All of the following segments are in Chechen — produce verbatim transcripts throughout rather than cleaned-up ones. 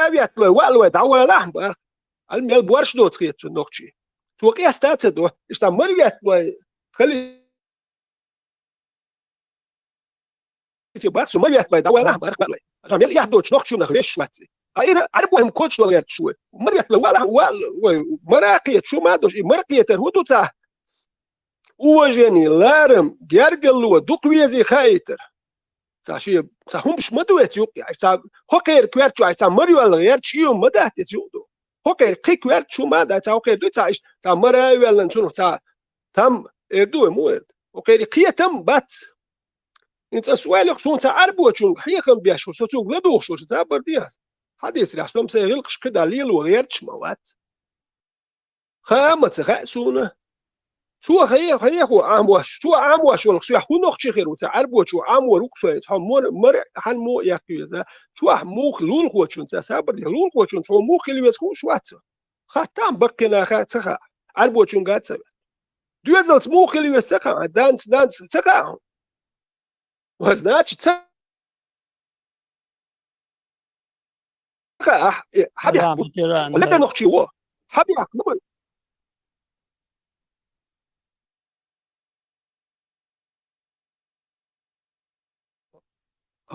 ветталой, ваалой, дӀавалахьа бах. Ала мел борш доцу хета цунна нохчий. Цо къеста а ца до, иштта мара ветталой, хали Те бац, шу мара ветталой, дӀавалахьа, мара валой. Ша мел эхь доцу нохчо нах веш вац. А ира Ӏарбо хӀума кочдол гӀерташ ву. Мара ветталой, валахьа, вал, вай, мара кхета, шу ма дош, и мара кхетар хӀун ду цхьа? Уважение, ларам, гергарло, дукха везий хаийтар. Цхьа ши, цхьа хӀумаш ма ду эца юкъе. Ай цхьа хӀокхеран коьртачу, ай цхьа мара йоьлла гӀерташ, и хӀума ма дац эца юкъе ду. ХӀокхеран кхин коьртачу ма дац, цхьа хӀокхеран ду цхьа иштта, цхьа мара а йоьллина цунах цхьа там эр ду вай, мо эр ду. ХӀокхеран кхетам бац. ХӀинца ас ойла йо, суна цхьа Ӏарбочунга хьехам беш ву, со цунга ладугӀуш ву, ша цхьабар дехьа. Хьадисарехь, со-м сайн гӀиллакхаш кхидӀа лело гӀерташ ма вац. Хаа ма ца хаьа суна. Цо хье-, хьехо Ӏамош, цо Ӏамош волуш, соьх хӀун нохчи хир ву, цхьа Ӏарбочо Ӏамор ву-кх со, хьо мор-, мара хьан мо а яккха веза. Цо ахь муха лулахочунца, сабар де, лулахочунца хьо муха хила веза хууш вац со. Хаттам баккхий наха ца хаьа, Ӏарбочунга а ца ваьлла. Доьзалца муха хила веза ца хаьа, данца, данца ца хаьа хьуна. Ва, значит, ца хаьа, ахь, э, хьан бехк бу? Ветеран, ветеран. Лекха нохчи ву. Хьан бехк бу?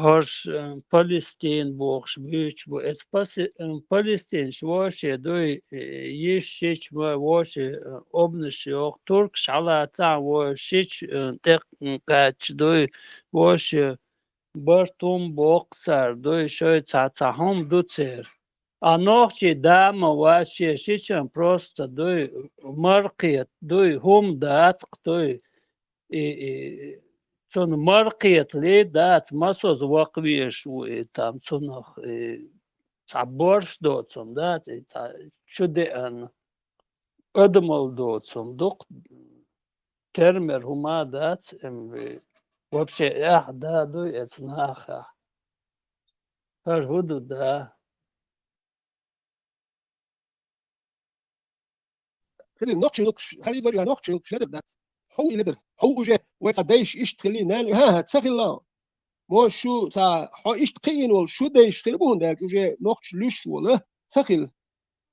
ХӀорш, э, Палестин бохуш буьйцуш бу. Эца паси-, э, палестинаш вовше дуй, э, йиш шича ма вовше, э, обнаш йоху, туркаш хьалацахь вовше шича, э, тӀекхаьчча дуй, вовше барт хӀума боккху цара дуй, шайн цхьа, цхьа хӀума ду церан. А нохчий да ма вац шен шичан просто дуй, мархета дуй, хӀума дацкх дуй. И, и, цунна мархетале дац, масаза вакха везаш ву и там цунах, и цхьа борш доцун дац, и цхьа чу деана адамал доцун дукха термер хӀума дац, эм, и вообще эхь да дуй эца нахах. ХӀара хӀу ду да? Хили нохчий гӀиллакхаш, хьалийзор я нохчий гӀиллакхаш ледар дац. Хьо и ледар. Хьо уже вай цхьа дайша иштта хили, нана, хӀа, хӀа, ца хилла. Мо шу цхьа, хьо иштта кхиийна волу шу дайша хир бу хӀунда аьлча, уже нохчий луьш волу, ца хилла.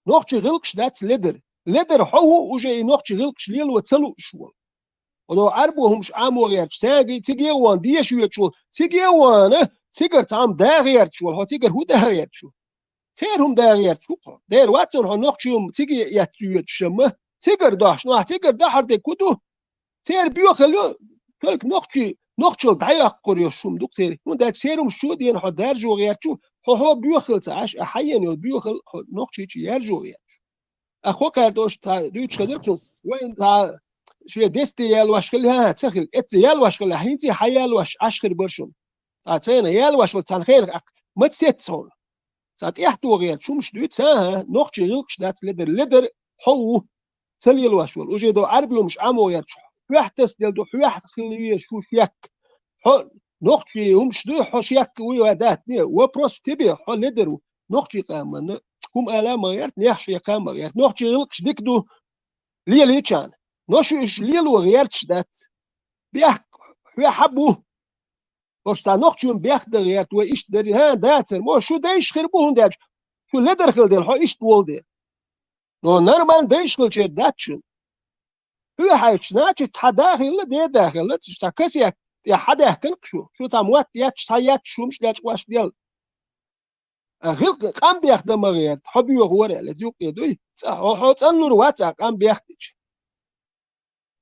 Нохчий гӀиллакхаш дац ледар. Ледар хьо ву, уже и нохчий гӀиллакхаш лело ца лууш волу. Оно Ӏарбо хӀумаш Ӏамо гӀерташ, цаьрга циге а вон, деша йоьдуш волу, циге а вон, цигара цхьамма да гӀерташ волу, хьо цигара хӀун да гӀерташ ву? Церан хӀума да гӀерташ ву хьо. Дера вац хьо нохчий хӀума циге эцна йоьдуш амма, цигара дохьуш, ну, ахь цигара дахьар дерг хӀун ду? Церан боьхалла ю, только нохчий, нохчалла дӀайоккхур йолуш хӀума ду-кх церан. ХӀунда аьлча церан хӀумаш чу а деана хьо даржо гӀерташ ву, хьо, хьо боьхалла ца Ӏаш, а хьаена йолу боьхалла хьо нохчийчу яржо гӀерташ. А кхо кхаьрдош цхьа дуьйцуш хезира цунна, вайн цхьа шен десте ялош хилла, хӀа, ца хилла, эцца ялош хилла, хӀинца хьан ялош Ӏаш хир бара шуна. Цхьа цайна ялош вала цхьана хенах аккха, маца сеццахьуна. Цхьа тӀехтохе шумаш дуьйцу, хӀа, нохчий гӀиллакхаш дац ледар, ледар хьо ву, ца лелош вала. Уже до Ӏарби хӀумаш Ӏамо гӀерташ, хьоьх тасаделла ду, хьоьх хила везаш ву шек. Хьо нохчий хӀумаш дуй, хьо шек вуй вай датне, вопрос тебе, хьо ледар ву, нохчий къаманна. ХӀума ала ма гӀерта, нех шеха ма гӀерта. Нохчий гӀиллакхаш дика ду, лелийчарна. Но шу уьш лело гӀерташ дац. Бехк хьоьхьа бу. Ош цхьа нохчун бехк дан гӀерта, вай иштта дарий, хӀа, дацара. Мо шу дайша хир бу хӀунда аьлча, шу ледар хила дела, хьо иштта волу дела. Но нормально дайша хилчера дац шуна. Хьоьхьайча, значит, хьан да хилла, ден да хилла, цхьа касет тӀе хьан даьхкина шу? Шу цхьа мотт етташ, цхьа етташ хӀумаш дечкъош дела. А гӀиллакх-, къам бехдан ма гӀерта, хьо боьха вара аьлла, иза юккъе дуй? ЦӀа-, хьо, хьо цӀанлур вац а къам бехтича.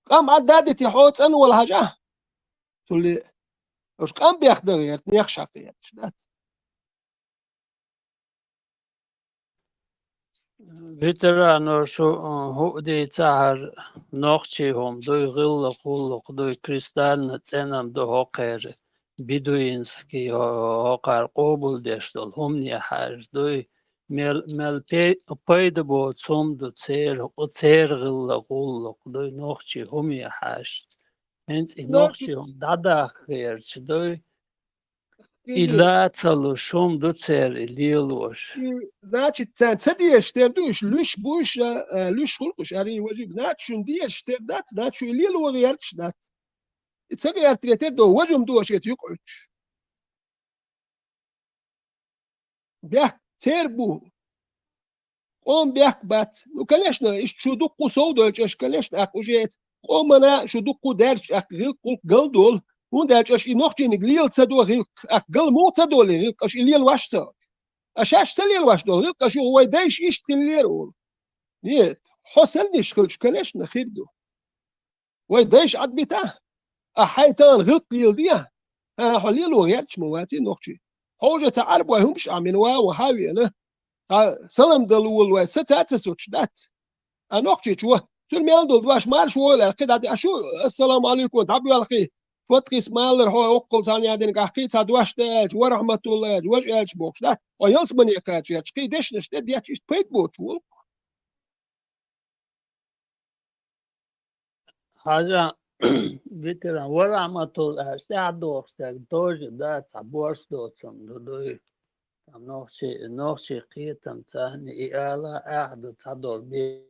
Къам Ӏадда а дити, хьо цӀанвала хьажа? Цулли, уьш къам бехдан гӀерта, нех шаккха гӀерташ дац. Ветерано шу, э, хӀуъа дийцахьара, нохчий хӀума дуй, гӀиллакх-гӀуллакх дуй, кристально цӀена-м ду хӀокхеран, бедуинский, хӀо-, хӀокхара къобалдеш долу хӀумане хьаьжа дуй, мел, мел пе-, пайда боцу хӀума ду церан, церан гӀиллакх-гӀуллакх дуй, нохчий хӀумане хьаьжа. ХӀинца и нохчий хӀума дӀадахка гӀерташ дуй, и ла ца луш хӀума ду церан и лелош. И, значит, царна ца дезаш тера ду уьш, луьш бу уьш, а, а, луьш хуьлу-кх уьш, ари важиб. Значит, шуна дезаш тера дац, значит, шу и лело гӀерташ дац. И ца гӀертаре тера ду, важум ду аша эца юкъа Ӏуьттуш. Бехк, тера бу. Къоман бехк бац. Ну, конечно, иштта шу дуккха совдойтуш, конечно, аккха уже эца къомана шу дуккха даьржача, аккха гӀиллакх-гӀулакх галдолу, хӀунда аьлча аша и нохчийниг лела ца до гӀиллакх, аккха гал муха ца долу гӀиллакх, аша и лелош ца. Аша шаьш ца лелош долу гӀиллакх, аша юха вай дайша иштта хиллера олу. Нет, хьо санна иштта хилча, конечно, хир ду. Вай дайша Ӏадбита? Ахьа хьайн тахана гӀиллакх леладе? ХӀан, хьо лело гӀерташ ма ваций нохчий. Хьо уже цхьа Ӏарбой хӀумаш Ӏамийна ван ван хьан веана? Хьан салам дала волу вай са ца ца соцуш дац? А нохчийчу ван, цуьнан мел долу дош марша войла аьлла, кхин дӀа а шу, ассаламу алейкум, дӀабоьлхий, фоткхис маллара хьо оккхул цхьана ядинга ахь кхин цхьа дош дан аьлча, ва рахьматулла аьлча, важа аьлча бохуш дац? Хьо ялсамане кхача гӀерташ, кхин дешнаш тӀе детташ, иштта пайда боцуш волу. Хьажа, ветеран, ва рахьматулла аьлча, тӀаьхьа дохуш дерг тоже, да, цхьа борш доцург ду, дуй. Там нохчи, нохчи кхетам царна и ала, ахьа ду цхьадолу бе-,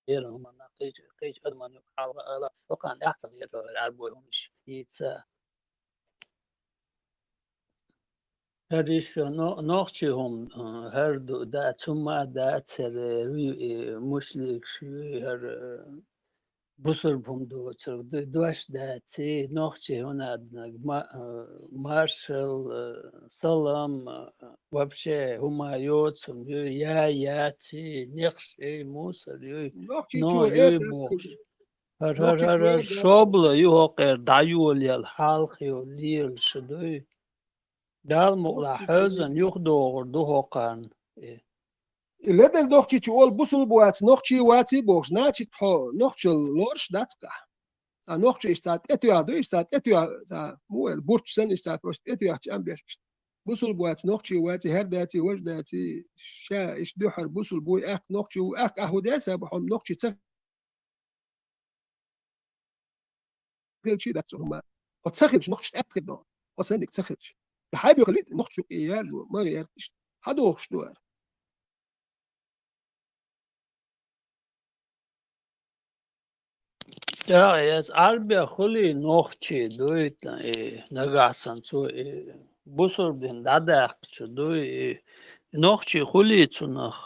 беран хӀуманна кхечу, кхечу адаман юкъа хьалха ала, хӀокхарна тӀаьхьа ца хетара Ӏарбой хӀумнаш йийца. ХӀара иштта но-, нохчий хӀума, а, хӀара ду, дац, хӀума дац, хӀара, э, вуй, э, муслигаш вуй, хӀара, э, бусурба хӀума доцург ду, дош дац, э, нохчий хӀуна аднаг, ма-, э, маршал, э, салам, э, вообще хӀума йоцург ю, я, яц, э, некъаш, э, мусор юй, нохчий но чу юй эр бохуш. ХӀара, хӀара, хӀара, шобла ю хӀокхера дӀайолаелла, хьалха йолу лелаш дуй. Дала мукъалахь хьоьзан юхадогӀур ду хӀокхарна. Э. И ледар нохчийчу олу бусулба вац, нохчий ваций бохуш, значит, хьо нохчалла лоруш дац-кх ахь. Цхьа нохчий иштта цхьа тӀетоьхна ду, иштта цхьа тӀетоьхна, цхьа, муха аьлла, бурч санна, иштта цхьа просто тӀетоьхча амберчаш. Бусулба вац, нохчий ваций, хӀара даций, важа даций, ша иштта дуьххьара бусулба вуй, аьхка нохчий ву, аьхка ахь хӀу десаба хьо нохчий ца хилчий дац цу хӀума. Хьо ца хилча, нохчаш аьтта хир ду. Хьо санниг ца хилча. И хьайбехала вита нохчо и яьржо, ма гӀерташ. Хьан дохуш ду ара? ТӀаккха эца Ӏарбех хуьлий нохчий дуй, и нагахь санна цо и бусурба дин дӀадаьккхича дуй, и нохчий хуьлий цунах?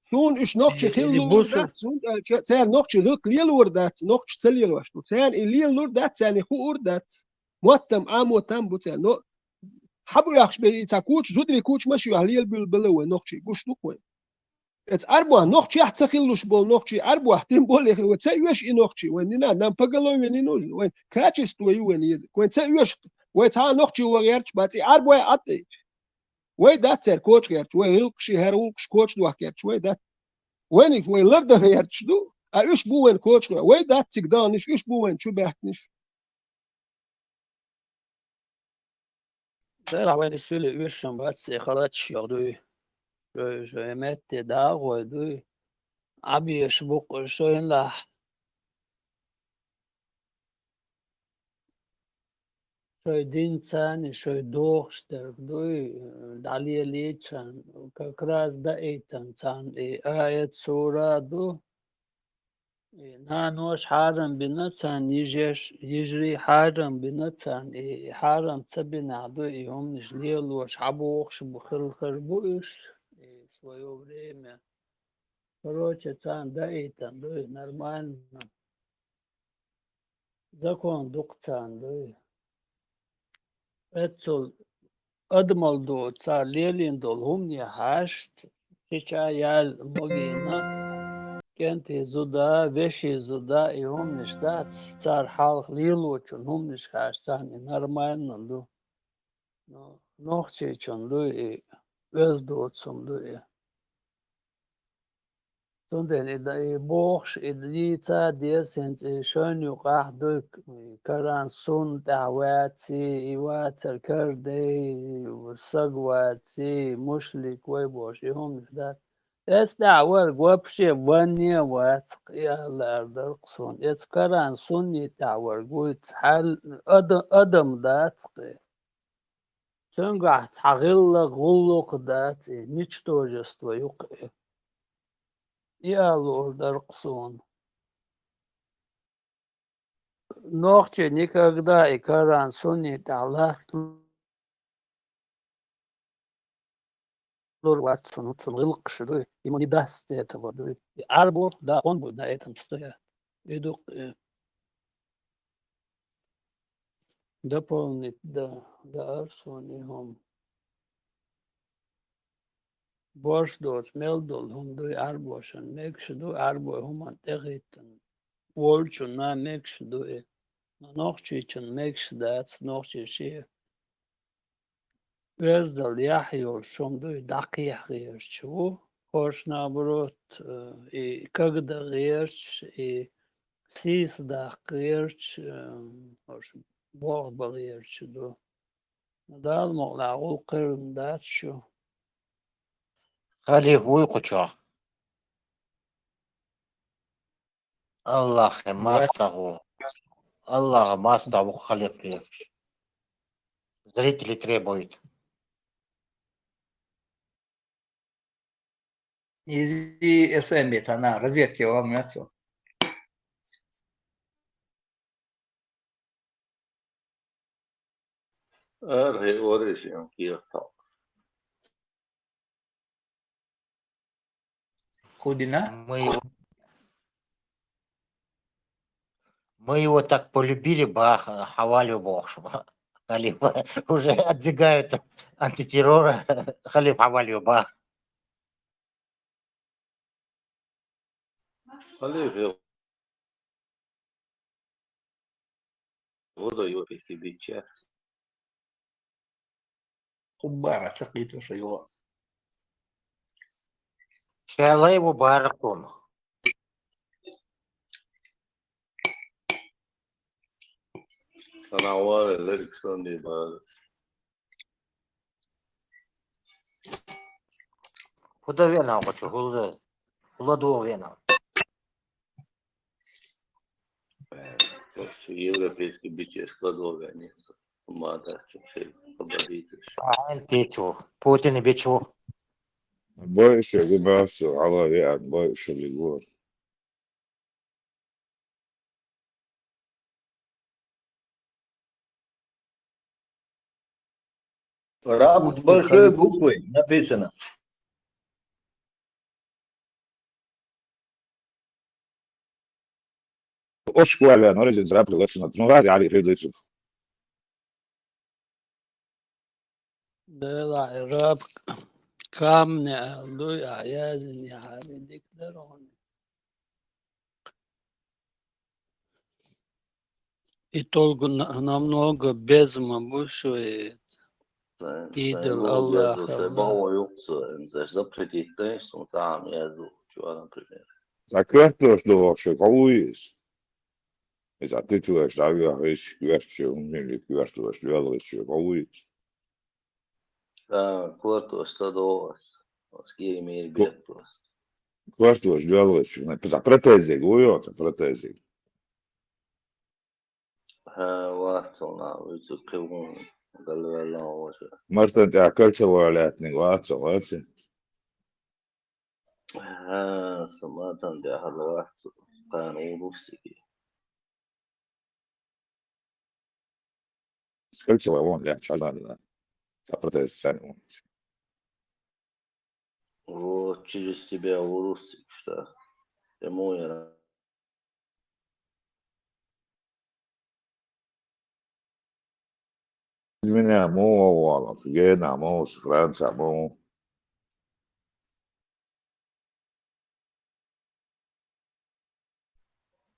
Суна уьш нохчий хила луур дац, хӀунда аьлча цара нохчий гӀиллакх лелор дац, нохчий ца лелош ду. Царна и лелалур дац, царна и хуур дац. Моттам, Ӏамо там бу царна. Но хьан бу оьхуш бен и цхьа куча, зударий куча ма шу юьхь лелабуьйлабала вай нохчий, гуш ду-кх вай. Эца Ӏарбохь нохчех ца хилалуш болу нохчий Ӏарбохь тем более хила, вай ца оьшу и нохчий, вайн нина, нам поголовье не нужен, вайн качество ю вайн еза, вайн ца оьшу, вай цхьа а нохчий ван гӀерташ бац, и Ӏарбой Ӏад айча. Вай дац цара коча гӀерташ, вай гӀиллакхаш, хӀара гӀуллакхаш коча дохка гӀерташ, вай дац. Вайниг вай лардан гӀерташ ду, а уьш бу вайн коча гӀерташ, вай дац цига даханаш, уьш бу вайн чу баьхкинаш. Делахь вайна суьле оьшуш бац, и халаташ йоху дуй. Шой, шой метте дагӀой дуй. Ӏабеш бу-кх шайна лахь. Шой динца а, шой дохуш дерг дуй, дӀалелийча, как раз даийтан царна и аят, сура ду. И наноша хьарам бина царна, йижеш-, йижарий хьарам бина царна, и хьарам ца бинехь ду, и хӀуманаш лелош, хьан бохуш бу, хилла хир бу уьш, и своё время. Короче, царна даийтан ду, и нормально. Закон ду-кх царна дуй. Эццул адамал ду цара лелийна долу хӀумане хьаьжча, шича яьлла могийна, кӀентий зуда, веший зуда, и хӀуманаш дац, цара хьалха лелочун хӀуманаш хьаьжча, царна и нормально ду. Но нохчийчун дуй и, оьзда доцу хӀума ду и. Цундела и да-, и бохуш, и дийца а деза, хӀинца и шайна юкъахь дуй, и Коран, Сунна тӀехь ваций, и вацар карадай, саг ваций, мушлик вай бохуш, и хӀуманаш дац. Эцу тӀехь верг вообще ванне а вац-кх, и ала лаьара дара-кх суна. Эцу Коран, Сунний тӀехь верг вуйца хьал-, ада-, адам дац-кх и. Цуьнгахь цхьа гӀиллакх, гӀуллакх дац и, ничтожество ю-кх и. И ала луур дара-кх суна. Нохчий никогда и Коран, Сунний тӀехь латталуш лур вац цунна, цунна гӀиллакхаш дуй, ему не даст этого дуй. И Ӏарбо, да, он будет на этом стоять. И ду, э, дополнить, да, да, арсони хӀума. Борш доцу мел долу хӀума дуй Ӏарбошна мегаш ду, Ӏарбой хӀуманна тӀехӀиттина волчунна мегаш ду и. Нохчийчунна мегаш дац, нохчий шен оьздал яхь йолуш хӀума дуй, дӀакхехьа гӀерташ ву. ХӀорш, наоборот, э, и кагдан гӀерташ, и сийсаздаккха гӀерташ, э, хӀорш болх бан гӀерташ ду. Дала мукъ лахь, гӀуллакх кхерам дац шу. Халифа вуй кху чохь? Аллахе мастагӀа ву. Аллахе мастагӀа ву халифа лелаш. Зрители требуют. Иза эс эм би цхьана разведке ван моьтту. Ара хӀе, ора иза кехат. Худина? Мы его, мы его так полюбили, бах, хьавалио бохуш. Халифа уже отодвигают антитеррора, халифа хьавалио бах. Халифа, гӀо дан йо эсибича. Хуббара ца кхийто ша йо. Шалай ву баракун. Санавар Александр Иванович. ХӀун дан веана хьо, хӀун дан, хӀун ладогӀа веана? Э, то есть европейский бичес ладогӀа веана. Ма дац, чу шей пободиташ. Айн печу, Путин бичу. Больше губернатор, ала веана, больше лигур. Раб с большой буквы написано. Ош школе, но резин зраб лачна, ну, ради, ари, федлицу. Дела раб камне алду, а язни хари дик дарони. И толку на-, намного безма бушует. Идол Аллах, Аллах. Бао юкса, запретить, конечно, там я чуа, например. Закрепто, что вообще, кого есть? Иза титулаш дӀавоьхуш, коьртачу хӀуманийн коьрталаш доьлхучу гӀо вуьйцу. Ткъа коьрталаш ца догӀу ас, ас кӀира мийра бетталаш. Коьрталаш доьлхучу, за протезиг ву йо, за протезиг. ХӀа, вац цунна, вуьйцу кхин хӀума, галвелла вожа. Мартан тӀехь кольцевой лаьттиниг вац цо, ваци? ХӀа, сан матан тӀехь вац, кхана ву русиге. Сколько человек вон легче, ладно. Ца протез цен вон. Вот через тебя ву русик, что? Ему я Меня муха валлалц, Гена муха, Франция муха.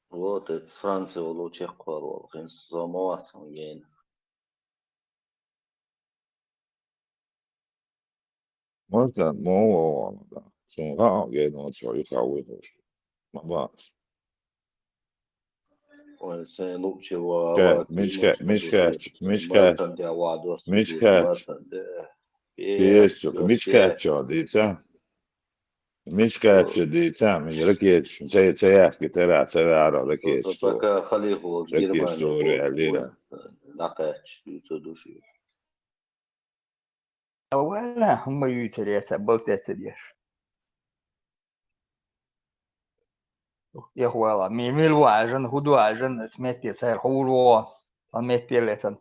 Вот это Франция волу чекхвалла, хин со ма вац хьуна Гена. Мартан муха валлалц, да. Суна хаьа, Гена цо юха вуьйхуш. Ма бац. Ой, сайн луучи ва, Ке, ва, Мичка, Мичка, Мичка, Мартан де ва, дос, Мичка. Мартан де. Пиеш, Мичка, чо дийца? Мичка, чо дийца? Мичка, ракеташ, це, це яхки, тера, це вара, ракеташ. Пока халифа, ракеташ, Германия, Сури, Алира. Накач, цо души. Вала, хӀума юьйцур яц, балтаца деш. Эхь вала, ми-, мил ву Ӏажан, хӀу ду Ӏажан, ас метте цхьаьра хьур ву, сан метте лесан.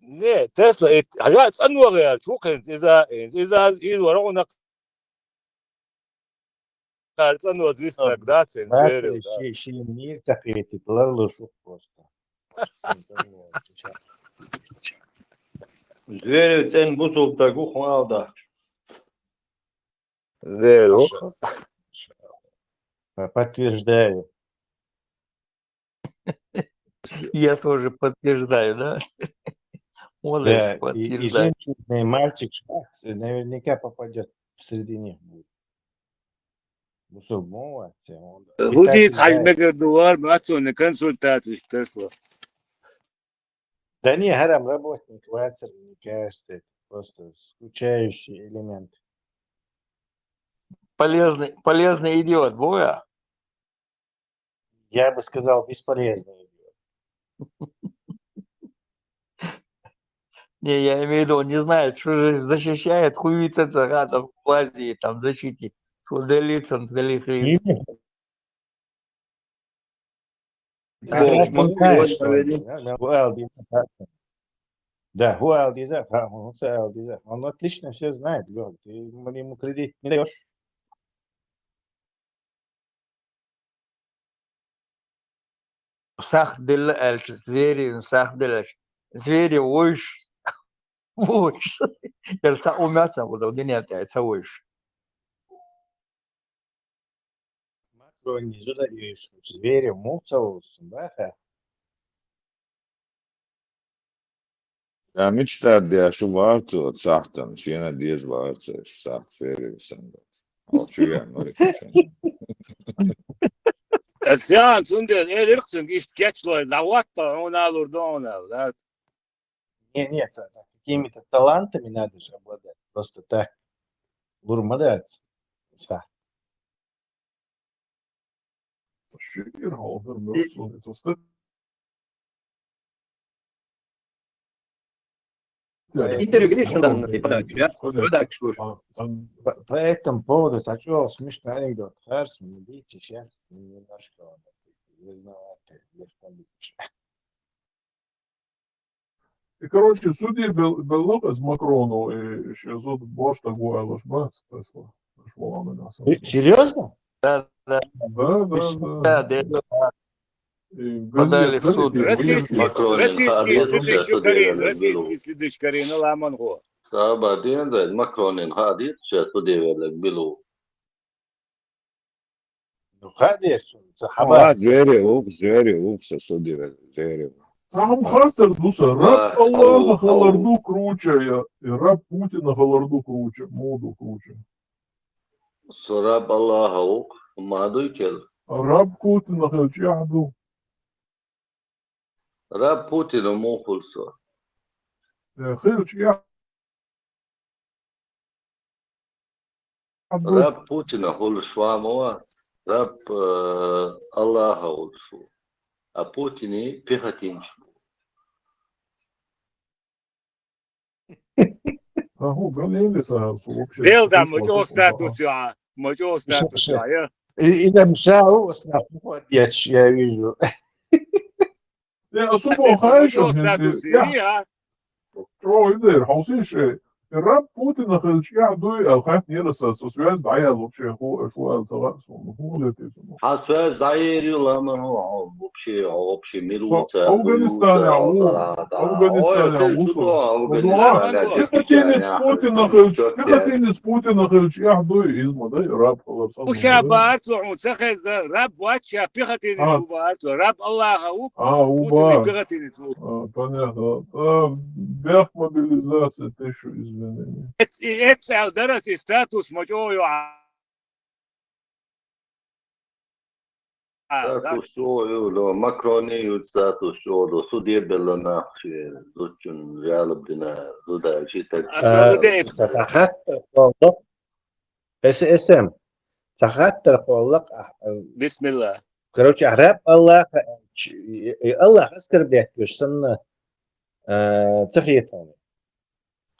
Не, Тесла, э, хьажа, цӀанвахар, чу хӀинца иза, иза, иза вара гӀунах кхар цӀанваз виснаг, да, цин, Зверев, да. Ши, ши мир такие титлар лушу просто. Зверев цӀен бусултагу хвалда. Зверев. Подтверждаю. Я тоже подтверждаю, да? Молодец, да, и, и подтверждаю. Жемчужный мальчик Шварц наверняка попадет среди них будет. Бусурмова, те он. Гудит, хальмегер дувар, мацуны консультации, что слово. Да не, Харам работник Вацер, мне кажется, это просто скучающий элемент. Полезный, полезный идиот, Боя. Я бы сказал, бесполезный. Не, я имею в виду, он не знает, что же защищает, хуевица царата в Азии, там, защите. Что делиться, делиться. Да, он отлично все знает, Георгий, ты ему кредит не даешь. Сах дилла аьлча, Зверевна сах дилла аьлча. Зверев вуйш. Вуйш. Яр ца умяса, вот, вот, не, не, ца вуйш. Макрон не зуда и Зверев муцаус, да, ха? Я мечта, я шу варцо, сахтан, шена дез варцо, сахт ферри санда. О, чу я, ну, речи. Эсян, цунде, э, лирксинг, ишт кечлой, да вот, он алур, да, он ал, да. Не, не, ца-, ца-, какими-то талантами надо же обладать. Просто так. Лурмадать. Ца. Интервью, видишь, он там подачу, да? Подачу, слушай. По, по этому поводу хочу смешной анекдот. Хорошо, не видите, сейчас немножко он, не знаю, это, легко. И, короче, судьи бел-, белло из Макрону, и ши зуд борш дагу айлуш бац Тесла. Ш-, валана гасан. Э, серьёзно? Да, да. Да, да, да. Да, да, да. И подали в суд. Российский, Макронин, российский, а, следующий Карин, российский, следующий Карин, ламан го. Саба ден, да, Макронин, ха, дит, сейчас судьи веллаг билу. Ну, хадеш, ца хабар. А, Зверев, Зверев, са судьи, Зверев. Сахам хастар дуса, Раб Аллаха халарду круче, я, и Раб Путина халарду круче, моду круче. Со Раб Аллаха ук, маду кел. Раб Путина хилчи яхду. Раб Путина мухулсо. Э, хилчи яхду. Раб Путина хул швамова, Раб, э, Аллаха хул шу. А Путини пехотинч. Аху, галели са, су вообще. Дел да, мочо статус, а, мочо статус, а, я. И, и там шау, с нахуй, я вижу. Я особо хайшо, мочо статус, я. Чо идер, хаусише. Раб Путина хилчи яхду, ал хайт нераса, со связь да, я вообще, ху, ху, ал сага, со, ху, летит. Ха связь да, ери, ламан, ху, вообще, вообще, мир. Афганистане, а, у, Афганистане, а, у, Афганистане. Пехотинец Путина хилчи, пехотинец Путина хилчи яхду, изма, да, Раб халарса. Уша барцу, ца хеза, Раб вача, пехотинец барцу, Раб Аллаха у, а, у Путин ба. Пехотинец у. А, понятно. А, бех мобилизация, тишу извинения. Эц, эц, ал дарас и статус мочо ю, а. А, да. Статус шо ю, ло, Макрони ю статус шо, ло, судья белла нахши, зучун, жалоб дина, зуда, чи так. А, а, судья ца-, ца хаттар кхоллакх. С С М. Ца хаттар кхоллакх, а, а. Бисмилла. Короче, Раб Аллаха, ч-, и, и Аллах оскорблять веш санна, а, ца хетон.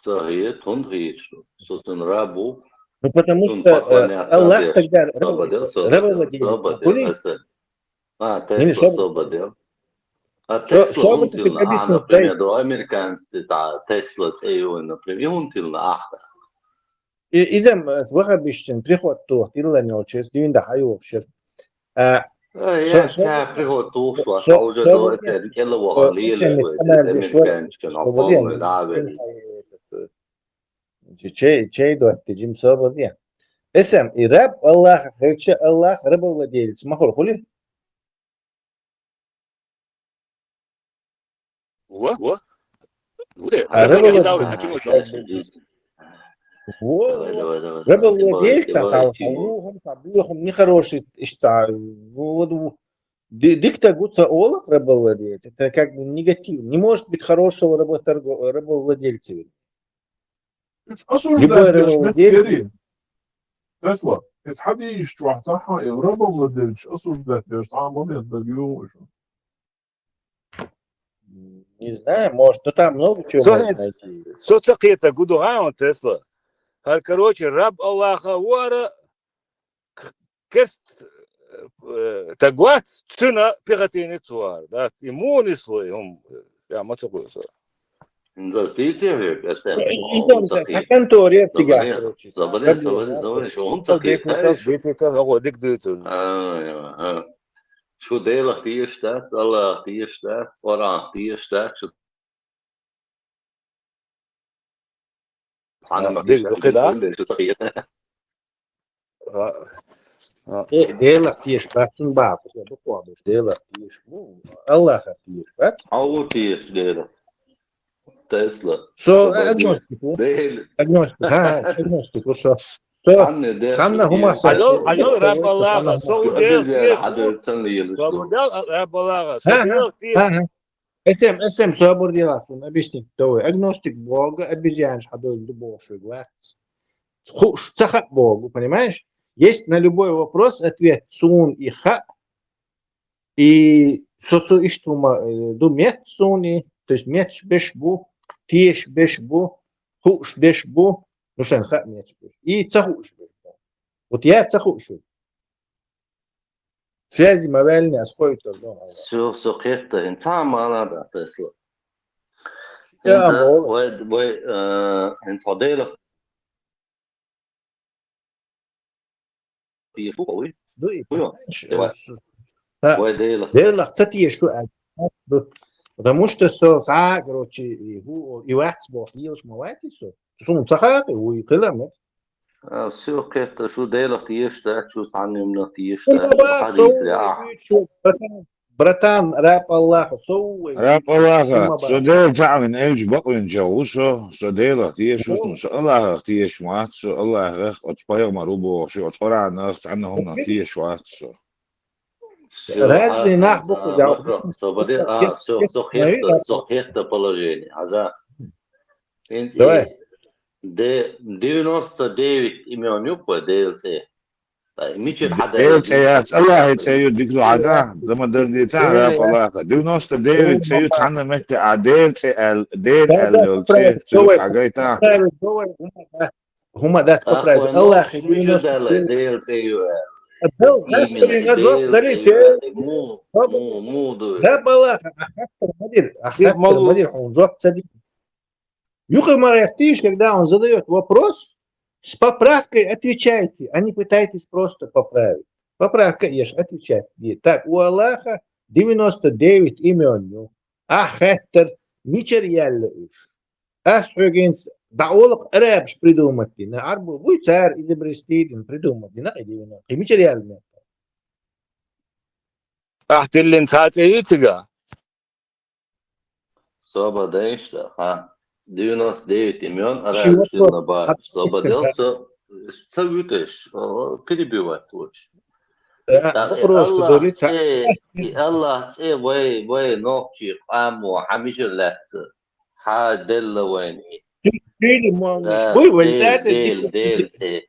Ца хет, тун хет, что со цун Раб у. Ну, потому что, э, Аллах тогда раб-, рабовладелец. А, Тесла освободил. А Тесла хӀунда тилла? Например, до американцы цхьа Тесла цӀе ю, например, хӀунда тилла ахьа? Иза-м вахабистчин приход тоху тиллан йолчу, иза дуьйна хьайохуш яра. А, я, со-, со-, цхьа приход тухуш вац, со-, уже со-, до эцеран кӀела ваха лелаш вай, американчан а полный дӀавелла. Чей, чей дотти, Джим, собар де. Эсам, и раб Аллаха хилча, Аллах рабовладелец ма хуьлу, хуьлу? Во, во. Во де. А, рабовладелец. Во, во. Рабовладелец, а, цхьа, цхьа, вухам, цхьа, бухам, нехороший, ишта, ну, вот, ди-, дика ца олу рабовладелец. Это как бы негатив. Не может быть хорошего работорго-, рабовладельца. Уьш осуждать деш меттигерий? Тесла, иза хьадийшчохь цхьа а, и рабовладельца осуждать деш цхьа а момент дага ю уьш? Не знаю, может, ну там много чего можно найти. Со ца кхетарг ду хьуна, Тесла. ХӀара, короче, раб Аллаха вара, к-, керст, э, таг вац, цуьнан пехотинец вара, дац. И муха нисло и хӀума, я ма ца хуьлу со. Да, сийце хьоьга, эсам. Иза-м цхьа конторе цигахь, короче. Забаре, забаре, забаре, шу хӀунда ца кхетарий? Децитал, децитал, хӀокхо дика дуьйцу. А, я, а. Шу Делах тешаш дац, Аллахах тешаш дац, Къуръанах тешаш дац, шу цхьана ма дика ду кхидӀа. Э, Делах тешаш бац, цунна бакъ, ду кхо беш, Делах тешаш бу, Аллахах тешаш бац. Хьо ву тешаш Делах? Тесла. Со агностик ву. Дела. Агностик, ха, агностик ву со. Со цхьанна хӀума са. Хьажал, хьажал, раб Аллаха, со ву Делах тешаш ву. Хьажал, раб Аллаха, со Делах тешаш ву. Эсам, эсам, собар де, цунна объяснить до вай. Агностик бохург обезьянаш хьадевлла ду бохуш верг вац. Хууш ца хаьа бохург, понимаешь? Есть на любой вопрос ответ, суна и хаьа, и со, со иштта хӀума, э, ду метташ суна и, то есть метташ беш бу, тешаш беш бу, хууш беш бу, ну шайн хаьа метташ беш. И ца хууш беш бу. Вот я ца хууш верг. Связи ма ваьллинехь, ас кхойтта догӀу. Со, со кхетта, хӀинца цхьа а ма ала дац, Тесла. ХӀинца вай, вай, э, хӀинца хьо Делах тешаш ву, вай? Ду и, вай Делах. Делах ца тешаш ву аьлла. Потому что со цхьа а, короче, и хӀу, и вац бохуш лелаш ма вац и со. Суна ца хаьа, вуй хила ма. А, всё, кхетта, шу Делах тешаш дац, шу цхьанна юманах тешаш дац, хьадийсаре ахь. Братан, раб Аллаха, со ву вай. Раб Аллаха, со Дела чу а вина, элча бакъвинчех ву со, со Делах тешаш ву, со Аллахах тешаш вац, со Аллахах, оцу пайхамар ву бохуш, оцу Къуръанах, цхьанна хӀуманах тешаш вац со. Всё, разные нах бу кху дал. Со баде, а, всё, со кхетта, со кхетта положение. Хьажа. ХӀинца и де-, девяносто девять имён ю-кх вай Делан цӀе. Ай, мичара хьан Делан цӀе яц, Аллахьан цӀе ю, дика ду хьажа, дан ма дара дийца, раб Аллаха. Девяносто девять цӀе ю цхьанна метте, а Делан цӀе аьлла, Дела аьлла йолу цӀе, цуьнан хьагайта. ХӀума дац поправить. Аллахьан девяносто девять. Делан цӀе ю аьлла. Именно, Делан цӀе ю аьлла. Му, му, му ду. Раб Аллаха, а хаттар ма дира, а хаттар ма дира, хьуна жоп ца дира. Юха ма гӀертийша, когда он задаёт вопрос, с поправкой отвечайте, а не пытайтесь просто поправить. Поправка еш, отвечать де. Так, у Аллаха девяносто девять имён ю. Ахь хаьттар, мичара яьлла уьш? Ас хьоьга хӀинца дӀаолу-кх, арабаша придумать дина. Арабо буй цара изобрести дина, придумать дина кхин девяносто. Кхин мичара яьлла меттан? Ахь тиллина цхьа а цӀе юй цигахь? Соба дайшта, ха. Девяносто девять имён арабаша дина бара. Соба дел со, со вуьтуш, о, перебивать луш. Так, и Аллах цӀе, и Аллах цӀе вай, вай нохчий къамо хьан мичара лаьцна? Хьан делла вайна и? Суьйли мо-, Дела, Дела, Дела цӀе.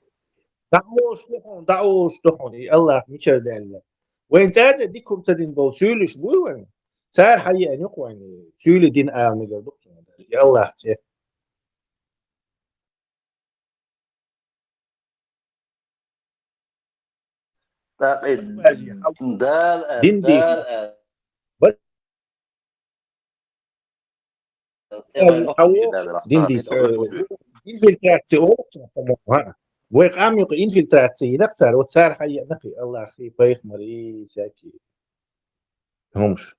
ДӀаолуш ду хьуна, дӀаолуш ду хьуна, и Аллах мичара даьлла. Вайн цӀа-цӀа дика хӀума ца дина болу суьйлиш буй вайн? Цара хьан еана юкъа вайн, суьйли дина ала мегар ду-кх цунна даже, и Аллах цӀе. ТӀаккха и Дала аьлла, Дала аьлла. Дин дийца, э, инфильтраци олу цхьа хӀума, хӀа. Вай къам юкъа инфильтраци йина цара, вот цара хьаеана кхин, Аллахи, пайхамари, всякие хӀумаш.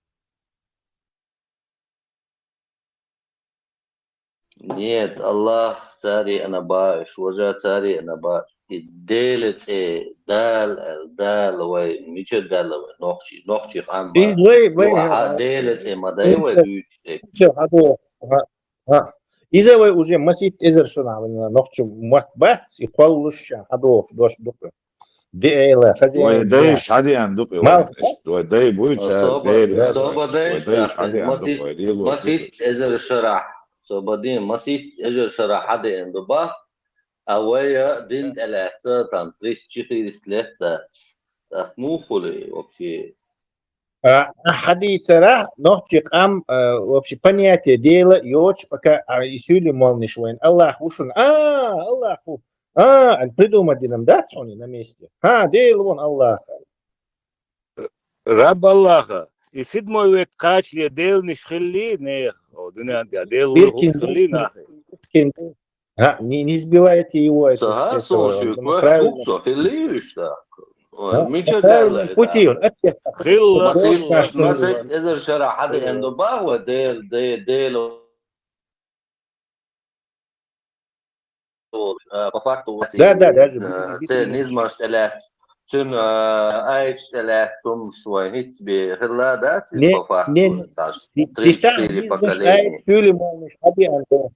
Нет, Аллах цара еана бац, уж важа цара еана бац. И Делан цӀе Дала аьлла, Дала вай, мичара Дала вай, нохчий, нохчий къам бац. Из вай, вай, вай, хьа, Делан цӀе ма дай вай дуьйцуш дерг. Все, хьадо, хьа, хьа. Иза вай уже масийтта эзар шо нах вайна нохча мотт бац, и кхоллалуш ша хьадохуш дош ду-кх. Де эла, хаза. Вай дайша хьадеана ду-кх, вай, вай дай буй ца, Дела. Соба дайша, вай дайша хьадеана ду-кх, вай лело масийтта эзар шарахь. Соба дин, масийтта эзар шарахь хьадеана ду бах. А вай дин тӀелаьцна, там, триста-четыреста лет дац. ТӀаккха муха хуьлу вообще? А, хьадийцарахь, нохчий къам, а, вообще понятие дела йоцуш, пока, а, и суьйли молланаш вайна. Аллах ву шуна. А, Аллах ву. А, а придумать дина-м дац хьуна на месте. ХӀа, Дела ву-н Аллах. Раб Аллаха, и седьмой век кхачале деланаш хилли нехан, о, дуьнен тӀехь Дела вуй хилли нахе. ХӀа, не, не сбивайте его, это. Ца хӀа, со шуьга, правильно. Со хилли уьш тӀаккха. Ой, мича правильный пути он, это. Хилла, масийтта эзар шарахь хьадеана ду бах вай Дела, Де-, Дела. Э, по факту, да, да, даже, э, церан низамаш тӀелаьцна, цуьнан, э, аяташ тӀелаьцна, хӀумаш вай хӀинца бен хилла дац, не, по факту, не, не, таш, три-четыре поколения. Суьйли молланаш хьадеана ду.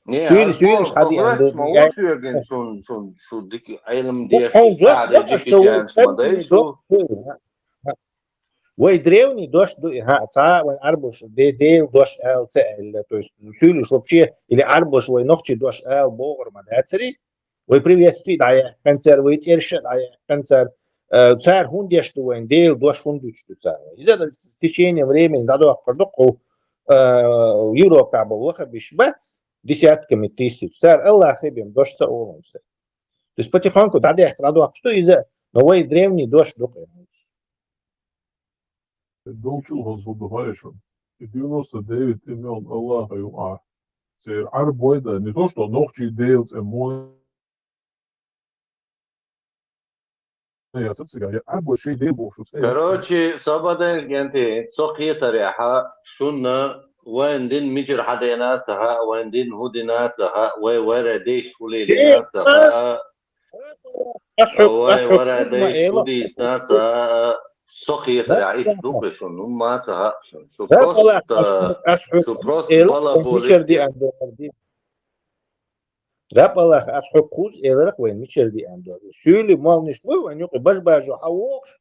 Не, суьйли, суьйли хьадеана ду. Ма ву шуьган шун, шун, шу дика Ӏилма деш, ша дечи кичанаш ма дай шу. Вай древний дош ду и, хӀа, цхьа а вайн Ӏарбоша де-, Делан дош ала ца аьлла, то есть суьйлаш вообще, или Ӏарбоша вай нохчий дош ала богӀур ма дацаре, вай приветствие дӀаяьккхина цара, вай цӀераш а дӀаяьккхина цара, э, цара хӀунда деш ду вайна, Делан дош хӀунда дуьтуш ду цара? Иза с течением времени дӀадоккхур ду кху, э, Европехь болу ваххабиш бац, десятками тысяч. Цара Аллахе бен дош ца олу-м са. То есть потихоньку дӀадаьккха, дӀадоккхуш ду иза, но вай древний дош ду-кх. Долчул хаза хӀу ду хьаьжча, и девяносто девять имен Аллаха ю а. Церан Ӏарбой дан, не то что нохчий Делан цӀе мо яц цигахь, я Ӏарбой шайн Дела бохуш цӀе яц. Короче, Собаданж Генти, со кхетарехь, шуна вайн дин мичара хьадеана а ца хаьа, вайн дин хӀун дина а ца хаьа, вай вара деш хӀун лелийна а ца хаьа. Ас хьо, вай ас хьо вара кхузма дайша эла, хӀун дийцина ца, со кхетарехь, иштта ду-кх шуна, хӀумма а ца хаьа шуна. Шу просто, шу просто балаболуьйту. Раб Аллах, ас хьо кхуза элира-кх вайн мичара деана ду. Суьйли молланаш буй вайн юкъа бажа-бажо хьан вогӀуш,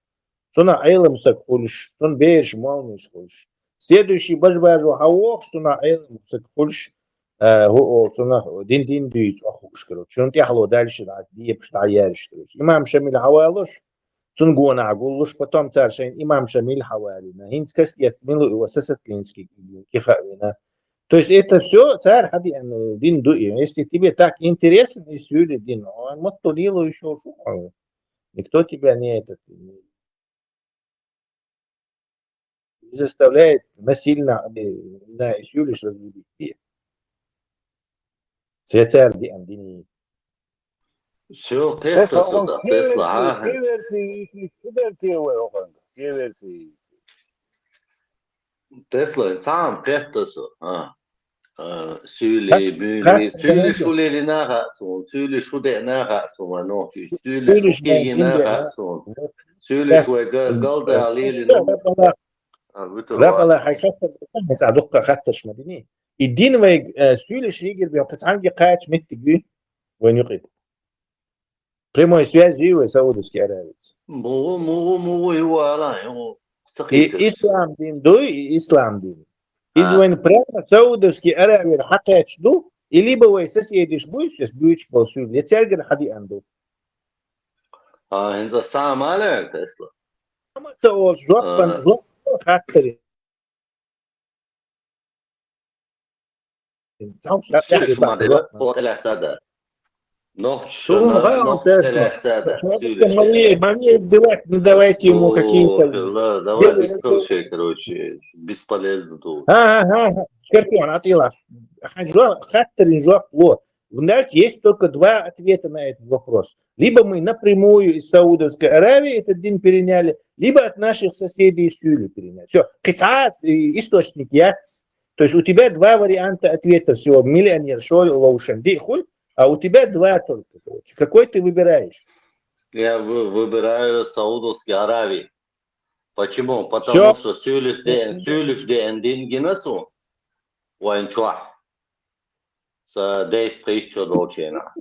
цунах Ӏелам саг хуьлуш, цунна бераш молланаш хуьлуш. Следующий бажа-бажо хьан вогӀуш, цунах Ӏелам саг хуьлуш, э, хӀу олу, цунах дин-дин дуьйцу охьахууш, короче. Шуна тӀаьхьало дальше дӀа дебаш дӀаяьржаш, короче. Имам Шамил хьан валуш, цунна гонахь гуллуш, потом цара шайна имам Шамил хьан валийна. ХӀинца кастет мила ю, Сесотлинский киха а вина. То есть это всё цара хьадеана дин ду и. Если тебе так интересно и суьйли дин, он мотто лило ещё шу. Никто тебя не этот, не заставляет насильно, э, не знаю, и суьйлиш разводить. Цецар диан дини. Всё, кхетта со, да, Тесла, а? Кхин версий, кхин версий, кхин версий. Тесла, цхьаъ кхетта со, а? А, суьйли, буьйли, суьйлиш хӀун лелийна хаьа суна, суьйлиш хӀун деана хаьа суна, вайн нохчий, суьйлиш хӀун кегийна хаьа суна, суьйлиш вай га-, галда лелийна. А, вуьтур вац. Раб Аллах, хьайн хаттар, цхьа дуккха хаттарш ма дини. И дин вай, э, суьйлиш йигира бен, кхин цхьаьнгге кхача меттиг юй вайн юкъе. Прямой связь юй вай Саудовский Аравица? Мугу, мугу, мугу, ю ала, ю. И ислам дин дуй, и ислам дин. Иза вайн прямо Саудовский Аравера хьакхаьча ду, и либо вай соседиш буй, ас буьйцуш болу суьйли, я цаьргара хьадеана ду. А, хӀинца сама лерта эсла. Ама ца олуш, жоп бан, жоп хаттаре. Цхьа ма дера, тӀехь тӀе лаьтта а дац. Нохча, нохча лаьцад. Мами, мами, давайте, ну, давайте ему какие-то... Давай, бесконечные, короче, бесполезно тут. Ага, ага. Шкарпион, атила. Хаттарин жоп ло. Значит, есть только два ответа на этот вопрос. Либо мы напрямую из Саудовской Аравии этот дин переняли, либо от наших соседей из Сюли переняли. Все, кицас, источник яц. То есть у тебя два варианта ответа всего. Миллионер, шо лоушен, дихуль, а у тебя два только, короче. Какой ты выбираешь? Я выбираю Саудовские Аравии. Почему? Потому что сюлюш де, сюлюш де эндин гинасу. Вайн чуах. Са дейт кыйчо долчена.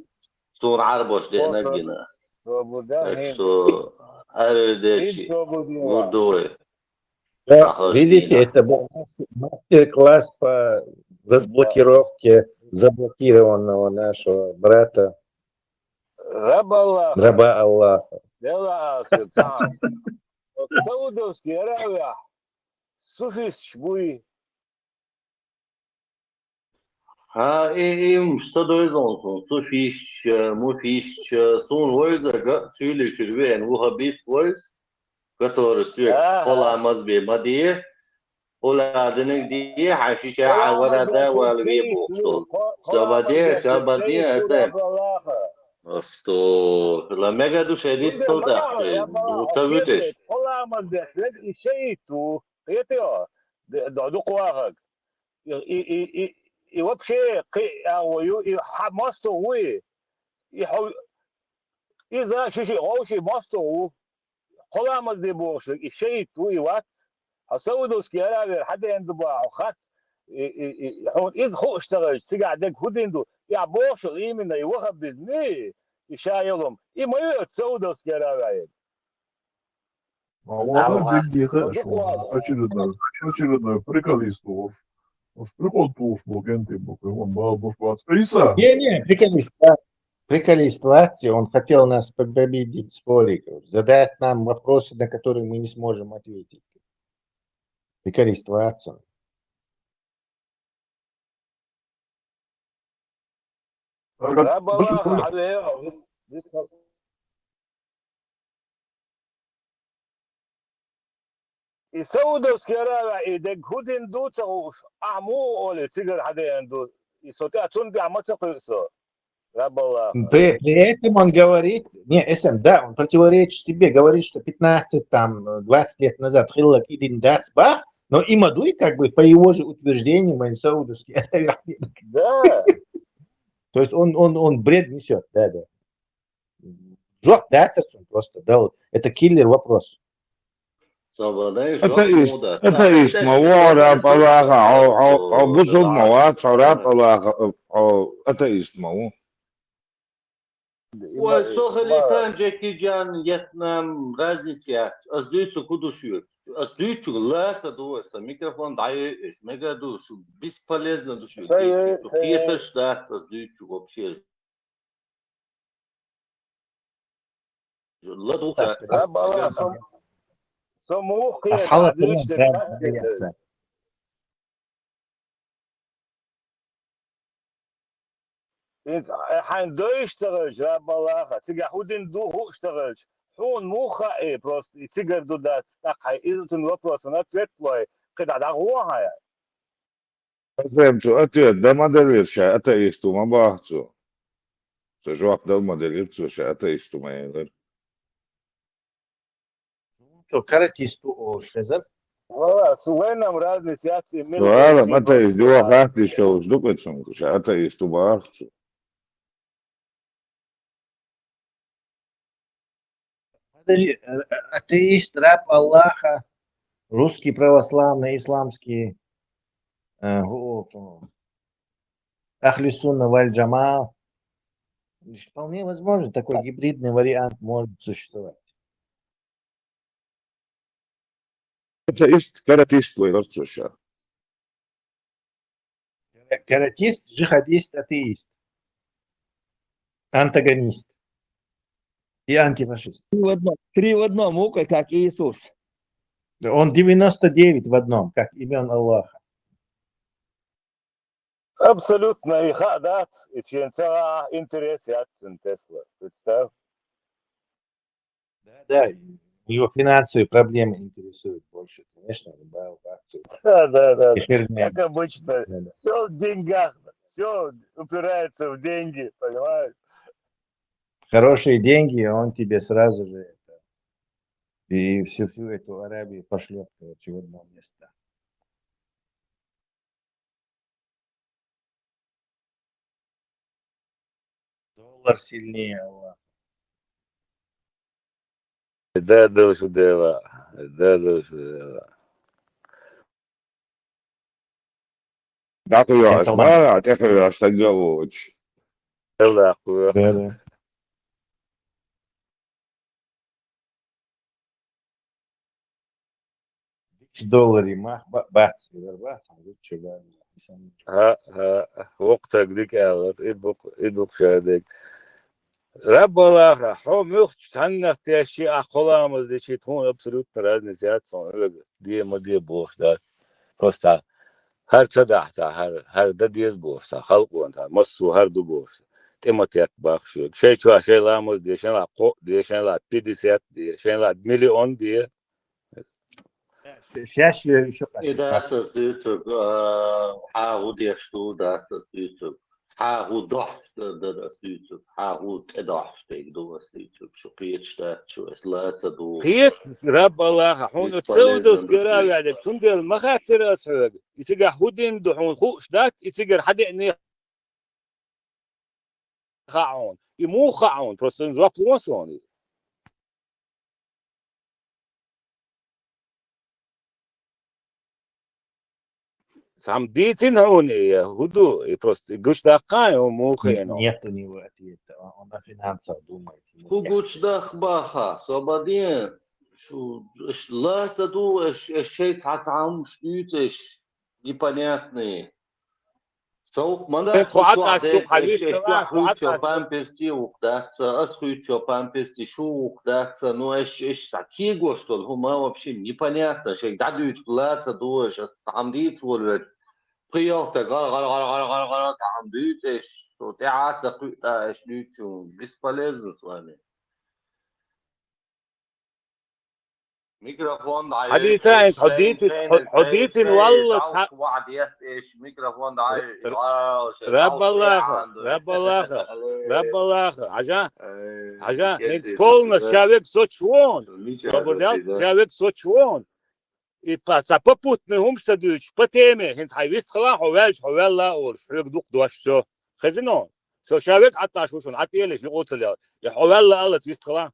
Сун арбош де нагина. Так что, аредечи. Гурдуй. Да, видите, это был мастер-класс по разблокировке заблокированного нашего брата. Раба Аллаха. Раба Аллаха. Дела асыр, там. Саудовский Аравия. Суфист буй. Ха, и, им что дойзон сун, суфист, муфист, сун войза, га, сюли чурвен, вухабист войз, который свет, хола мазбе мадие, хола динек дие, хаши ча авара да вал ве бухшо. Сабаде, сабаде, асем. Асто, ла мега душе дис солдат, уца вытеш. Хола мазбе, и шейту, это, да, да, дуквахак. И, и, и, и, и вообще, кы, а, ою, и ха, мосту, уй. И хо, и за, ши, ши, о, ши, мосту, у. Холамаз де бошли, и шейт, у, и ват. А Саудовский Аравия, хаден дуба, хат. И, и, и, хо, из хуштагаш, сига дег худинду. Я бошли, именно, и вахабизми, и шаялом. И мою Саудовский Аравия. А вот он дикий, хорошо. Очередной, очередной приколист уж. Уж прикол туш был, кенты был, он был, был, был. Иса! Не, не, приколист, да. Приколист, Латти, он хотел нас победить в споре, задать нам вопросы, на которые мы не сможем ответить. Приколист, Латти. И Саудовский Аравия, и дег худин дуца уж, а му оли цигар хаден ду, и соте ацун би амаца кырсо. Рабалла. При, при этом он говорит, не, эсэм, да, он противоречит себе, говорит, что пятнадцать, там, двадцать лет назад хиллак идин дац бах, но имадуй, как бы, по его же утверждению, мэн Саудовский Аравия. Да. То есть он, он, он бред несет, да, да. Жок, да, он просто дал. Это киллер вопрос. Атеист, атеист ма вора, палаха, о, о, о, бусул ма ва, цора, палаха, о, о, атеист ма ву. Ой, сохали тан, Джеки Джан, Вьетнам, разница. Аз дуйцу кудушуют. Аз дуйцу лаца дуэса, микрофон даю, эш мега душу, бесполезно душу. Киеташ да, аз дуйцу вообще. Ладуха. Асхала. Хьайн дойш цагъаш, Рабалаха, цига хӀу дин ду хӀуш цагъаш. Хьун муха э, просто, и цигар ду дац, тӀаккха хьай иза цун вопросан ответ лой, кхидӀа дагӀо хьая. Эсэм цу ответ да ма далира, ша атеисту ма бахцу. Ца жоп дал ма далира цу, ша атеисту ма элира. Цу каратисту олуш хезар. Вала, су вайнам разный сяци мил. Вала, ма атеист, дила хатти шоуш дукъецун, ша атеисту бахцу. Подожди, э, э, атеист, раб Аллаха, русский православный, исламский, э, вот, э, Ахлю Сунна валь Джамаа. Вполне возможно, такой гибридный вариант может существовать. Атеист, каратист вай варцуша. Каратист, джихадист, атеист. Антагонист. И антифашист. Три в одном. Три в одном, мука, как Иисус. Да, он девяносто девять в одном, как имен Аллаха. Абсолютно, и хаа дац, и шен ца а интерес яц цун Тесла. Представь. Да, да, его финансовые проблемы интересуют больше, конечно, рыбалка, всё это. Да, да, да. Эфирные. Как обычно. Да, да. Все в деньгах, все упирается в деньги, понимаешь? Хорошие деньги, он тебе сразу же это, и всю, всю эту Арабию пошлет, короче, в одно место. Доллар сильнее Аллаха. Да, да, шо дела. Да, да, шо дела. Да, ты я, я салам. Да, ты я, я, я, я, я, я. Да, да. Доллари мах ба-, бац, эгер бац, ан гуччу ба-, ХӀа, хӀа, вокх таг дика аьлар, и дукх-, и дукха ша дерг. Раббалаха, хьо муьлххачу цхьаннах тешши, ахь кхо ламаз дечи, тхуна абсолютно разница яц цхьана, хьоьга де ма де бохуш дац. Просто хӀара ца дахь цхьа, хӀара, хӀара дан деза бохуш цхьа, халкъо цхьа, массо а хӀара ду бохуш. ТӀе ма тетта боху шуьга. Шайн чохь шайн ламаз де, шайн лаьтта кхоъ де, шайн лаьтта пятьдесят де, шайн лаьтта миллион де. Шаьш вер шу И къаьстта. Дац ас дуьйцург, а, хьан хӀун деш ду, дац ас дуьйцург. Хьан хӀун дохьуш дар, дар ас дуьйцург. Хьан хӀун тӀедохьуш дерг ду ас дуьйцург. Шу кхеташ дац шу, ас ла ца ду. Кхета, Раббалаха, хьуна Бесполезно цаудалц ду гара шуьга. Ваьллиг, цундела ма хаьттира ас хьоьга. И цигахь хӀун дина ду хьуна хууш дац, и цигара хьан деъне хаьа хьуна. И муха хаьа хьуна, просто жоп ло суна. Цхьамма дийцина хьуна, я хӀун ду, и просто гучдаккха, и хӀун муха Н-, хиъна? Нет у него ответа, он, он о финансах думает, ему ХӀун гучдаккха баха, собаден, шу, аш ла ца ду, аш, аш шайн цхьа, цхьа хӀумаш дуьйцу, аш непонятные. Со вукх ма дац, тхо хӀу чохь Ӏаташ ду, дерг, хьан аш, вист аш хила, чохь хьо хуьйцу Ӏаташ ду. Памперси вукх дац, ас хуьйцу памперси шу вукх дац, ну, аш, аш цхьа кегош долу хӀума вообще непонятно, шайга дӀадуьйчу ла ца ду, аш ас цхьа хӀума дийца волавелча, пхи ялх тӀе гӀар, гӀар, гӀар, гӀар, гӀар, гӀар, цхьа хӀума дуьйцу аш, со тӀаьхьа ца кхуьйту аш дуьйцу, бесполезно с вами. Микрофон дӀа, хьо дийцина, хьо дийцина, хьо, хьо дийцина, валла, ца- ваӀ дет, эш, микрофон дӀа, Р-, р-, а, шен Раббалаха, хьалха Раббалаха, яханду. Раббалаха, Хьажа, Ай, Хьажа, кеце хӀинца полностью да. Ша вега соцуш вон. Мича Собар да, ша вега соцуш вон. И па-, ца попутный хӀумаш ца дуьйцуш, по теме, хӀинца хьайн вист хила, хьо ваьлча, хьо ваьлла олуш, хьоьга дукха дош, всё. Хезино? Со ша вега Ӏатташ ву шуна, Ӏатта элиш, юкъа ца лел. Я хьо ваьлла аллац вист хила.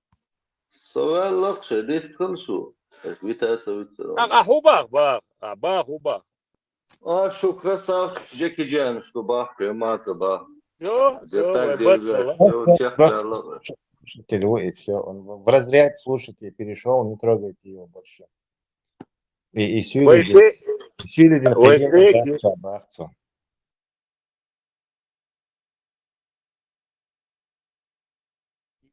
Со ваьлла, ше дист хила шу. Аш вита ца вита. А, а хӀу бах, бах, а, бах, хӀу бах. А, шу красавчик, Джеки Джан, шу бах, кхе ма ца бах. Всё, всё, так вай, дерга, баттала. Всё, чек Просто ваьлла. Слушатель, вы, и всё. Он в, в разряд слушателей перешёл, не трогайте его больше. И, и Вай сюридин, се-, сюридин вай хезен, секи. Бах ца, бах ца.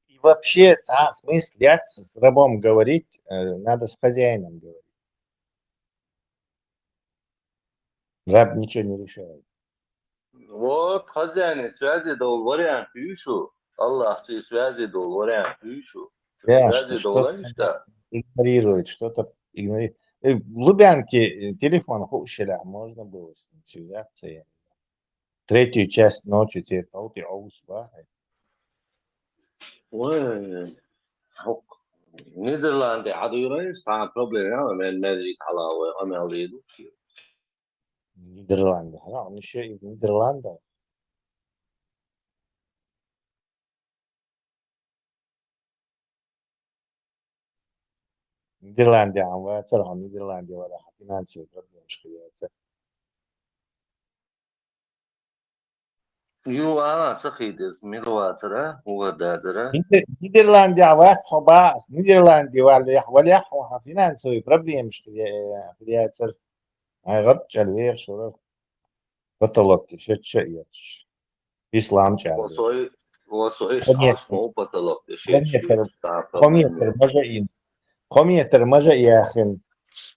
И вообще, а, смысл, я с, с рабом говорить, э, надо с хозяином говорить. Раб ничего не решает. Вот, хозяин, связи дол вариант ю шу. Аллах чи связи дол вариант ю шу. Да, связи что, дол что-то иштта игнорирует, что-то игнорирует. Э, в Лубянке, э, телефон ху-, шелях, можно было с ним связаться, я не знаю. Третью часть ночи тебе толки аус ба. Ой, хок. Нидерланды хьадуьйрай, сан проблема, мен, мен рит хьалавай, амел дийду. Нидерланды. Ха, он ещё из Нидерландов. Нидерландия ан вацар, хьо Нидерландия вара, хьо финансовый проблемаш хилаца. Ю, ала, ца хидес, мила вацара, угар дадара. Нидер-, Нидерландия вац, хьо баас, Нидерландия валлех, валех, хьо финансовый проблемаш хилаца. Ай, гӀад чӀал вехаш вара. Потолокке шечча а етташ. Ислам чӀагӀ. Ва со и, ва со и Кхо метр. Шаш мо потолокке Кхо шечча метр. Етташ, та Кхо метр проблема. Мажа ин. Кхо метр мажа яхин.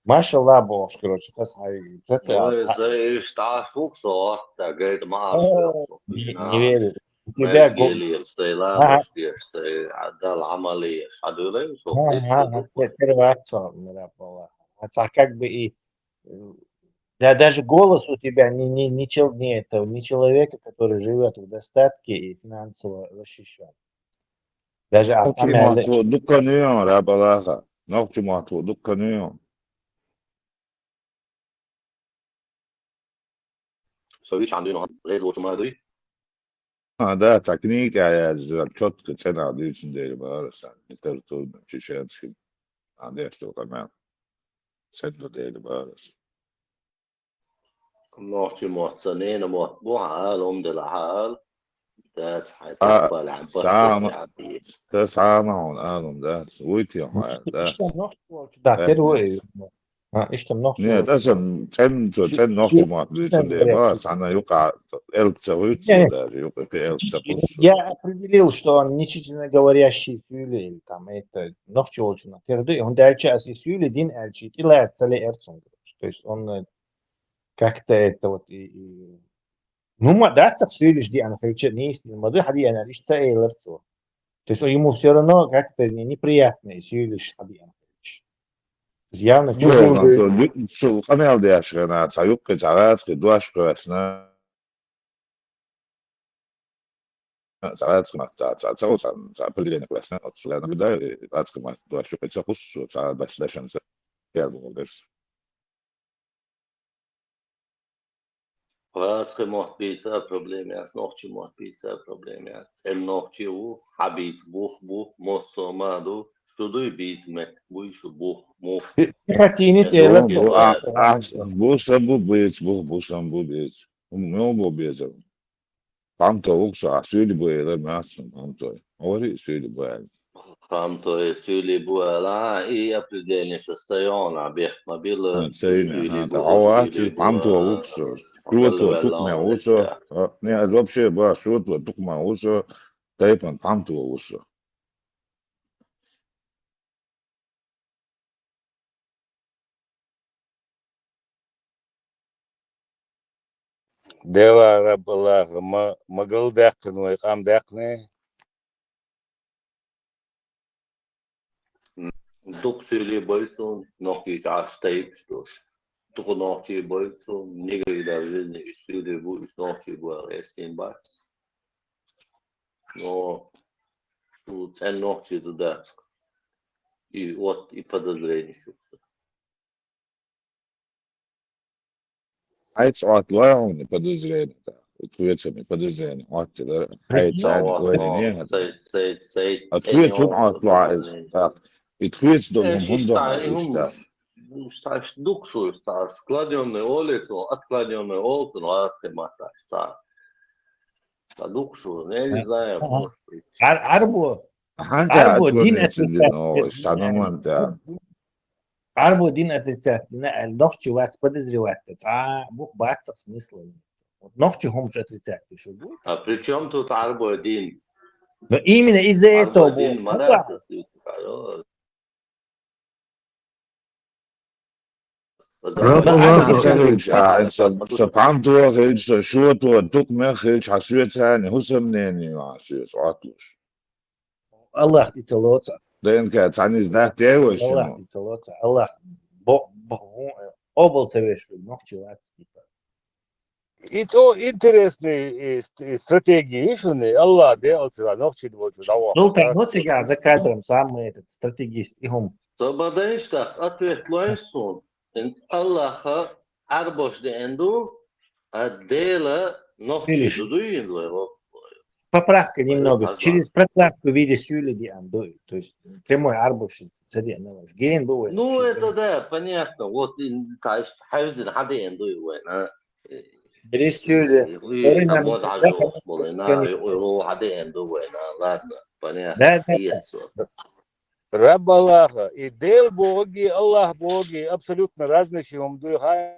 Машалла бохуш, короче, хас хьай, процесс. Ой, сай иштта Ӏаш ву со, орта, гайта ма Ӏаш. Не верю. У тебя гол- Гелиев, сай Ага. ламаш деш, сай Дала Ӏамал еш, хьадуьйлай со. Ага, ага, первый акцент, мира была. А так как бы и, э, да, даже голос у тебя не, не, не, чел, не, это, не человека, который живет в достатке и финансово защищен. Даже Нохчий Ахмед- мотт ву дуккха нуьйон, Рабалаха. Нохчий мотт ву дуккха нуьйон. Со вич хьан дуьйна гӀезлочу ма дуй? А, да, цхьа книга тӀехь яздира, чотка цӀена дуьйцун дела бара сан, литературный, чеченский. А, деш ду къамел. ЦӀена ду дела бара сан. Нохчий мотт ца нена мотт бу, хьан ала, ум дела хьан ала. Дац хьай А, таппал хьан сама- патта. Та сама он алум, да, уйти хьан, да. Иштта нохчий волчу, да, первый. А, иштта нохчий Нет, волчу. асан цӀен, цо Чи- цӀен нохчий чи- мотт чи- дуьйцун дела бара сан, юкъа элпца вуьйцу Не, не. даже, юкъа элпца пуссу. Я определил, что он не чеченоговорящий суьйли или там это нохчий волчу на терду, и он дальше ас и суьйли дин альчи, и лаьццале эрцун. То есть он э, как-то это вот и, и ну, ма дацах суьйлиш диан хилча, не истин, ма ду хьадиан иш ца эйлар цо. То есть ему все равно как-то не- неприятно и суьйлиш хьадиан хилча. То есть явно Ну, чужой. цо ду-, цо къамел деш хӀана, цхьа юккъе цхьа гӀазкхи дош кхоьссина. Цхьа гӀазкхи ма ца, цхьа, цхьа, цхьа, цхьа определение кхоьссина, оцу лаьна да, гӀазкхи ма дош юккъе ца хуссу, цхьа даш дашан ца, я думал дерс. ГӀазкхи мотт бийца проблема яц, нохчий мотт бийца проблема яц. Эн нохчий ву, хьан бийца бух бу, моссо ма ду, шу дуй бийца меттиг буй, шу бух, мух. Хатини цӀела. Бу, а, а, бу сан бу бийца, бух бу сан бу бийца. Мел бу беза. Памто вукса, а суьйли бу эла мацун памто. Ори суьйли бу эла. Памто и суьйли бу эла, и определение состояна бех ма била. Ха, цайна, ха, та хьо вац, и памто вукса. Шуто тукхме вуса. А, не, а вообще ба, шуто тукхма вуса. Тайпан памто вуса. Дела Раббаллаха ма, ма галдаьккхина вай къам даьккхина. Дукха суьйли бай суна, нохчий чӀаш тайпаш долуш. Дукха нохчий бай суна, никогда в жизни и суьйли бу, и нохчий бу аьлла эсин бац. Но шу цӀен нохчий ду дац. И вот и подозрение шу. Хьайца Ӏотталой хьуна подозрение, тӀаккха? И тхоьца подозрение Ӏотталара. Хьайца Ну, ойла ну, не хӀара. цай, цай, цай, А цай тхоьца не хӀун Ӏоттало ойла. иза, тӀаккха? И тхоьца долу Э, хӀун шиш ду тахьа, хьуна хӀун иштта? Ш-, ш-, дукха шу, ша, складённый олец, он, отклонённый олцун, а схематаш, ша. Ша дукха шу, я не знаю, может быть. Ар-, Арбо, Хьан Арбо, тӀе дин отклониться отрицать. дина, ой, ша, ну, вон, да. Арбо дин отрицать дина, а нохчий вац подозревать, цхьа бух бац цхьа смысл. Нохчий хӀумаш отрицать шу бу. А при чём тут Арбо дин? Но именно из-за этого Арбо дин бу. ма дац, ас дийцу, алло. Раб Аллаха. Ша хилча, а, ша, ша пхьамто хилча, ша шуто, дукха мех хилча, хьан соьца, хьан хӀусамнене ю хьан соьца, Ӏотталуш. Аллах тӀе ца лоцу. ДНК цхьаьна иза дац, де вай Аллах шуна. тӀе ца лоцу. Аллах бо-, бо-, обал ца веш ву, нохчий вац, типа. И то интересный, и ст-, и стратегия, и шуна, Аллах де, алцара, нохчий волчу, да, во. Султан, ну, цигахь за кадром самый этот стратегист, и хӀума. Со бадайш тах, ответ лойш сун. Инц Аллаха Арбош деан ду, а Дела нохчий Видишь? Ду дуй, инц лой, во. Поправка немного. Пожалуйста. Через прокладку в виде сюли диан дуй. То есть прямой Арбош ца диан, ну, ген бу. Ну, это да, понятно. Вот, ин, та, хьевзин хьадеан дуй вайн, а? Через сюли. И, и, там вот хьажа ух болу, на, и, и, хьадеан ду вайн, а? Ладно, понятно. Да, да, И да. всё. Раб Аллаха, и Дел боху, и Аллах боху, абсолютно разный ши хӀума дуй, хьан?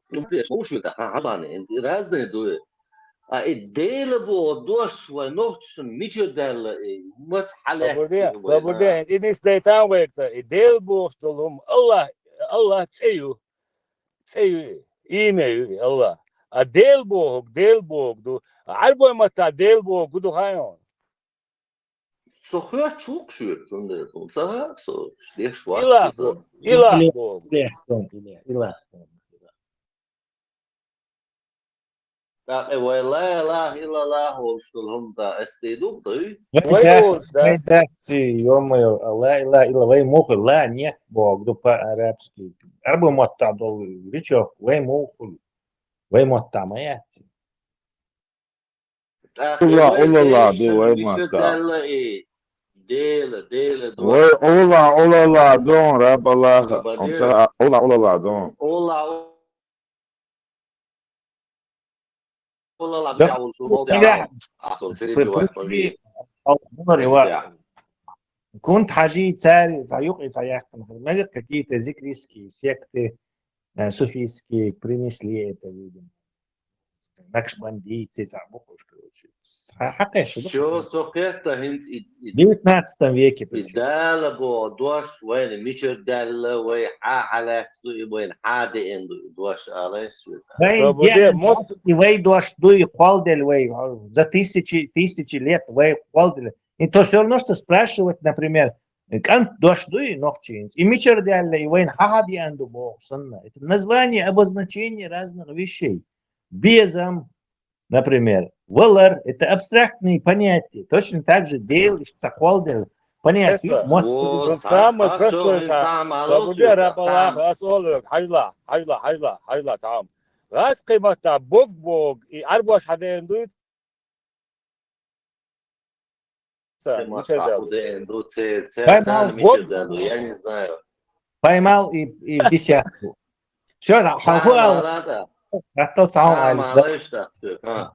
Ну, ты слушай, да, ха, ха, ладно, разные дуй. А и Дела боху дош вайн нохчашна мичара даьлла и? Маца хьалаьцна Собур де, собур де, и нисдайтан вайца. И Дела бохуш долу хӀума Аллах, Аллах цӀе ю. ЦӀе ю, имя ю и Аллах. А Дела бохург, Дела бохург ду. А Ӏарбой маттахь Дела бохург ду хаьий хьуна? Со хоьттуш ву-кх шуьга, цундела суна ца хаьа, со деш вац. Илах бохург, илах бохург. Илах, илах, илах. ТӀаккха вай ла илаха иллаллах олуш долу хӀума тӀаккха эцций ду-кх дуй? Вай олуш, да? Вай дац, ё-моё, ла илаха иллаллах, вай муха ла нет бохург ду по-арабски. Ӏарбой маттахь долу речёк вай муха, вай маттахь ма яц. ТӀаккха Алла, вай Алла ла ду, вай маттахь. Даьлла и Дела, Дела ду. Вай Алла, Алла ла ду, Раб Аллах. Алла, Алла ла ду. Алла, Алла ла ду. Кунт хьажи цари, цхьа юкъа цхьа яхкана хир. Мегар какие-то зикристские секты, э, суфийские принесли это, видимо. Накшбандийцы, цхьа бохуш, короче. Хьакхеш ду. Всё, со кхетта хӀинца и, и, девятнадцатом веке и причём. Дала бо дош вайна мичара даьлла, вай хьа хьалаьцна ду, и вайна хьа деана ду, и дош алай суьйта. Вай, собур де, мос- и вай дош ду, и кхолладелла вай, за тысячи, тысячи лет вай кхолладелла. И то всё равно, что спрашивать, например, кӀант дош дуй нохчийн, и мичара даьлла, и вайна хьа хьа деана ду бохуш санна. Это название, обозначение разных вещей. Безам, например, валар, это абстрактные понятия. Точно так же Дела, иштта цхьа кхолладелла понятие. Самое простое, собур де, Раб Аллах, ас олург, хьажал, хьажал, хьажал, цхьа хӀума. ГӀазкхийн маттахь бог бохург, и Ӏарбоша хьадеана дуй? Ца, мичара даьлла? Поймал, вот. Поймал и, и десятку. Всё, да, хьан хӀу ала? Гаттал цхьа хӀума ала.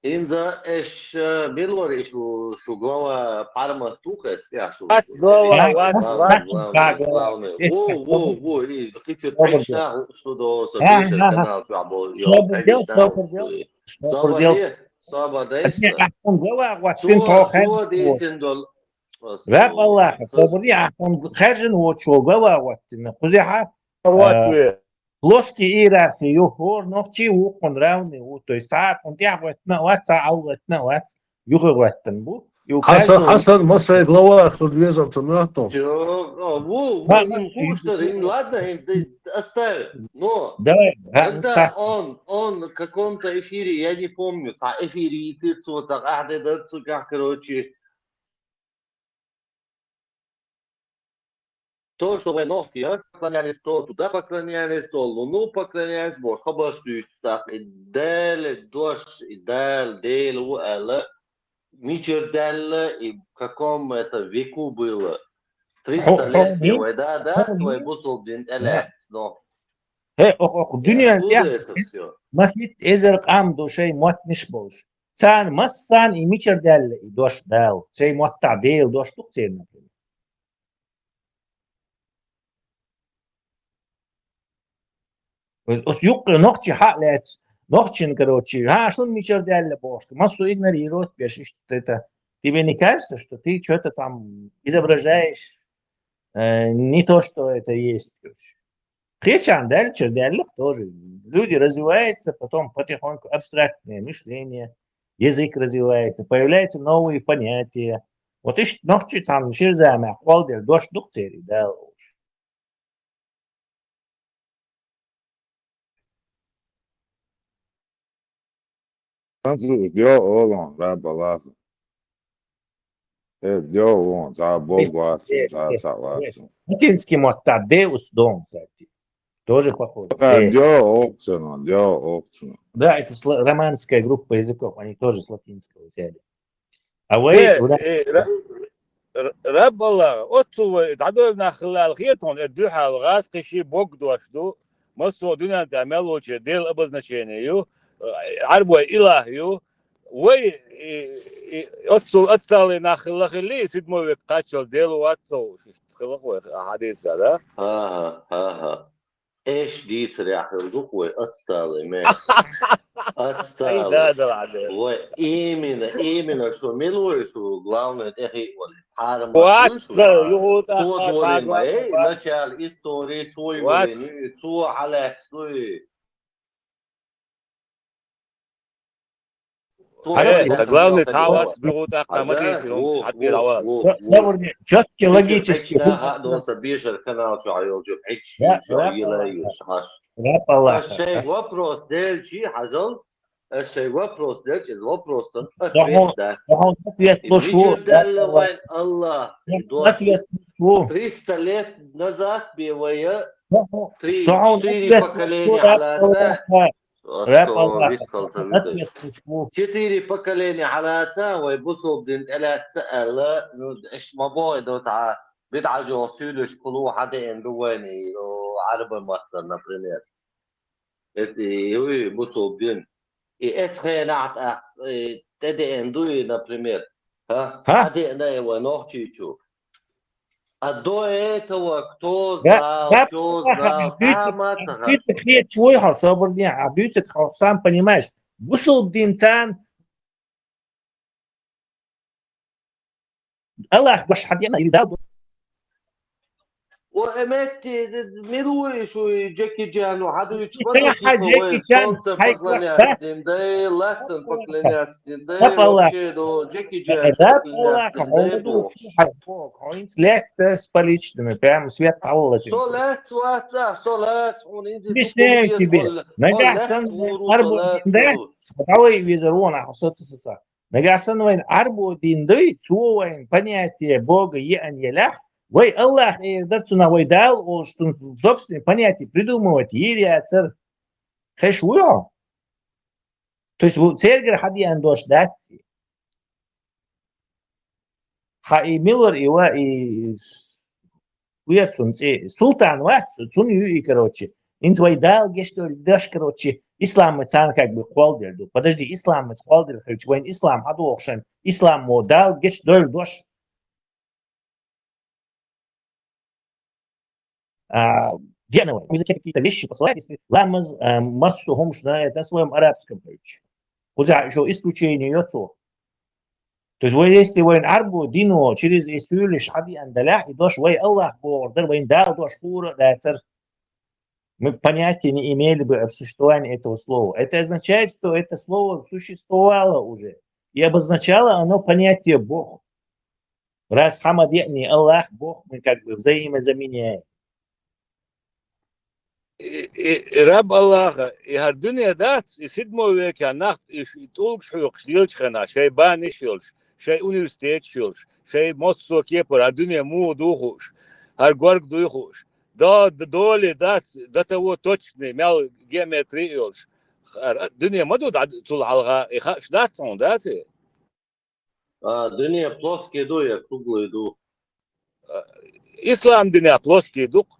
ХӀинца эш, э, билвар и шу, шу глава пармат тухес, я шу. Вац глава, вац, вац. Главный. Во, во, во, и кхичу пхьегашна шу до со, дешер канал чу або. Собур дел, собур дел. Собур дел. Собар дайса. Ахьун гава гӀоттина тохен. Раб Аллаха, собур де, ахьун хержина вочо гава гӀоттина. Кхузехьа плоский иерархия ю, хӀор нохчи вукхун равный ву. То есть цхьа хьун тӀехь гӀоттина вац, цхьа ал гӀоттина вац, юхе гӀоттина бу. Хьасан, Хьасан, масай глава ахтур везам ца мёхту. Ву, ву, им хуштар, им ладно, им оставь. Но давай, когда он, он в каком-то эфире, я не помню, цхьа эфире йийцира цо, цхьа къахьде дара цу гахь, короче. То, что вай нохчий, а, поклонялись то, туда поклонялись то, луну поклонялись, бо, хабарш дуьйцу, так, и Дала дош, и Дала Дела ву аьлла, мичара даьлла, и в каком это веку было. Триста лет, вай да, да, вай бусулба дин тӀелаьцна, но. Хе, ох, ох, дуьнен тӀехь маситта эзар къам ду шайн моттанаш болуш. Царна массарна и мичара даьлла и дош Дала? Шайн моттахь Дела дош ду-кх церан, например. Оцу юккъе нохчи хьа а лаьцна, нохчина, короче, хьа, шуна мичара даьлла бохуш, массо игнорировать беш, иштта это. Тебе не кажется, что ты чё-то там изображаешь, э, не то, что это есть, короче? Кхечарна даьллачара даьлла-кх тоже. Люди развиваются, потом потихоньку абстрактное мышление, язык развивается, появляются новые понятия. Вот иштта нохчи цхьана шира замехь кхолладелла дош ду-кх церан Дала олуш. Француз дио олон, да, балафа. Э, дио вон, да, бог вас, да, согласен. Латинский мотта Deus дом, кстати. Тоже похоже. Да, Э. Дио оксано, дио оксано. Да, это сла- романская группа языков, они тоже с латинского взяли. А вы Э, э, ра- ра- Раббалла, оццул вай дӀадоьлла нах хилла аьлла хетон, э, дуьхьал гӀаз кхиши бог дош ду, массо а дуьнен тӀехь мел волче Дела обозначение ю, э, Ӏарбой илах ю, вай, и, и, оццул ацталли нах хилла хилли, седьмой век кхаччалц Дела вац цо, хилла вай хьадиса, да? Ага, ага. Эш дийцарехь хилла ду-кх вай, отсталый, мел. Отсталый. Ай, да, да, ладно. Вай, именно, именно, шу мила ву шу, главное, тӀехиъ вале. Хьарам бац шу, ша. Цо долийна ма, эй, начало истории, цо ю валийна, цо хьалаьцна ду и. Хьажа, главный, цхьа вац бигӀу тӀаккха ма дийци, хӀумаш хьадийр Ӏа. Чётки, логически. Хьаьчна хьа доса бешар канал чу Ӏайолчу хьаьчна, чу йилай йиш хьаш. Ас шайга вопрос делчи, хьажал, ас шайга вопрос делчи, из вопросан ответ да. Ответ луш ву. Мичара даьлла вайн Аллах? Ответ луш ву. Триста лет назад бе вая, три, четыре поколения хьалаца. Раб Аллах, висхал ца виташ. Четыре поколения хьалаца, вай бусулба дин тӀелаьцна аьлла, ну, эш ма боху до цхьа, бидӀа жоьхьа суьйлуш кхулу хьадеана ду вайна, Ӏарба маттана, например. Эци, и, уй, бусулба дин. И эцу хенахь тӀаккха, и, тӀедеана ду и, например. Хьа? Хьадеана и вай нохчийчу. А до этого кто знал, чё знал, сама ца хьаш. Дуьйцург хеташ вуй хьо, собар де, а дуьйцург хьо сам понимаешь. Бусулба дин царна Аллах баш хьадеана или Дала. О, эметти, мила ву и шу и Джеки Чану хьадуьйцуш ма ду, типа, вай солнце поклоняться дин дай, латтан поклоняться дин дай, вообще, ну, Джеки Чан поклоняться дин дай бохуш. Хьо хӀинца лаьтта с поличными, прямо свет хьаллача. Со лаьтта вац, со лаьтта, хьуна инза. Объясняю тебе. Нагахь санна вайн Ӏарбо дин дац, давай везар вон, а, со ца, со ца. Нагахь санна вайн Ӏарбо дин дуй, цо вайн понятие Бога еана елахь, вай Аллах эр дар цунах, вай Дала олуш цунна собственное понятие придумывать йийр яцара. Хезаш вуй хьо? То есть ву-, цергара хьадеана дош дац и. Хьан и мила вара и ва, и с-, вера цунна цӀе? Султан вац, цунна ю и, короче. ХӀинца вай Дала гечдойла дош, короче, исламаца царна как бы кхолладелла ду. Подожди, исламаца кхолладелла хилча, вайн ислам хьадоху шайн, исламо Дала гечдойла дош. А, деана вай. Везде какие-то вещи посылает, если ламаз, а, массо хӀумаш на, это на своём арабском, короче. Кхузахь ещё исключение йо цо. То есть, вай, если вайн Ӏарбо дино через и суьйлуш хьадеана далахь, и дош вай Аллах бохур дара, вайн Дала дош хуур а дацара. Мы понятия не имели бы о существовании этого слова. Это означает, что это слово существовало уже. И обозначало оно понятие Бог. Раз хьан ма деъний Аллах, Бог, мы как бы взаимозаменяем. И, и, и раб Аллаха, и хӀара дуьне дац, и седьмой векехь нах, и ш-, и тӀулгаш хьоькхуш лелачу хенахь, шайн банаш йолуш, шайн университеташ йолуш, шайн массо а кепара хӀара дуьне муха ду хууш, хӀара горга дуй хууш, до-, д-, доле дац, до того точный, мел геометри а йолуш. ХӀара дуьне ма ду дӀа цул хьалха, и хууш дац хьуна, дац и? А, дуьне плоский ду я круглый ду? А, ислам дуьне плоский ду-кх.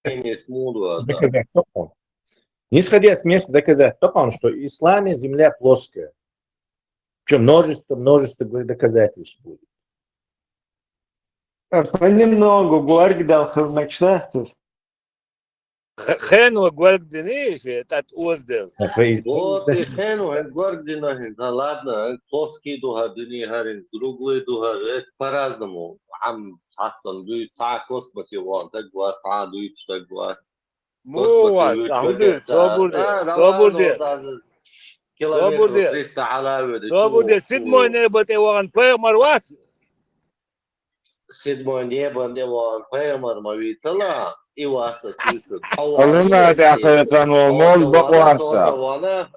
Доказательств токъон. Не сходя с места, доказать токъон, что в исламе земля плоская. Причём множество, множество, говорю, доказательств будет. Понемногу горга дала хир ма дац. Х-, хено горга дина, ше, тӀат озделла. Вот, и хено хӀара горга дина хӀинца. Ладно, плоский ду хӀара дуьне, хӀара круглый ду хӀара, это по-разному. Хьан цхьацца дуй, цхьа космосе вахана стаг вац, цхьа дуьйцуш стаг вац. Муха вац, цхьа хӀун дуй, собар де, собар де. Километр триста хьалавоьду. Собар де, седьмой небо тӀе вахана пайхамар вац? Седьмой небо тӀе вахана пайхамар ма вийцала, и вац ас вуьйцург. Аллахьа тӀехь кхайкхина волу молла бакъ вац.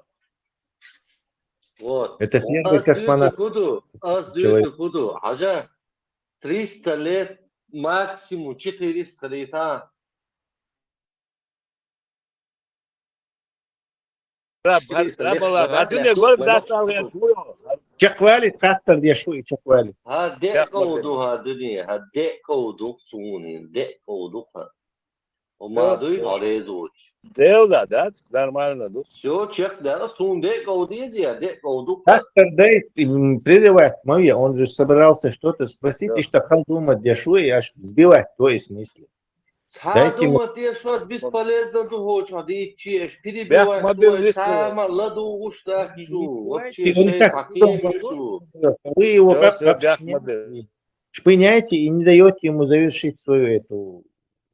Вот. Это первый космонавт. Ас дуьйцург хӀун ду? Ас дуьйцург хӀун ду? Хьажа, триста лет максимум, четыреста хилийта. Раб, раб Аллах, а дуьне горга дац аьлла гӀерташ ву хьо? Чекхвалийта, хаттар деш ву и, чекхвалийта. ХӀара деа ков ду хӀара дуьне, хӀара деа ков ду-кх суна, деа ков ду-кх хӀара. Хьо ма дуй, хьо реза воцуш. Дела да, дац, нормально ду. Всё, чекх даьлла, суна декъа деза, я декъа ду. Доктор Дейт, м, прерывать ма ве, он же собирался что-то спросить, Да. и что хьал дума деш ву, и аж сбивать твои смыслы. Цхьа Дайте ему- дума тешо, бесполезно ду хьочо дийчи, аш Бяхма бил перебивать, вист сама ладу уж так шу, вообще Ты говоришь, шей как пакем кто шу. Вы его Всё, как, всё, как бяхма бил. шпыняете и не даете ему завершить свою эту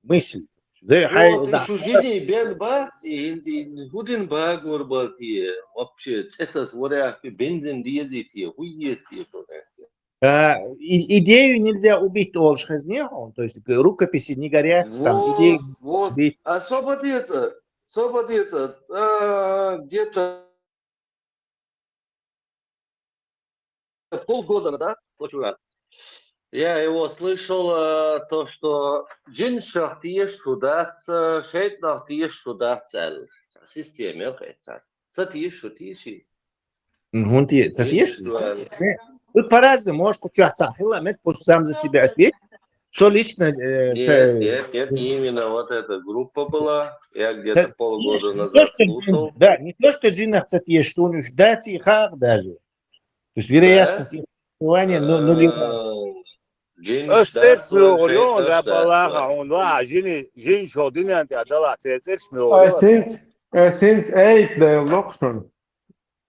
мысль. За- хай- Вот, да. и шу жини бен бац, и инди худин багур балти, вообще, это своряхи бензин дезити, хуести шу. А, и- идею нельзя убить, олуш хезний хьуна, то есть рукописи не горят, там идеи Вот, вот. убить. А со бадеца, со бадеца, а, где-то полгода назад, слушай, я его слышал, э, то, что джиншах теш шу дац, э, шайтӀанах теш шу дац, аьлла. Система хецар. Ца теш шу теши. Мгм, те- ца теш? Джинш шу аьлла. Тут по-разному, может, кучу отца хила, мет, пусть сам за себя ответит. Что лично, э, Нет, ца- нет, нет, именно вот эта группа была. Я где-то Ца- полгода не назад то, что слушал. джин- да, не то, что джинах ца теш шу, он уж дать и хак даже. То есть вероятность их существования, ну, ну, либо- Э, джин Ас дац, церс мугӀур шайтӀан йон дац, раббалаха дац. хьуна ва жини жин шо дуьнен тӀа дала церс церс мугӀур. Синц, синц эйт да локшун.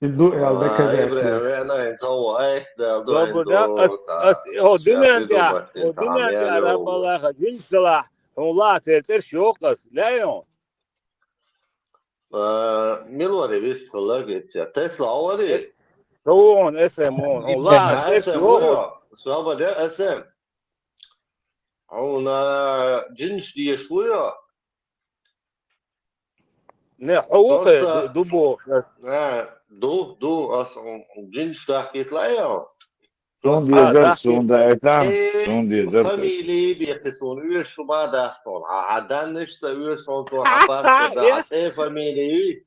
И ду эл да А, каза. Ибрахим, вена, инца, о, ай, да, да, Добу да, да, ас ас о дуьнен тӀа, о дуьнен тӀа раббалаха жин дала хьуна ла церс церс йокъас. Лайон. Э, милвари вист хала гетя. Тесла авари. Тон эсэм он. Хьуна ла церс йокъас. Саба да эсэм. Хьуна джинш деш ву я? Не, хьо ву кхе, ду бохуш ас. Э, ду, ду, ас джинш дахкит ла я? Сун дезар, сун даита, сун дезар. Фамилии бехи сун, уьш шу ма дахтон. А данныш ца уьш он сун, а паспорт да, а цӀе фамилии.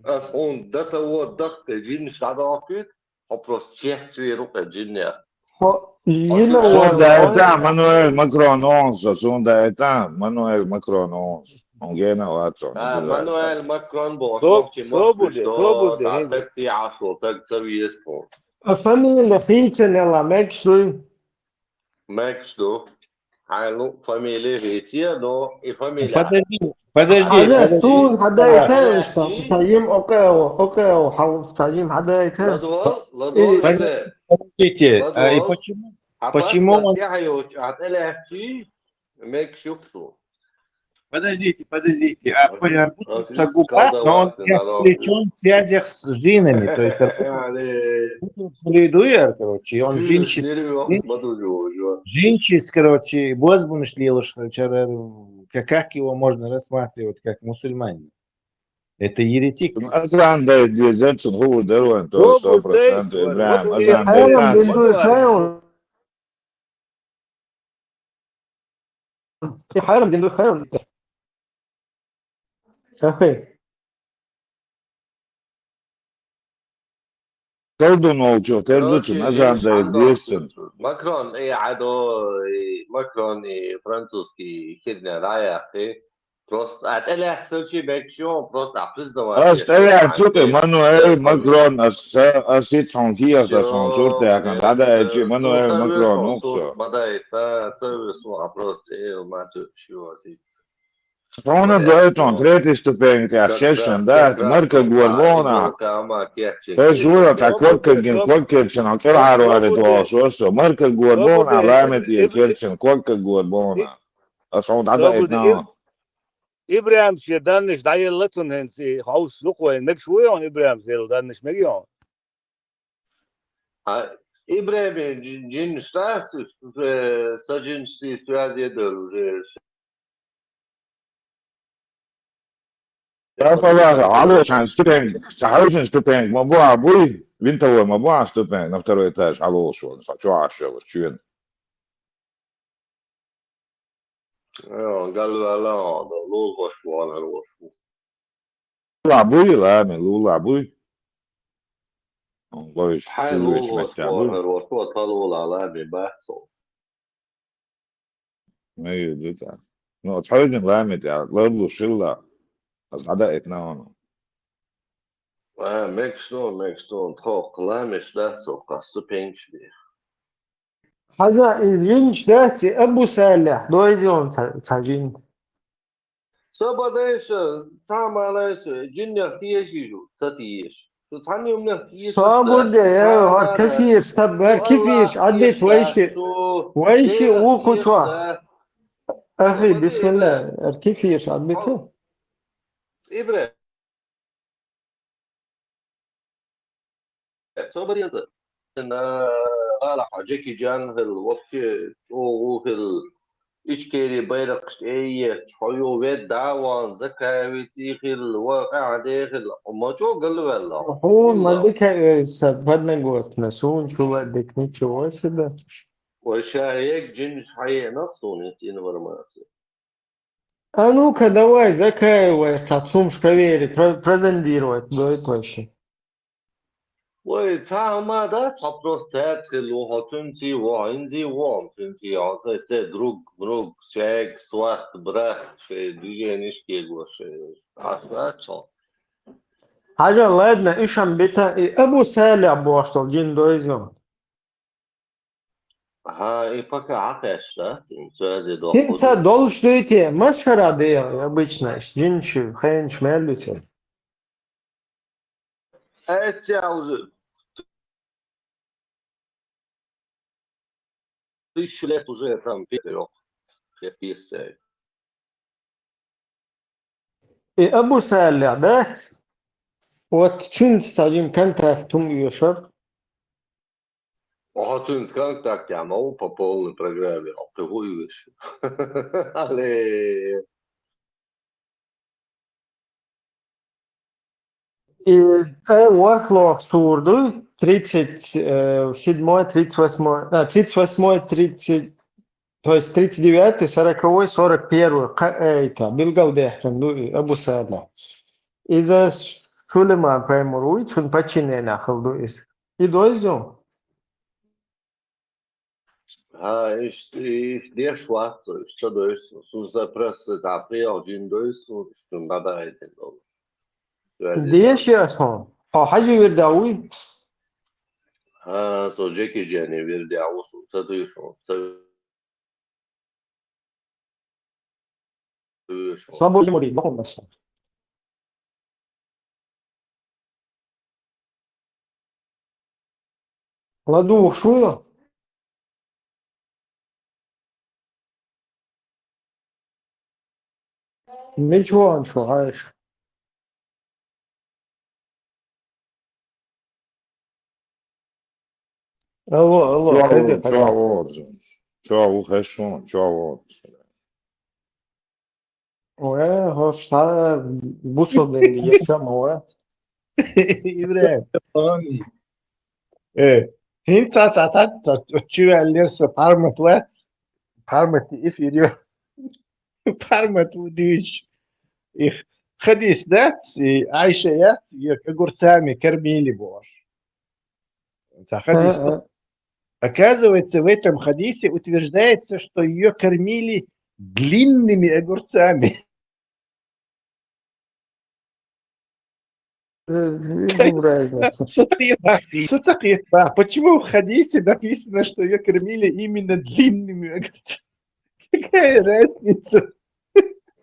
Ас хьуна дата вот дахка джинш дӀадохкуьйту, хьо просто цец виру кхе джиннех. Хо, Сун даита Мануэль Макрон онса, сун даита Мануэль Макрон онса. Он гена вацо. А, Мануэль Макрон бо, Со-, собуде, собуде, хензи. Такси ашо, так ца виестон. А фамилия хийцанела мегаш дуй? Мегаш ду. Хьайну фамилия хийце, но и фамилия. Подожди, подожди. Хьана подожди. сун хьадай теш са, са йим окъео, окъео, хьау са йим хьадай теш. Ладвал, ладвал, И- Ибре. Подождите, а и Ладвал. почему? А Почему он- Я хочу, а ты легчи, мегаш юксу. Подождите, подождите. А Окей. Паярбут Окей. Сагуба, Калдават, но он не калдават. Отвлечен в связях с джинами. То есть Яни, Фридуер, короче, и он джин, джинщик. нервиос, ма ду жо, жо. Джинщик, короче, бозбунуш лелуш, короче, как его можно рассматривать как мусульманин? Это еретик. Азан да дезер, сун ху дарван, то Добу сто процентов дейс, Ибрахим, вот азан это Хайрам да. дин дуй хайрам. И хайрам дин дуй хайрам. Шахи. Колдун олчо, тердуцун, азан да дезер. Макрон, и адо, и Макрон, и французский херня, да, я, и просто, а, это легче, чем экшон, просто, а, признавать. Ас тӀаьхьа цу тӀе Мануэль Макрон, ас, ас ит хьуна кехат, ас хьуна сурт яьккхина, дӀадаьлчи Мануэль Макрон, ну всё. Мадай, та, ца весу, а, просто, э, ма ту, шо, а, си. Хьуна дойтон, третий ступень тӀехь шешан, да, марка гор бона. Тес ура, та коккагин, коккерчан, кӀелхьарвари тоху, со, марка гор бона, ламетий керчан, кокка гор бона. Ас хьуна дӀадаьлчи. Ибрахим ше даннаш дӀаелла цунна хӀинца, и хьовс лукъвайн, мегаш ву йон Ибрахим ел даннаш мега йон? А Ибрахим джин, джин штрафтуш, уже со джиншций связи дор, уже Ца палаха, хьалошан ступенька, ца хьаьжин ступенька, ма бу а буй, винтовой ма бу а ступенька, на второй этаж, хьалошван, ца чу а шо, чуен. Галвала, лулгош валар вошу. Лула буй, лами, лула буй. Он ловиш, Хай чуеш, лулгош маття буй. Валар вошу, а талула лами бахсо. Мега ду та. Ну, цхьа вижин ламит, я, лавлу шилла, аз ада этна ону. А, мекс ну, мекс ну, тхо, ламиш да, цо, касту пенч би. Хьажа, и жинч дац, и Абу Салих, дойди он ца, ца жин. Со бадайша, ца малайша, жиннех тиеши жу, ца тиеш. Шу цхьанна юмнех тиеш. Со баша, бурде, я, ца ар малай. Кафир, стаб, ар Шу кафир, Аллах аддит тиеш вайши, да, шу вайши Аллах уху тиеш чуа. Да. Ахи, Шу бадайша. Бисмилла, ар кафир, аддит. Ибре. Собар янза. На гала Джеки Джан хил, вообще чӀогӀу хил, Ичкери байракъ эйе, чхойо вед даван, закави цихил, ва къаде хил, ма чӀо галвелла. Хун ма дика, э, са подноготно, сун чула дикни чего сюда. Ва шаек джин шаенак сунит информация. А ну-ка, давай, закаивай, ца цумш проверить, про-, прозондировать, давай точно. Ой, ца хӀама да, ца просто цец хилу хьо цунци, ва хӀинзи, ва хӀун цунци, хьо ца, ца друг, внук, чег, сват, брат, шей движениш кего, шей. Аш да, чо? Хьажа, ладно, ишам бита, и Абу Саля бошто, джин дойзюм. Ага, и пока хьакъеш, да? Цин связи дохуду. ХӀинца долуш дуй те, масхара дел, обычно, жинчу, хенчу мел ду те. Эцця уже тысячу лет уже там Питер, хеписей. И Абу Саля, да? Вот чунца цхьа жим контакт хӀума оьшура. Оха цуьнца контакт яма ву по полной программе, оха кхин хӀу оьшу. Але. И, э, ворхӀлох сур ду, тридцать седьмой, тридцать восьмой, а, тридцать восьмой, тридцать, то есть тридцать девятый, сороковой, сорок первый, кха-, э, это, билгалбехкан ду и Абу Саля. Иза Сулейман пайхамар вуй, цун подчинение хила ду иза. И дойзу? А, иш, иш деш вац, иш ца дойсу. Сун запрос тапхи ал джин дойсу, иш тун баба айден дол. Деш я сон. Хо хьажи вирда вуй? А, со Джеки Джани вирда ву, сун ца дойсу, ца Свободный мори, бахун баса. Ладу шуя. Ничего, ничего, знаешь. Алло, алло, чуа хайди, ву, хайди. Чуа ву, чуа ву, хешун, чуа ву. Ой, хошта, бусурденги, ешама, ой. Ибрагим. Ой. Э, хин ца, ца, ца, ца, чуя лерса пармат вац. Пармат эфир ё. Пармат удиш. Их хадис дац, и Айша яц, её огурцами кормили бор. Ца хадис. А, а. Оказывается, в этом хадисе утверждается, что её кормили длинными огурцами. Э, ну, разница. Что за хитро? Что за хитро? Почему в хадисе написано, что её кормили именно длинными огурцами? Какая разница?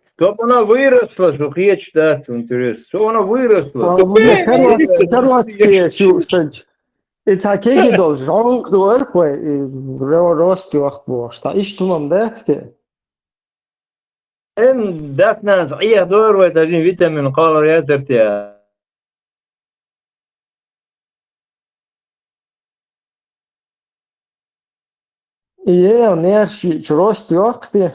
Чтоб она выросла, что хечь даст интерес. Чтоб она выросла. А, ну, короткие, короткие, шу-, шанч. И такие должен говорить, и ро-, рост ёх бо, что ишт тумам, да, те? Эн дафнанс, ия дор вай, тажин витамин, калор язар те. Ие, нерши чурос ёхти.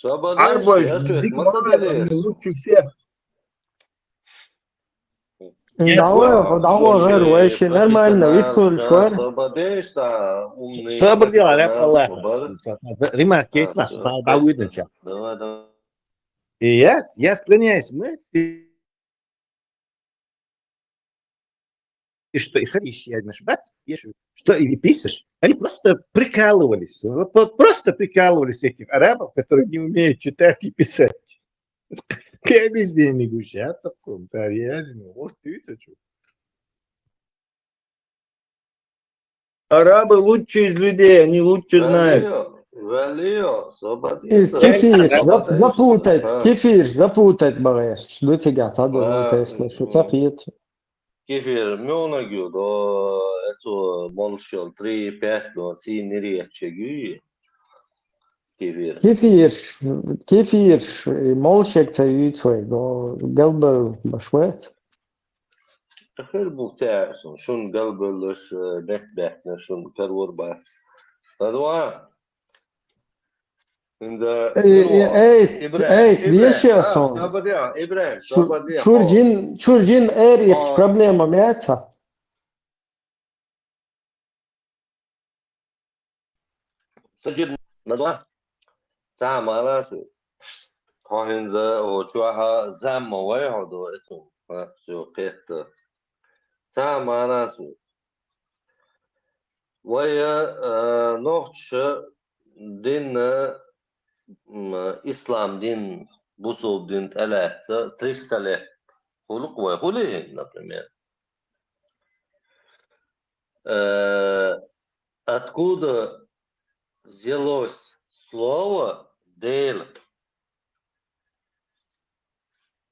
Арбош, дик мама, лучше всех. Давай, давай, вообще нормально, выстроили швар. Собар дела, рэп, Аллах. Ремарк есть, нас, да, да, выдача. Давай, давай. И я, я склоняюсь, мы и что и ходишь, я, знаешь, бац, ешь, что и писаешь. Они просто прикалывались. Вот, вот просто прикалывались этих арабов, которые не умеют читать и писать. Кебизден гушат сакъсун, царь язин, вот ты это чё? Арабы лучше из людей, они лучше знают. Валио, валио, собака. Из кефир, зап-, запутать, кефир, запутать, бывает. До тебя, да, да, запутать, если что, так и это. Кефир, мёнагю, до, это, молчал, три, пять, до, синери, чеги. Кефир. Кефир, кефир, молчек цаюцой, до, галбал, башвет. Хэр бухтяшун, шун галбалыш, бет-бетна, шун карвар бац. Тадва. Инда, эй, ну, эй, эй, эй, Ибрахим, вещи, а, сон. Сабадия, Ибрахим, сабадия, чурджин, чурджин, эр, проблема, мята. Саджид надо. Цхьа маьнас. Тхо хӀинца, о, чухьа замма вай хьо до, эцу. Ха, всё, кхетта. Цхьа маьнас. Вай, э, нохча дин, м, ислам дин, бусулба дин тӀалаьцна триста лет. Хулук вай, хули, например. Э, откуда взялось слово «Дела»?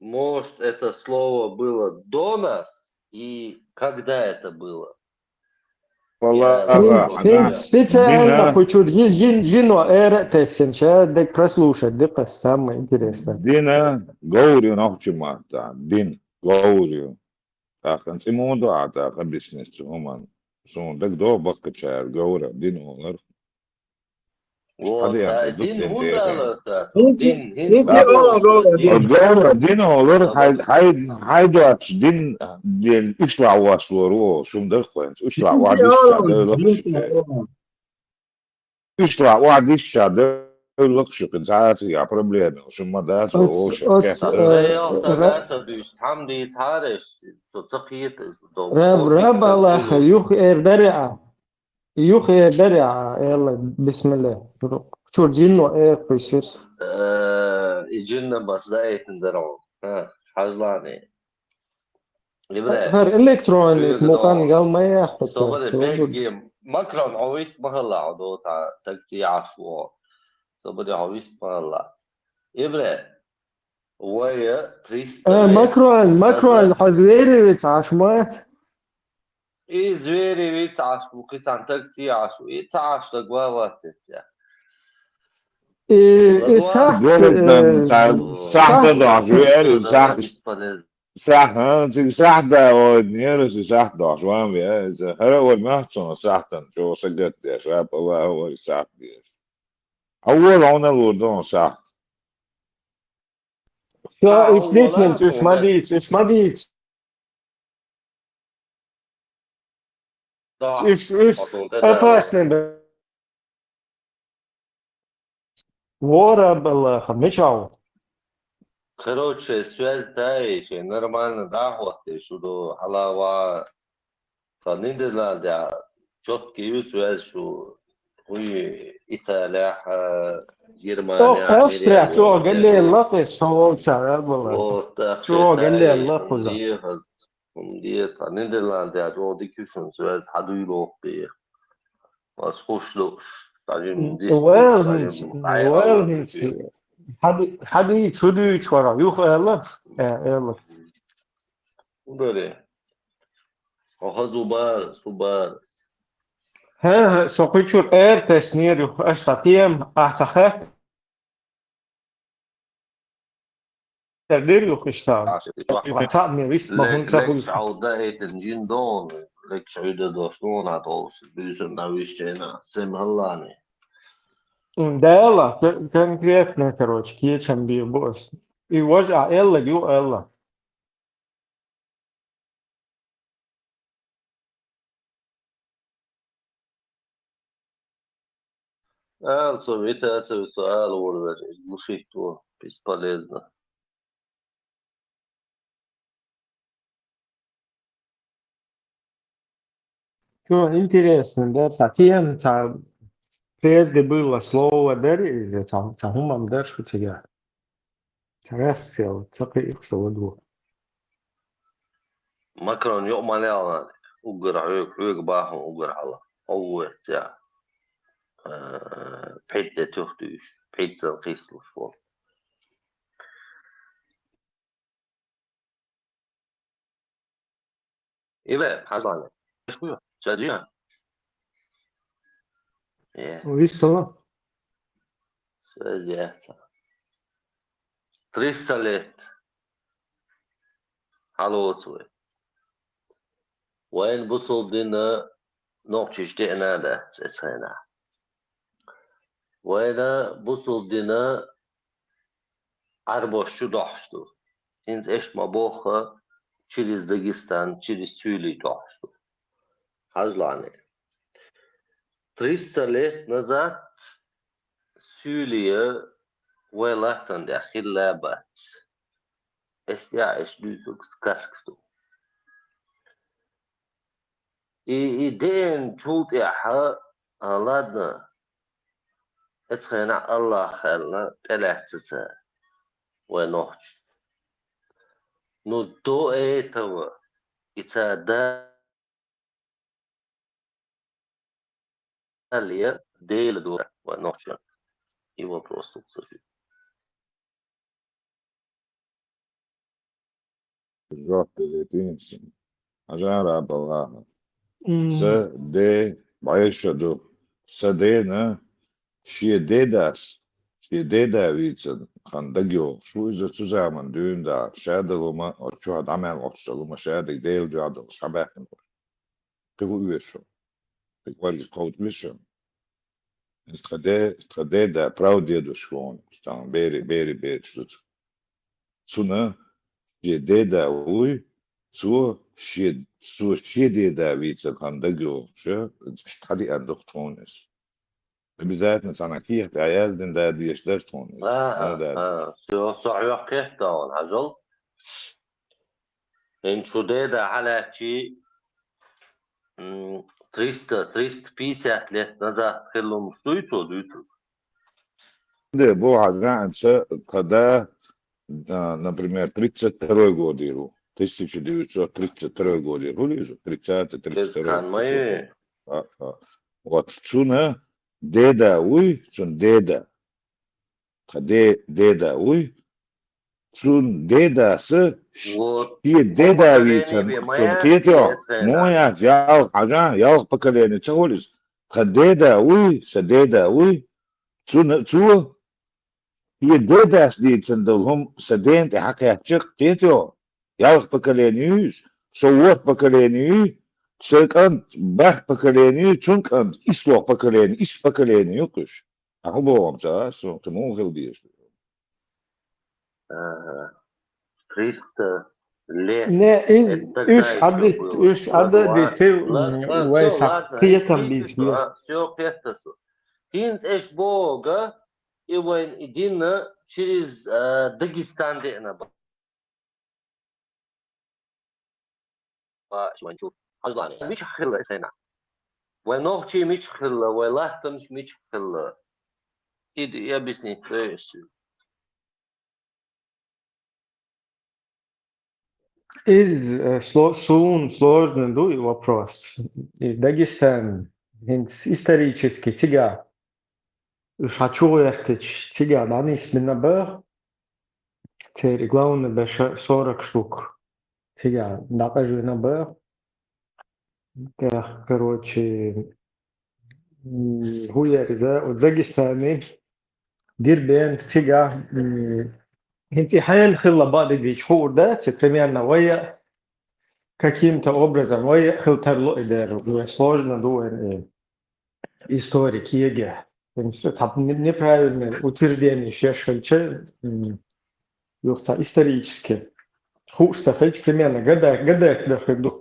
Может, это слово было до нас? И когда это было? Валлахи, я, ага, специально, ага, хочу джин, джин, джин, но это сенча, так прослушать, да, самое интересное. Дина, говорю, нохчи мата, дин, говорю. ТӀаккха цӀи муха ду Ӏа тӀаккха бизнес цу хӀуманна? Суна дагадогӀу баккхачара говра дин олар. Вот, хьадеана а, дин хӀунда олар цара? Дин, дин, дин, дин, дин, дин. Вот говра дин олар, хьай, хьай, хьай доцу дин, дин ишла васлор ву, шун дагахь вайна, ишла ваха диш ца дойла. Иштта охьадисча девлла шуьга цхьа а цига проблема, шу ма дац, оц-, оц-, э, ра-, ца дуьйцу, цхьамма дийцахьара, со ца кхета, Раб, Раб Аллаха, юха эр дари а? Юха эр дари а, элла, бисмилла. Чур джинно эр кхуьйсира. Э, и джинна бас даийтина дара хьуна. Ха, хьажлани. Ибре. ХӀара электронный мукъан гал ма яхху. Собаре, бегги, Макрон, хьо вист ма хилла, хьо доцахьа, таг ца яхьаш ву. Собаре, хьо вист ма хилла. Ибре, вай триста лет назад. Э, Макрон, Макрон, хьо звери виц Ӏаш ма вац? И звери виц Ӏаш ву, кхин цхьана таг ца яхьаш ву, и ца Ӏаш таг ва вац эццехь. И, и сахьт, э, сахьт дохьуш веара, сахьт. Сахьт, цига сахьт да ойдинера, цига сахьт дохьуш ван веа, иза хӀара вай моьтту суна сахьтана, чӀогӀа сагатдеш, Раб Аллаха вай сахьт деш. Хьо вара хьуна лур ду хьуна сахьт. Всё, уж литлинца, уж ма дийца, уж ма дийца. Уж, уж опасный да. Вора балаха, мича ву? Короче, связь дай, шей нормально дӀахӀоттий, шу ду хьалава. Сан Нидерландехь чётко ю связь шу, хуй Италехь, а, Германехь, Австрия, чӀогӀа галле лакхе со волчара а бала. Вот, чӀогӀа галле лакхуза. ХӀунда, тхан Нидерландехь чӀогӀа дика ю шун связь, хьадуьйлу воккхий. Ас хуш ду, тӀажим дис, Вел хӀинца, вел хӀинца. Хьади-, хьадий, цу дуьйчу вара, юха аьлла? Э, аьлла. Ударе. Оха зубар, субар. ХӀа, хӀа, со кхуьчуьра эр теснера юха, аш сан тема, ахь ца хатта. Дер юха иштта. Цхьаъ ме вист ма хӀунда ца хуьлуш. Лекс Ӏовда эйтин джин дон, лекс Ӏуьда дош дон, а долуш, буьйсан дӀа виш чайна, сем хӀаллани. М, Дала, кон-, конкретно, короче, кечам бийр бу ас. И важа а элла, ю элла. Ала со витацию, со ала вур вер, иза лушийта ву, бесполезно. Чё интересно, да, цхьа тема, цхьа прежде было слово дара, или цхьа, цхьа хӀума дара шу цигахь? Цхьа рассел, цхьа кхы икхсо ладу. Макрон юкъа ма лелла, уггар хьоьга, хьоьга бахьун уггар хьала. Хьо ву веццехь, э, пхьитта де туьхтуьйш, пхьитта санна кхийсалуш волу. Иве, хьажлана. Ша дия? Э. Вистала? Связь яца. Триста лет. Хьалоцу вай. Вайн бусул дина нохчиш деана дац эцхайна. Вайна бусул дина Ӏарбош чу дохьуш ду. ХӀинца эшт ма бохха, через Дагестан, через Сюли дохьуш ду. Хьажлане. Триста лет назад Сюлия вай латтан тӀехь хилла бац. Эс тӀехь эшт дуьйцург сказка ду. И, и деана чул тӀехьа, а, ладно, эцхайна Аллах аьлла, тӀелаьцна ца вай нохча. Ну, до этого и ца да Далее Дела дура ван нохча. И вопрос тут сажи. Жоп делетинчи. Ажара балаха. М. Са де байша ду. Са дена шие дедас, шие деда вийцан хан дагио. Шу иза цу заман дюйн да, шада лума, от чуха дамел от салума, шада Дела дуа дол, шабахин. Кхин хӀу оьшу? Кхин варгис кховдалуьйшу? Иза тхан де, тхан деда, прав дедушка вон, стан бери, бери, бери, шу цу. Цуна шие деда вуй, цо шие, цо шие деда вийцар хан дагиохча, тхьадиан дух тхуна иза. Обязательно цхьана кехат яздина да деш дара тхуна иза. Ага, ага. Со, со хьох кхетта ван, хьажал. ХӀинца шу деда хьалаьцчи, м, триста, триста пятьдесят лет назад хиллумаш дуй цо дуьйцург? Де, бо хьажаанца, когда, а, например, тридцать второй год иру. Тысяча девятьсот тридцать второй год иру. Хулизу? Тридцатый, тридцать второй. Кан ма ю. А, а. Вот цуна деда вуй, цун деда. Тха де-, деда вуй. Цун дедаса ш-, вот, шие деда вийцан, цун кхетё. Мо яц, ялх хьажа, ялх поколение ца хулис. Тха деда вуй, са деда вуй. Цун, цо шие дедас дийцан дол хӀум са ден тӀе хьакхаьчча, кхетё. Ялх поколение юй, со ворхӀ поколение юй, са кӀант бархӀ поколение юй, цун кӀант ислох поколение, иш поколение ю кхуьш. Ахьа бохам ца, со кхин муха хила дезаш. Ага. Триста лет. Не, ин, уьш хьадит, уьш хьадит, вай цхьа кхетам бийца. Всё, кхетта со. ХӀинца эш бога, и вайн и дина через, а, Дагестан деана ба. Ва шиман чу хьажлани. Мича хилла эсайна? Вай нохчий мича хилла, вай латтамаш мича хилла? Иди, я объяснить, то есть. Из, э, сло-, сун сложный ду и вопрос. И Дагестан, хӀинца исторически цига, уьш хьачугӀертача цига дӀанисбина баха, церан главный беша сорок штук цига дӀакъажвина баха. ТӀаккха, короче, м, хӀу яр иза, оцу Дагестане, Дербент, цига, м, хӀинца и хьенан хилла бакъдерг дийцича хуур дац, и примерно вай а каким-то образом вай а хила тарло и дера. Вай сложно ду вайн и история кегехь. ХӀинца цхьа не-, неправильное утверждение шеш хилча, м, юха цхьа исторически хууш ца хилча, примерно гадай, гадай дар хир ду.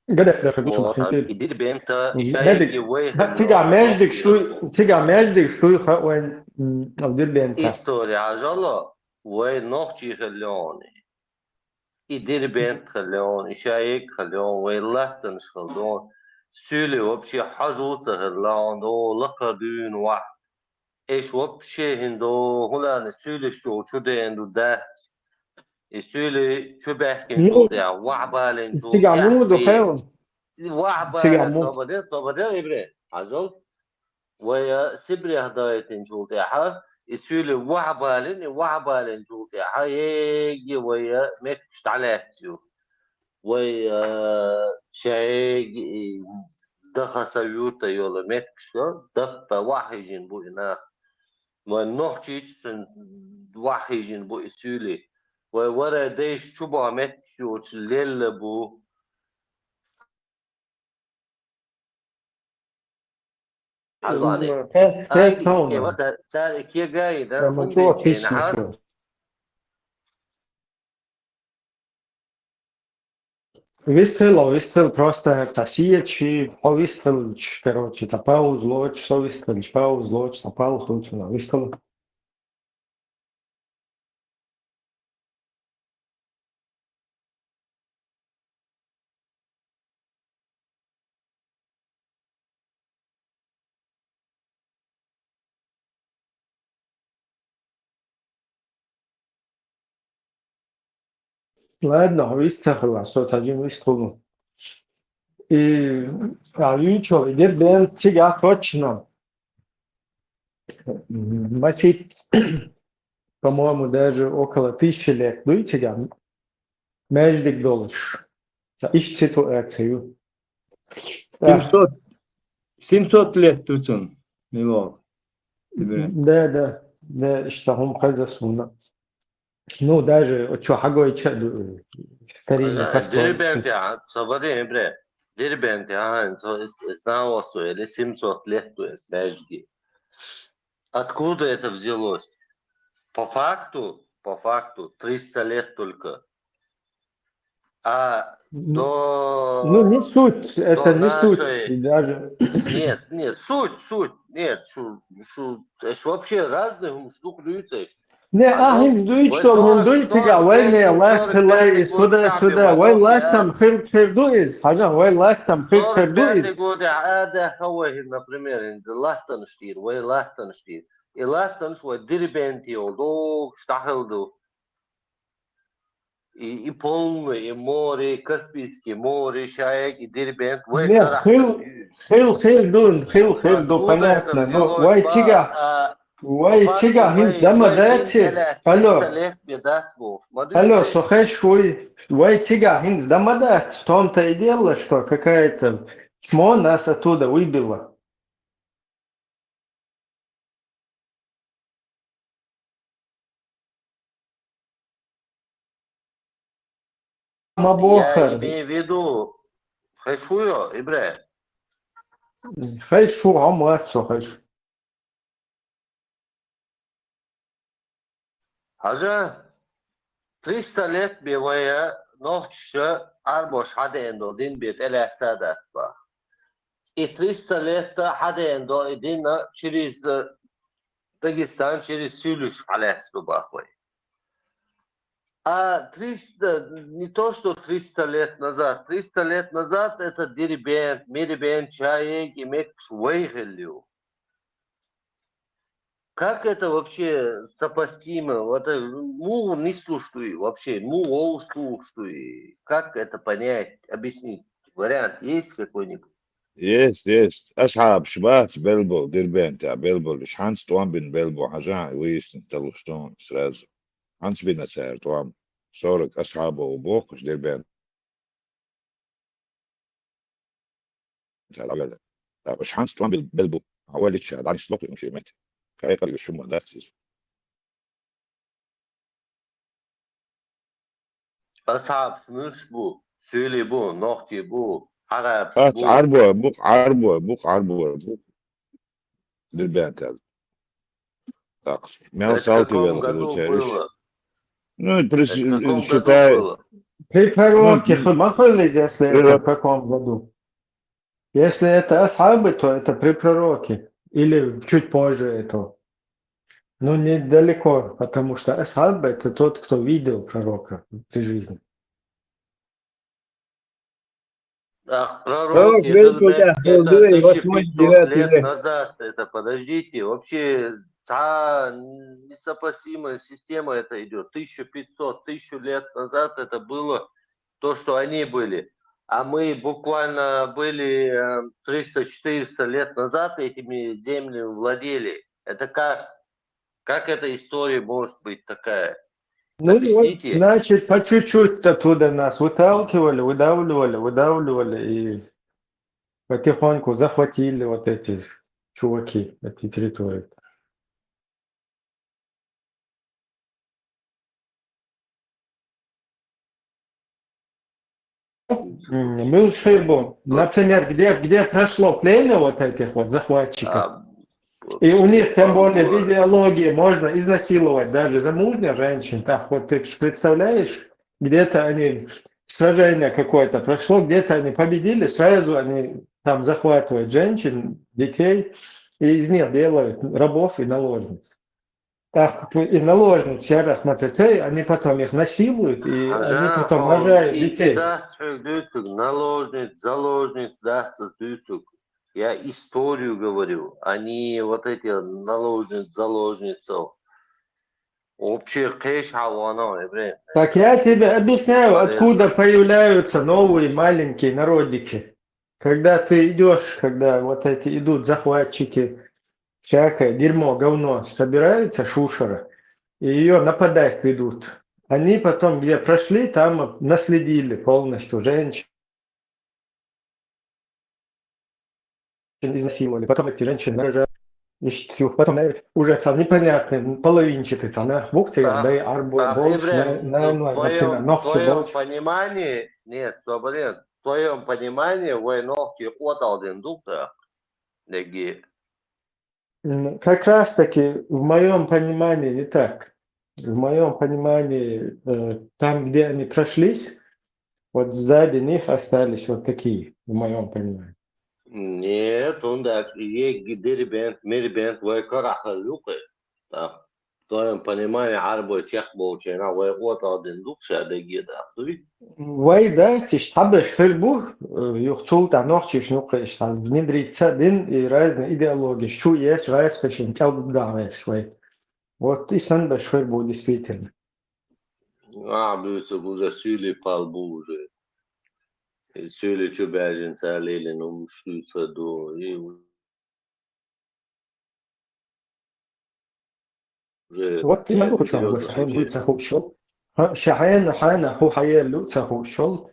Гадаьхкина хир ду шуна хӀинца. И Дербента, и шайги вай хӀа, цига маьждиг шуй, цига маьждиг шуй ха вайн, м, ал Дербента. История хьажало, вай нохчий хиллони. и Дербент хилла йоӀ, и Шаег хилла йоӀ, вай латтанаш хилла йоӀ. Суьйлий вообще хьожа ца хилла йоӀ, лакха дуьйна вахь. Эш вообще хӀинца хӀулана суьйлаш чу чу деана ду дац. И суьйлий чу баьхкина Ну, чул тӀехь, вахь балина чул цигахь тӀехь муха ду бе. Хеван? Вахь Цигахь балина муха? Собаде, собаде, ибре. Хьажал. Вай, а, Сибрех дайтинчул тӀаьхьа, и суьйлий вахь балина, и вахь балинчул тӀаьхьа, еги вай, а, меттигаш дӀалаьцна ю. Вай, а, шаеги, и даха са юрта йола меттигаш, даппа вахь хьийжина бу и нах. Вай нохчийча цун вахь хьийжина бу и суьйлий. Вай вара дайша чу баха меттигаш йоцуш лелла бу. Хьажал. М, хе-, хе-, Ангис тхьовна. Кева, ца-, цара и кегаи дар Ма хӀунда чо динчу хӀинца хьа? Чо. Вистхила, вистхила, просто цхьа сиечи, хьо вистхилча, короче, цхьа пауза лоцуш, со вистхилча, пауза лоцуш, цхьа пауза лоцуш, вистхила. Ладно, вистхила, со тажин вистхила. И, а, вичо, и Дербент цигахь точно. Масит, по-моему, даже около тысячи лет дуй цигахь маьждиг долуш. Иштта ситуация ю. Семьсот, семьсот лет ду цунна, мило. Да, да, да, иштта хӀума хеза суна. Ну, даже вот чо хьагойча а ду, старинный Ага, постройки. Дербент, а, собаре, бре. Дербент, а, это, это знавал, что или семьсот лет, то есть, подожди. Откуда это взялось? По факту, по факту, триста лет только. А Ну, до, ну, не суть, до это не суть нашей даже. Нет, нет, суть, суть, нет, шу, шу, это ж вообще разные, м, штук дуется. Не, а, ахь хӀинца дуьйцуш долу хӀума дуй цигахь, вай не лаьттахь лай, и сюда, сюда, вай лаьттам хир, хир ду иза, хьажа, вай лаьттам хир, хир ду иза. Года а даха вай, например, латтанаш тӀера, вай латтанаш тӀера. И латтанаш вай Дербенте йолу догуш дӀахила ду. И, и полный, и море, и Каспийский море, шаег, и Дербент, вай Не, карахь хил, хил, хил ду, хил, хил ду, понятно. Ну, вай цигахь, вай цигахь хӀинца дама дац. Алло. Алло, со хезаш вуй. Вай цигахь хӀинца дама дац. В том-то и дело, что какая-то чмо нас оттуда выбила. Ма бохар. Я имею в виду, хезаш вуй, Ибрахим? Хезаш ву, хьо ма вац со хезаш. Хьажа, триста лет бен вай нохчаша, Ӏарбоша хьадеана долу дин бен тӀелаьцна а дац баха. И триста лет хьадеана долу и дин через, э, Дагестан, через суьйлаш хьалаьцна ду баха вай. А триста, не то что триста лет назад, триста лет назад это Дербент, Мербент, шаег и меттигаш вай хилла ю. Как это вообще сопоставимо? Вот, э, муха нислуш ду и вообще, муха вовшах луш ду и? Как это понять, объяснить? Вариант есть какой-нибудь? Есть, есть. Асхьабаш бац белла болу, Дербента белла болу, уьш хьанца тӀом бина белла бу, хьажа, выяснить далуш ду сразу. Хьанца бина цара тӀом? Сорок асхьабо бохуш Дербента. ТӀаккха уьш хьанца тӀом бил-, белла бу? Хьан ойла ша, дӀанисло кхин шен метте. Кхайкхар ю шума дац иза. Асхьабаш муьлш бу? Суьйлий бу, нохчий бу, Ӏарабаш Ац, бу? Ӏарбой бу, Ӏарбой бу, Ӏарбой бу. Дербентал. Так, мел Это в салти каком вел году хилла цериш. Было? Ну, при-, Это в каком году считай, было? При пророке, ну, хи-, ма хуьллий, если это в каком году? Если это асхьабы, то это при пророке. Или чуть позже этого. Ну, недалеко, потому что асхьаб — это тот, кто видел пророка при жизни. А пророки, это, блядь, это тысяча пятьсот лет назад. Это, подождите, вообще, та несопоставимая система это идет. Тысяча пятьсот, тысячу лет назад это было то, что они были. А мы буквально были э, триста-четыреста лет назад этими землями владели. Это как? Как эта история может быть такая? Ну, вот, значит, по чуть-чуть оттуда нас выталкивали, выдавливали, выдавливали, и потихоньку захватили вот эти чуваки, эти территории. Мюншербу, например, где, где прошло племя вот этих вот захватчиков, и у них, тем более, в идеологии можно изнасиловать даже замужних женщин. Так вот, ты представляешь, где-то они, сражение какое-то прошло, где-то они победили, сразу они там захватывают женщин, детей, и из них делают рабов и наложниц. Так, и наложниц, я рахмататай, они потом их насилуют, и они потом рожают детей. Наложниц, заложниц, да, я историю говорю, а не вот эти наложниц, заложницев. Вообще, кеш хавана, Ибрагим. Так я тебе объясняю, откуда появляются новые маленькие народики. Когда ты идешь, когда вот эти идут захватчики, всякое дерьмо, говно собирается, шушера, и ее нападать ведут. Они потом, где прошли, там наследили полностью женщин, изнасиловали. Потом эти женщины нарожают. Потом уже там непонятный, половинчатый, там, да, бухты, да, и арбо, больше, на, на, на, например, ногти больше. Понимании, нет, Соболин, в твоем понимании, вы ногти отал дин духта, неги. Как раз таки в моем понимании не так. В моем понимании, э, там, где они прошлись, вот сзади них остались вот такие, в моем понимании. Нет, он так, и Дербент, Мербент, вай караха люкы. Так, в твоем понимании арбой чех болчена, вай отал дин духта, деги да, туй. Вай да, тиш табеш хырбу, юхтул та нохчиш нукыш, там внедриться дин и разные идеологии, шу еш, раз фешин, кял да вай. Вот и сан беш хырбу, действительно. А, бюцик уже сюли пал бу уже. Сюли чубяжин цалили, ну, штуца до. И Вот и могу почему больше, он будет сахушел. Шахен, хана, ху хаелу, сахушел.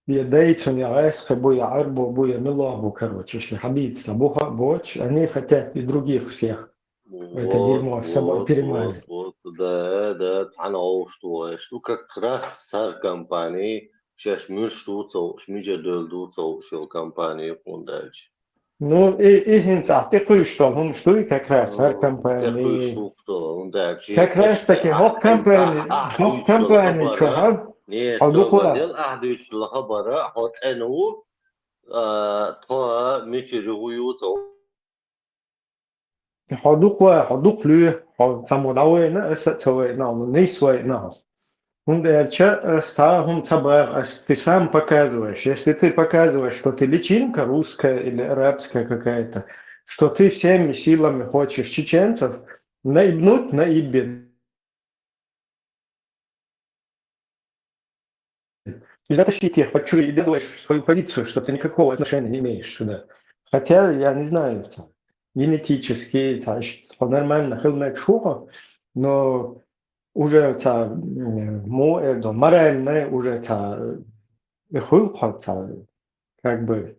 Я дайцун, я айсхе, бу я арбо, бу я милабу, короче, если хабит, сабуха, боч, они хотят и других всех. Это дерьмо с собой перемазать. Вот, да, да, цана ошту, что как раз сар компании, сейчас мир штуцал, шмиджа дөл дуцал, шел компании, он дальше. Ну, и, и хинца, ты кой что, он что и как раз сар компании. Как раз таки, хоп компании, хоп компании, что, а? Нет, а духуа. Дел, а, дучла хабара, хот эну, а, то, мичи ругуюцал. Хьо дукха вай, хьо дукха луй, хьо цхьаммо дӀавайна, аса а ца вайна, хьо нийса вайна. ХӀунда аьлча, аса цхьа а хӀума ца багӀа, аса ты сам показываешь. Если ты показываешь, что ты личинка русская или арабская какая-то, что ты всеми силами хочешь чеченцев наебнуть, наебен. И затащить их под чужие, и делаешь свою позицию, что ты никакого отношения не имеешь сюда. Хотя, я не знаю, там, генетически, там, что нормально, хилмек шуха, но уже там, м, мо, э, да, морально уже там, э, хуй, там, как бы,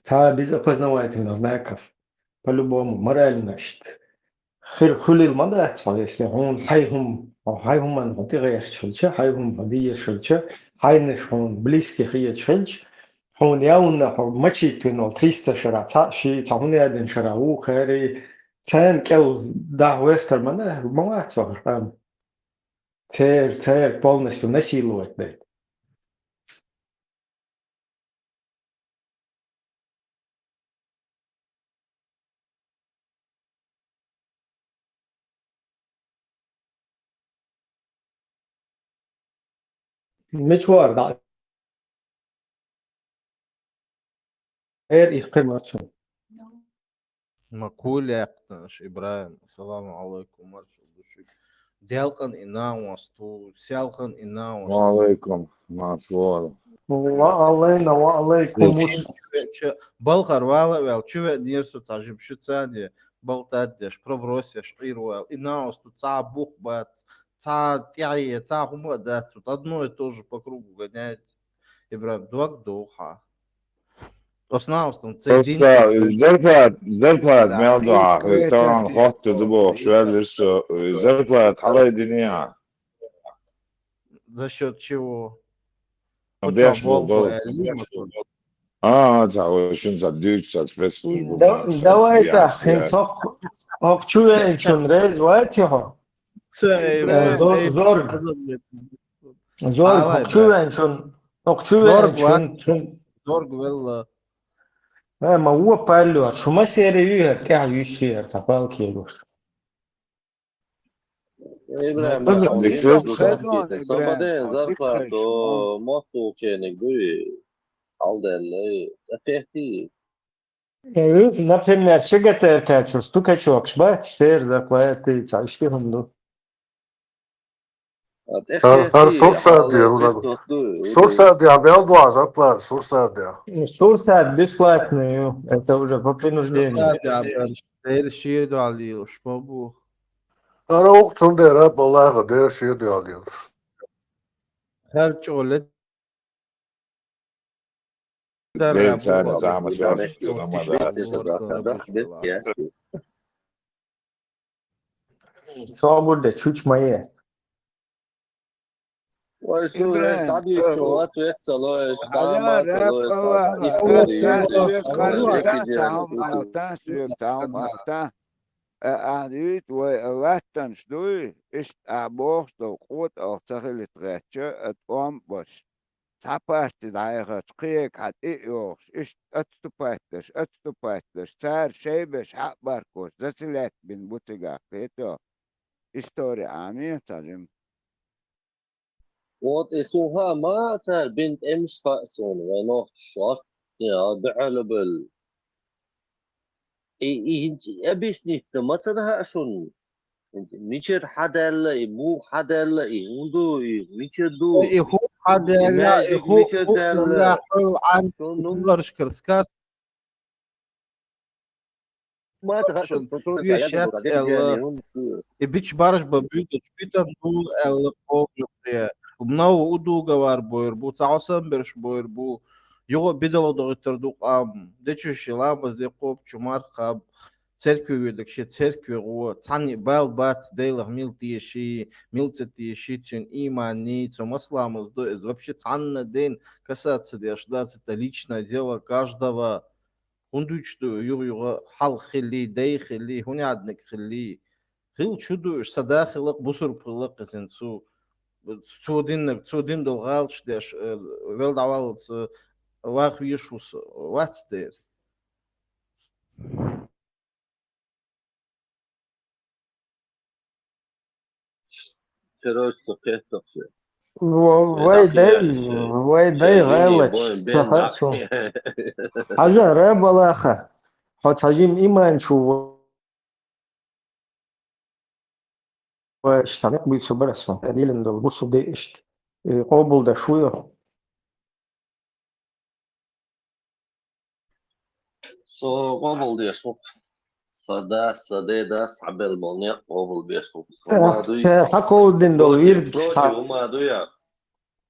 там без опознавательных знаков. По-любому, морально, значит. Хир хулил ма дац, если хьуна хьай хӀума, хьай хӀуманна хьо тӀегӀерташ хилча, хьай хӀума хьо дезаш хилча, хьайнаш хьуна близких езаш хилча, хьуна явна хьо мачийтина триста шера, цхьа ши, цхьа хӀуна яьдина шера ву, хари, царна кӀел даха вертар ма да, ма вац вахар къам. Цер, цер полностью насиловать дайта. Мича вар дӀа? Эр их кхы марчун. Макулякнаш Ибрагим, ассаламу алейкум, марчул душик. Делкъан инан васту, селкъан инан васту. Ва алейкум, марчул. Ва алейна, ва алейкум. Балхар вала вел, чуве нирсу тажиб шуцани, балтаддеш, пробросеш, ирвал, инан васту, ца бух бац, ца тяе, ца хума дац, вот одно и то же по кругу гоняет. Ибрагим, дог духа. Основном, цей день. Просто зарплат, зарплат мел дуа, ресторан хотты дубо, швеллис, зарплат, халай диния. За счет чего? Беш бол. А, за, очень за дюч, за спецслужбу. Давай так, хин сок, ок чуве, чун рез, вай тихо. Цей, зор, зор. Зор, ок чуве, чун, ок чуве, чун, чун. Зорг велла. Э, ма уо паллю, а шума сере юхер, тя юшер, ца пал киргуш. Ибрагим, собаде зарплату, мосту ченик дуй, алделле, а техти. Э, например, шигатер качур, стукачокш, ба, сер зарплаты, ца, ишти хунду. Гьар, гьар сурсат дия, сурсат дия, мел дуа зарплат, сурсат дия. Сурсат бесплатный, это уже по принуждению. Сурсат дия, бер, бер шир дуалил, шпобу. Ара ухтун дера, балага, бер шир дуалил. Гьар чоле. Собур де, чуч мае. Ибрагим, тади, э, чувак, ответ цалой, хала, рэп, Аллах, история, Аллах, история, Аллах, история. Таам алта, суем таам алта. Э, а, дивит, вай, э, латтанш дуй, ишт а бохш дов, къут ал цахилит гъача, э, тӀом баш. Цхьа парти дӀаяхача, кхиег хьа тӀе а йохуш, иштта отступать деш, отступать деш, цара шайбеш хьа а баркош, заселять бина бу цигахь, кхетий хьо? Истори Ӏамий цхьа жима? Вот и сун хаьа ма цара бина тӀемаш хаьа суна, вай нохчаша, я, дуьхьал а бевлла. И, и хӀинца объяснить ма ца дахьа шуна. Мичара хьадаьлла и, муха хьадаьлла и, хӀун ду и, мичара ду? И хӀун хьадаьлла, и хӀун мичара даьлла? Шуна ну унгаршкара сказ. Ма ца хаьа шуна, шуна вешац аьлла. И бича бараш бан буьйцуш битан дула аьлла кхобжу кхе. Мнова у дугавар бойр бу, ца хьо санберш бойр бу. Юха бидала догӀиттар ду къам. Дечуьши ламаз де кхобчу мархаб. Церкви ведаг шен церкви гӀо, цхьанна а бал бац, Делах мила теший, мила ца теший, цуьнан ийманний, цо масламаз до, иза вообще цхьанна ден касаться деш дац, это личное дело каждого. ХӀун дуьйцуш ду, юха-юха хьалха хилий, дай хилий, хӀун яьдниг хилий. Хила чу ду уьш, са да хилакх, бусурба хилакх иза цу, цо диннаг, цо дин долу гӀалаташ деш, э, вел дӀаваллалц, э, ваха веш ву со, вац дера. Короче, со кхетта со. Вай дай, вай дай гӀалаташ. Хьажа, Рабалаха. Хьо цхьа жима иман чу вай штанах буьйцу бара со. Дилан долу бусу де иштта. Э, къобалдаш ву. Со къобалдеш ву. Са дас, са дедас, хьабелла болу некъ къобалбеш ву. Хьа кховдина долу вирд. Против, против, хьума дуй а?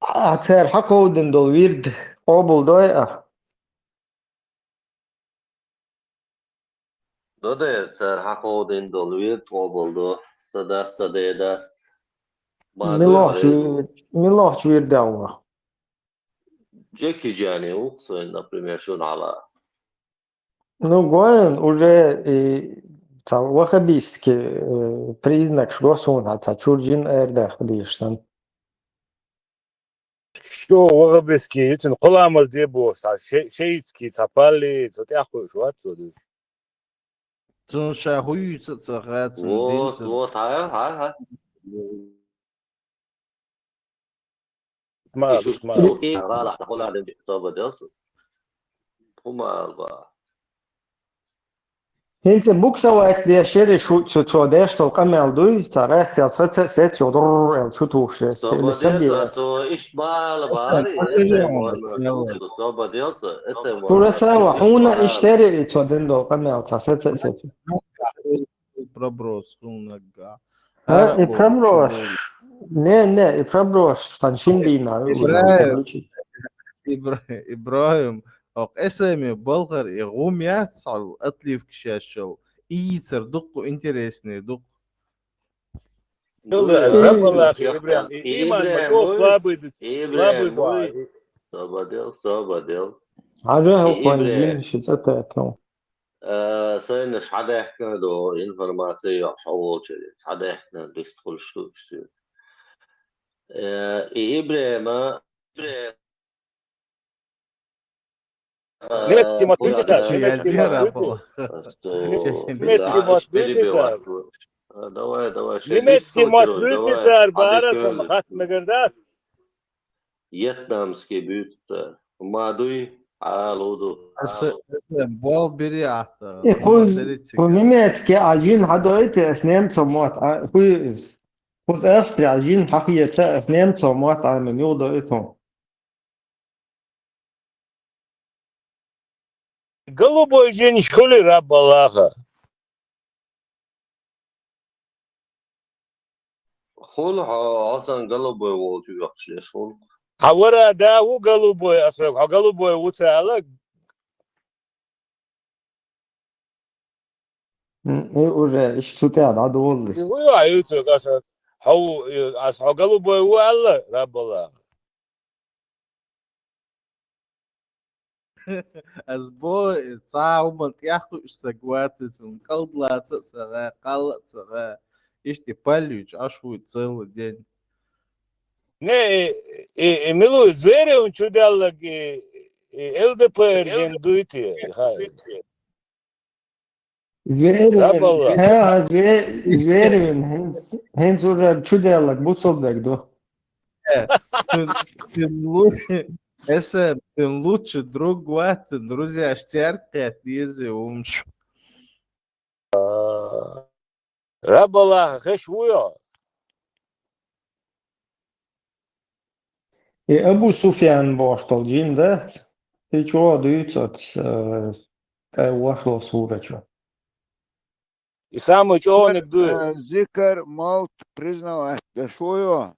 А, цара хьа кховдина долу вирд къобалдой а? Ду де, цара хьа кховдина долу вирд къобалдо. Са дас, са дедас. Ма дуй а? Милохчу вирд, милохчу вирд аьлла? Джеки Джани ву-кх сайн, например, шуна хьала. Ну, гоьн, уже и цхьа ваххабистский, э, признакаш го суна, цхьа чуьра жин арадаьхна дийш санна. Что ваххабистский, ю цуьнан кхо ламаз де боху, цхьа ши-, шиитский, цхьа палли, цхьа тӀехь кхуьуш вац цо дуьйцуш. Цунна ша хӀун юьйцу а ца хаьа, цунна дин ца. Вот, вот, хьа, хьа, хьа. Ма, ма. ХӀума алба. ХӀинца буксовать деш яри шу цо, цо деш долу къамел дуй, цара сел саца, сецо, дурр, эл чу тухуш деш. Собадел, цо иш бала бари, эсэм варна. Собадел, цо эсэм варна. Курасава, хьуна иш тери, цо дин долу къамел, ца саца, сецо. Проброс, хьуна га. А, и проброс. Не, не, и проброс, хан шин бийна. Ибраим. Ибра-, Ибраим, ох, эсэми балхар, и гӀум яц, хьал, отливка шешал. И йицар дукку интересный, дукку. Ибраим, Ибраим, слабый, слабый. Собадел, собадел. Хьажа, хьо Ибраим. Жин ши цӀа тӀе. Э, сайна шхьадаьхкина ду информация, йохьуш хьо волчу, шхьадаьхкина дистхуьлуш ду уьш. Э, и Ибрема, Ибрема, э, немецкий мат буьйцу цара, немецкий мат буьйцу. Немецкий мат буьйцу цара. Давай, давай, немецкий мат буьйцу цара, бара сама хат мегар дац. Вьетнамский буьйцу цара. Ма дуй, Ӏалу ду. Аса, аса, бол бири ахта. Э, кхуз, кху немецкий а жин хьадойту, ас немцо мотт, а, кхуз, кхуз Австрия жин хьахиеца, ас немцо мотт, а, мен юхадойту. Голубой жин шули раббалаха? Хула хьо, хьо сан голубой волчу вехаш леш хула. Хьан вара да ву голубой, ас вега, хьо голубой ву ца ала? М, и уже иш цу тӀе дӀадолаллис. И ву ю, а ю цу каса. Хьо ву, и, ас хьо голубой ву аьлла, раббала. Ас бо, цхьа хӀуман тӀехь хууш ца гуаци, цунна кӀалд лаца а ца гӀа, кхалла а ца гӀа. Иштта паллуьйтуш Ӏаш вуй целый день. Не, и, и, и милуй, Зверевн чу деллаг, и, и Л Д П Р жин дуй те, и хай. Зверевн. Хьа, зве-, Зверевн, хӀинц, хӀинц уже чу деллаг, бусалдерг ду. Э, цун, цун лу-, эсэм, цун лучший друг вац, цун друзьяш церг кхетта деза умаш. Раббалаха хеш вуй хьо? И Абу Суфьян бохуш долу жин дац? И чӀогӀа дуьйцу оцу, э, тӀе вахло сурачу. И самый чӀогӀаниг дуй. Э, зикар, мовт, признавать деш вуй хьо?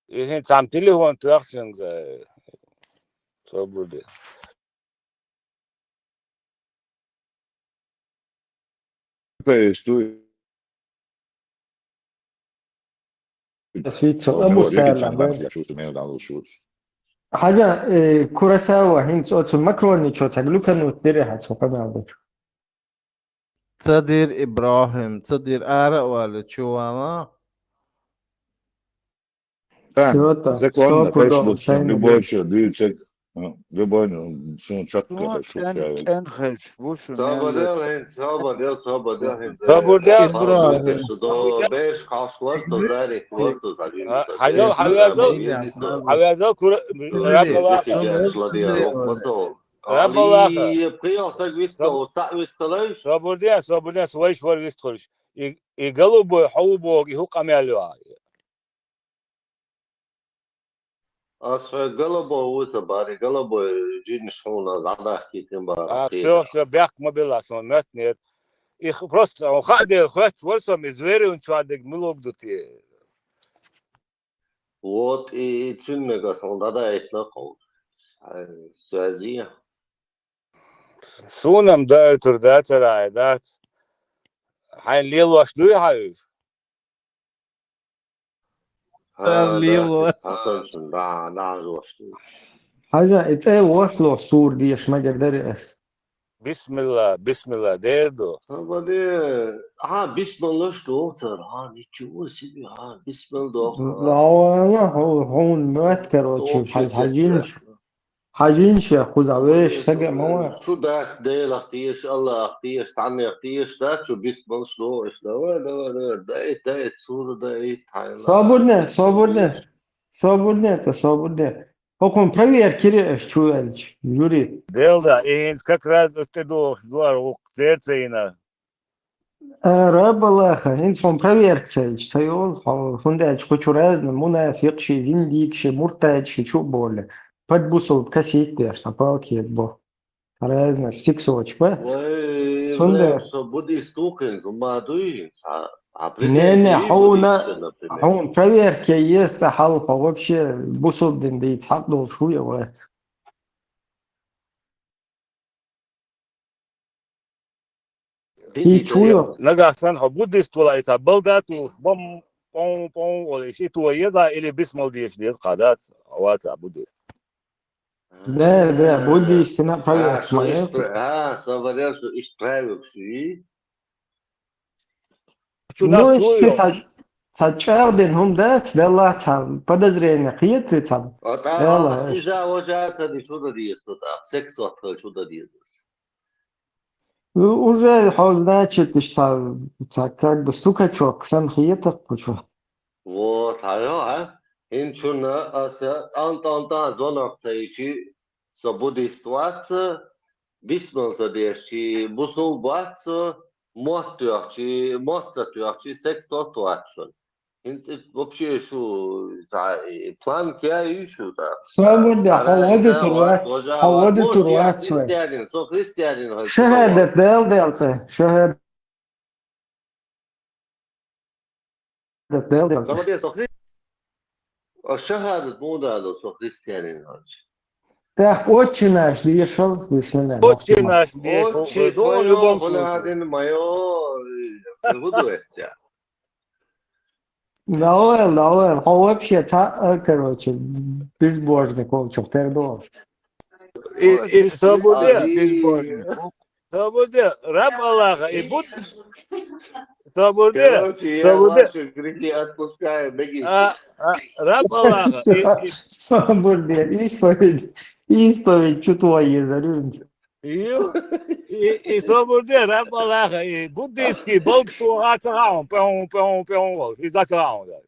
И хӀинца цхьамма телефон тоьхчунга, собар де. Абу Салам, да? Хьажа, э, Курасава, хӀинца оцу Макроничо ца глюканут дирехьа цу къамел дечу. Ца дир ИбрахӀим, ца дир ара а валла чу вама. Так, всё, так, законно, всё, куда конечно, любой человек, любой, ну, шун чакка, шун чакка. ЦӀен хезаш ву шун. Собадел хӀинца, собадел, собадел хӀинца. Собадел. ИбрахӀим. Берш кхаш вар со, зарик вар со, зарик. Хьайо, хьайо, хьайо, кура, раббала. Али, пхиъ стаг вист хилла, схьа вист хилла. Собар де, собар де, со вайш вара вист хилла. И, и голубой хьо ву боху, и хӀу къамел ю хьан? Ас хьоьга голубой ву ца бахьара, и голубой жинаш хьуна дӀадахкийтина бахьара. А, всё, всё, бехк ма билла сан, моьттинера. И х-, просто хьуна хаа дела хоьттуш вара со, и Зверевн чохь дерг мила ду те? Вот и, и цуьнниг ас хьуна дӀадаийтина кховда. Хьайн соьзий. Суна-м даийтур дацара хьайн дац. Хьайн лелош дуй хьан уьш? Сан лело. Хьасанчун дӀа-, дӀахьажош дуй. Хьажа, и тӀе вахло сур деш магар дари ас. Бисмилла, бисмилла, дер ду. Хьа, бисмиллаш ду цара, хьа, ничего себе, хьа, бисмилла ду. Ла, ла, хьо-, хьуна моьтту, короче, хьаж-, хьажинаш. Хьажинча кхуза веш сага ма вац. Чу дац Делах теша, Аллахах теша, цхьаннех теша дац, чу бисмал шло, иш давай, давай, давай, дай, дай, сура дай, тхайла. Собурне, собурне. Собурне, ца собурне. Хокон проверкири аш чу венч, жюри. Делда, и хинц как раз ас те дох, дуар ук церцейна. Ара балаха, хинц хон проверка цайч, цайол, хо-, хундач кучу разна, мунафикъ ши, зиндик ши, муртач ши, чу боле. Под бусул косить деш, на палке бо. Разна, сиксоч, ба? Вай, Сонда. Бля, со буддист тухин, ма дуй, а, а Не, не, претензии хауна, буддист, например. Хаун проверка есть, а халпа вообще бусул дин дит, хак дол шуя вац. Хи чуйо. Нагасан хо буддист вала иса балдату бом пон пон оли ши туа еза или бисмал деш дез кадац, ваца буддист. Да, да, буддист на проверка. А, со иш пра-, а, со варя, со иш правил ши. Ну, иште чуйо. Ца, ца чавден хум да, ца дала ца подозрение хиет ца. Вот, а, Дала, а, э. Иза вожа ца ди чуда диес, вот, а, секс вот, чуда диес. Ну, уже, хо, значит, ишта, ца, как бы, стукачок, сан хиетах кучу. Вот, а, а? Инчуна, аса, тан, тан, тан, звонок цайчи, со буддист ваца, бисмал ца дешчи, бусул ваца, мот тёхчи, мот ца тёхчи, секс тот ваца. Инц вообще шу, ца, план кя ишу, да? Свобода, Ара, хавода да, турвац, вот, вот, хавода вот, я турвац, христианин, со христианин, хо, Шахадат дал, дал, ца, шахадат. Дел, дел. Молодец, со хри-, а шахадат мудало, со христианин, короче. Так, отче наш, дешал, бисмилля. Отче наш, дешал, Отче в твоём, любом случае. Один моё, э, буду это. Да, ой, да, ой, а вообще, ца, э, короче, безбожник, он чё, тердо. И, и, свобода. Безбожник. Собуде, раб Аллаха, и буд-, собуде, Короче, я собуде. Ваши грехи отпускаю, беги. А, а, раб Аллаха, и, и Собуде, исповедь, исповедь, чё твои, зарюнь. И, и, и собуде, раб Аллаха, и буддийский болт туа цагаун, пеун, пеун, пеун, вот, и за цагаун, да.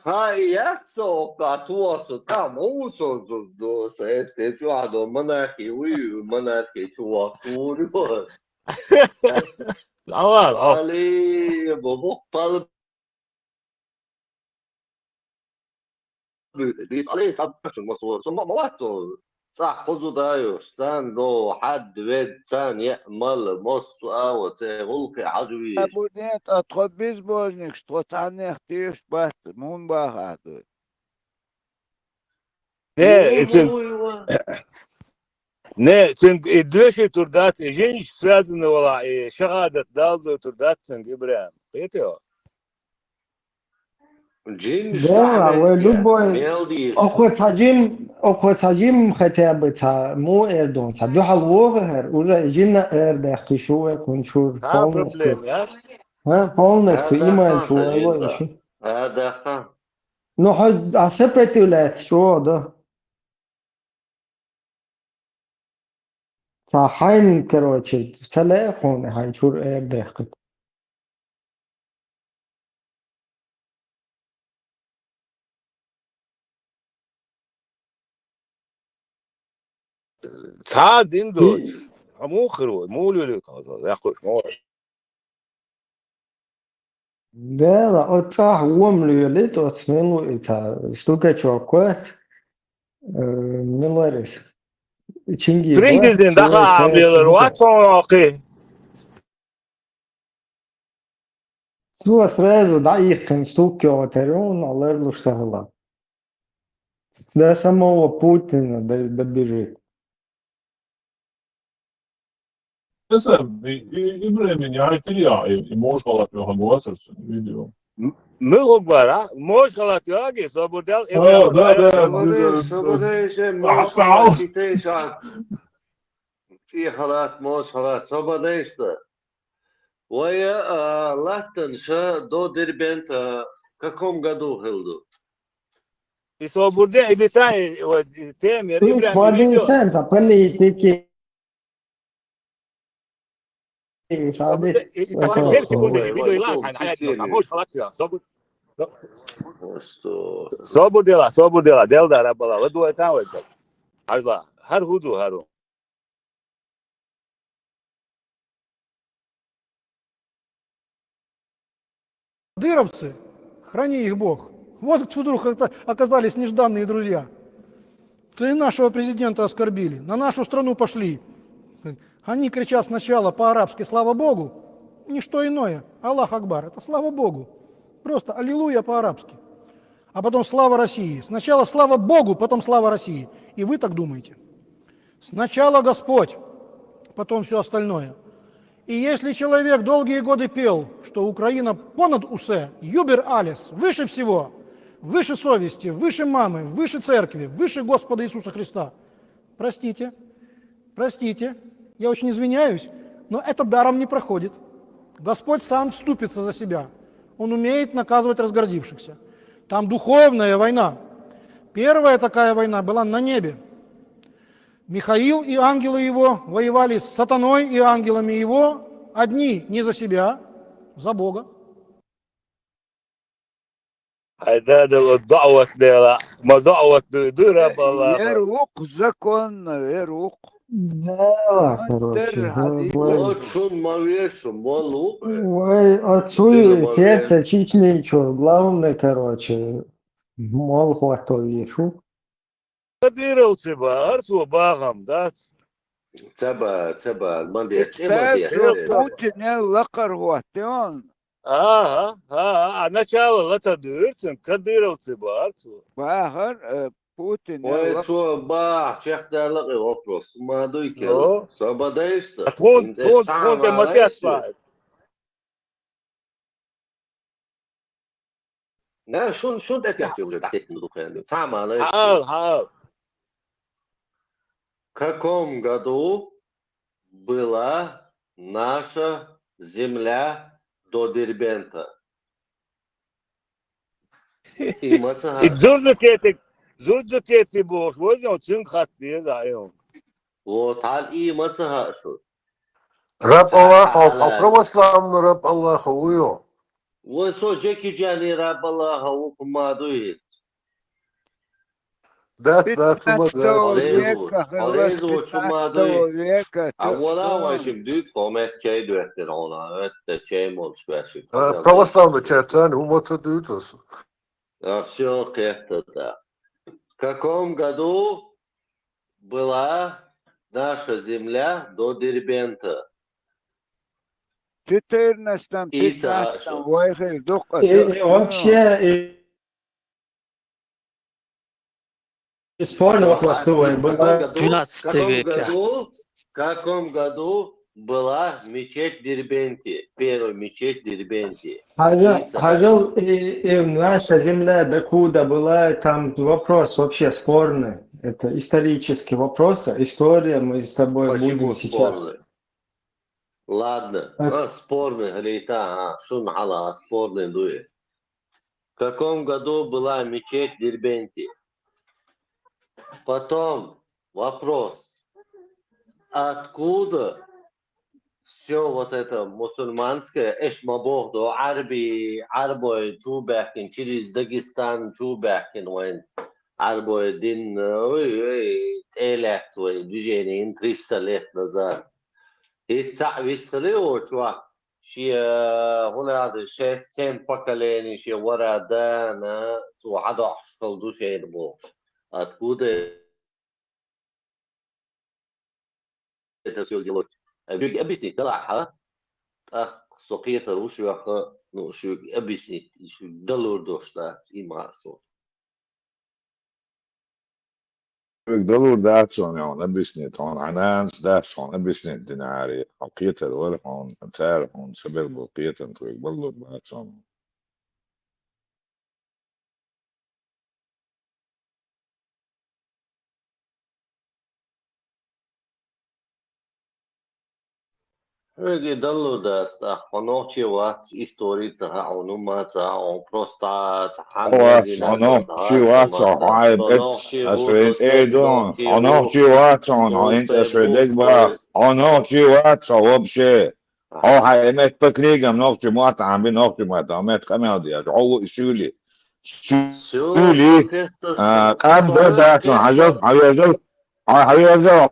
Ха, я цо, ка туа со, там, у со, со, со, со, э, э, чё, а, до монархии, уй, монархии, чё, а, тури, вот. Давай, давай. Али, бобок, пал. Али, там, молодцы. Цхьа хозу даьш, царна до хьад вед, царна яа мала, массо а ва, цӀе гӀулакхе хьажа везаш. Абу нет, а тхо безбожникаш, тхо цхьаннех тешаш бац, мун баха ду. Не, Ну, и цин-, ну, его. Не, цин-, и доьший тур дац, и жинаш связаны вала, и шахадат дал ду тур дац цинга Ибрахим. Кхетий хьо? Жин Да, штахьмет вай я, любой, мел дийш. Окхо ца жим, окхо ца жим хотя бы ца му эрдон, ца духьал вогӀа хӀар, уже жинна эрдехки шу вай кун чур Та полностью. Проблема, я? Ха, полностью Та иман да, чур та жин вай да. Иши. Та да, ха. Ну, хьо, а сопротивляться чур да. Ца хьайн, короче, ца лаьа хьуна хьайн чур эр дехкат. Ца дин доч. Хьо муха хир ву? Мула вели тхо? Яхуш мо. Дела, оццахь вом лоьлийта, оцу мила ву и ца штукачок вац, э, мила варис? Чингиз Чингиз вац, дин даха цо амлелар шайх вац цо кхи. Цо сразу дӀаихкина стук йогӀу тера ву, но ларлуш тахала. До самого Путина д-, добежит. Эсэм, и, и, и времени, а, и, и можешь халат, я могу, видео. М-, муьлхуг бара, можешь халат, я, ги, собурдел, и А, да, да, да, да, да. Собурдел, собурдел, же, можешь халат, и ты, Жан. Ци халат, можешь халат, собурдел, что? Вай, а, латтанаш до Дербента в каком году хилла ду? И собур де, и детали, вот, и теми, и Слышь, брат, и видео. Владимир, за политики. И Собур де, и, и это факт, пять секунд, Ой, видео, и ладно, ладно, ладно, ладно, ладно, собур, собур де ла, собур де ла, дел да, рабала, ладу, это вот. Азла, хар худу, хару. Кадыровцы, храни их Бог. Вот вдруг это оказались нежданные друзья. Ты нашего президента оскорбили, на нашу страну пошли. Они кричат сначала по-арабски «Слава Богу», ничто иное, Аллах Акбар, это «Слава Богу». Просто «Аллилуйя» по-арабски. А потом «Слава России». Сначала «Слава Богу», потом «Слава России». И вы так думаете. Сначала Господь, потом все остальное. И если человек долгие годы пел, что Украина понад усе, юбер алес, выше всего, выше совести, выше мамы, выше церкви, выше Господа Иисуса Христа, простите, простите, я очень извиняюсь, но это даром не проходит. Господь сам вступится за себя. Он умеет наказывать разгордившихся. Там духовная война. Первая такая война была на небе. Михаил и ангелы его воевали с сатаной и ангелами его, одни не за себя, за Бога. Айда, да, вот, да, вот, да, ма, да, вот, да, да, рабала. Верух законно, верух. Да, короче, Мантер да, хадис. Ой. Вот шун ма вешум, ма лук. Ой, отцу Ты сердце ма Чечни, чё, главное, короче, мол хватовишу. Кадыровцы ба, арцу багам, да? Цаба, цаба, молодец, Итак, молодец. Путин лакар хватен. Ага, ага, а начало лата дырцын, кадыровцы ба, арцу. Бахар, э, Путин Ой, лак- цо ба, чех дала вопрос. Ма дуй ке. О. Со ба даишса. А тон, Инде тон, сама тон де матят лаишса. Ба. На, шун, шун дет яхтёвлю, да, текин духен. Сама лаишса. Хал, хал. В каком году была наша земля до Дербента? И маца И ха. Зурдукети, зурдукети бохш, возьмём, цинк хат деза, айон. Вот, хал и маца ха шу. Раб Аллаха, Ха, ха, православный раб Аллаха, уйо. Вон со Джеки Джани раб Аллаха, у кумаду и. Дац, дац, ума дац. Пятнадцатого века, Алейзу, алейзу, хылас чумаду. Пятнадцатого века, А вона ту-, вайшим дюк, хомет чей дуэттер она, это чей мол швешим. А, православный чертан, ума ту дюцас. А, всё, это да. В каком году была наша земля до Дербента? Четырнадцатом, Ица пятнадцатом, ашу. Вайхи, дук И, и вообще, и, и спорный вопрос, что вы, Двенадцатый век, да. В каком году, в каком году была мечеть Дербенти? Первая мечеть Дербенти. Хажал, Ица хажал, и, и наша земля докуда была, там вопрос вообще спорный. Это исторический вопрос, а история мы с тобой Почему будем сейчас спорный? Ладно. Так. А, спорный, говорит, ага, шун хала, спорный дует. В каком году была мечеть в Дербенте? Потом вопрос. Откуда все вот это мусульманское, эш ма бохду, арби, арбой, чубехкин, через Дагестан, чубехкин, вайн, арбой дин, ой, ой, элет, ой, движение, ин триста лет назад. Ит цаъ висхали очва, ши, э, гуляды, шесть-семь поколений, ши вара дана, цу хадо школду шейн бо. Откуда это все взялось? Э, биг объяснить, да, ха? Ах, сокета, уж яха, ну, шу объяснить, шу далур дошта, има со. Век далур дац хьона объяснить, хьона хьананц дац хьона объяснить динар, хьона кхетар вар хьона, цар хьона сабер бу кхетан, век балур бац хьона. Хьоьга далур дац тӀаккха, хьо нохчи вац, истори ца хаьа хьуна, хӀумма ца хаьа хьуна, просто хьан Хьо вац, хьо нохчи вац, хьо хьай бетт, ас вен цӀе ду, хьо нохчи вац, хьо хьо инца ас вен дег ба, хьо нохчи вац, хьо вообще. Хьо хьай мет по книгам нохчи мотт, хьан би нохчи мотт, хьо мет къамел деш, хьо ву и суьйли. Суьйли, а, къам дар дац, хьо хьажал, хьо вежал, хьо хьажал.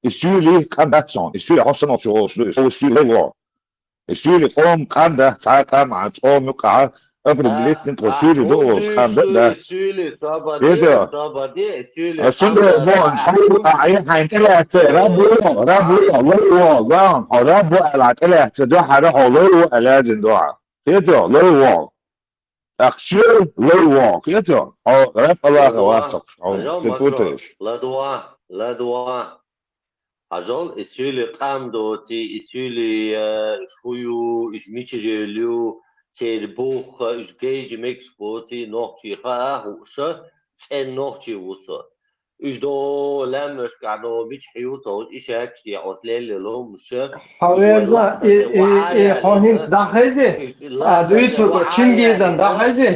И суьйли къам дац сон, и суьйли хьо санал чу волуш ду, и суьйли лай вогӀу. И суьйли къом къам дац, цхьа къам а, цхьа къом юкъахь, определительно тхо суьйли ду олуш къам дац. Суьйли, сабаде, сабаде, суьйли. Ас цундела боху, хьо а, хьайн тӀелаьцна, раб ву, раб ву, лай ву, главное, хьо раб ву аьлла тӀелаьцна ду хьара, хьо лай ву аьлла дина ду хьан. Кхетий, лай ву. ТӀаккха шел лай вон, кхетий? Хьо раб Аллаха вацахь, хьо ца путаеш. Ладва, ладва. Хьажал, и суьйли къам доций, и суьйли, э, шу ю, уьш мичара ю, церан бух, уьш гайжа мегаш боций, нохчий хаа хууша, цӀен нохчи ву со. Уьш до лаьмнашкахь до мича хьийву ца хууш, и шаьркаш дехьа оцу лелле ломуша. Хьо верза, и, и, и, хьо хӀинца дӀахайзи? А, дуьйцург Чингизан дӀахайзи?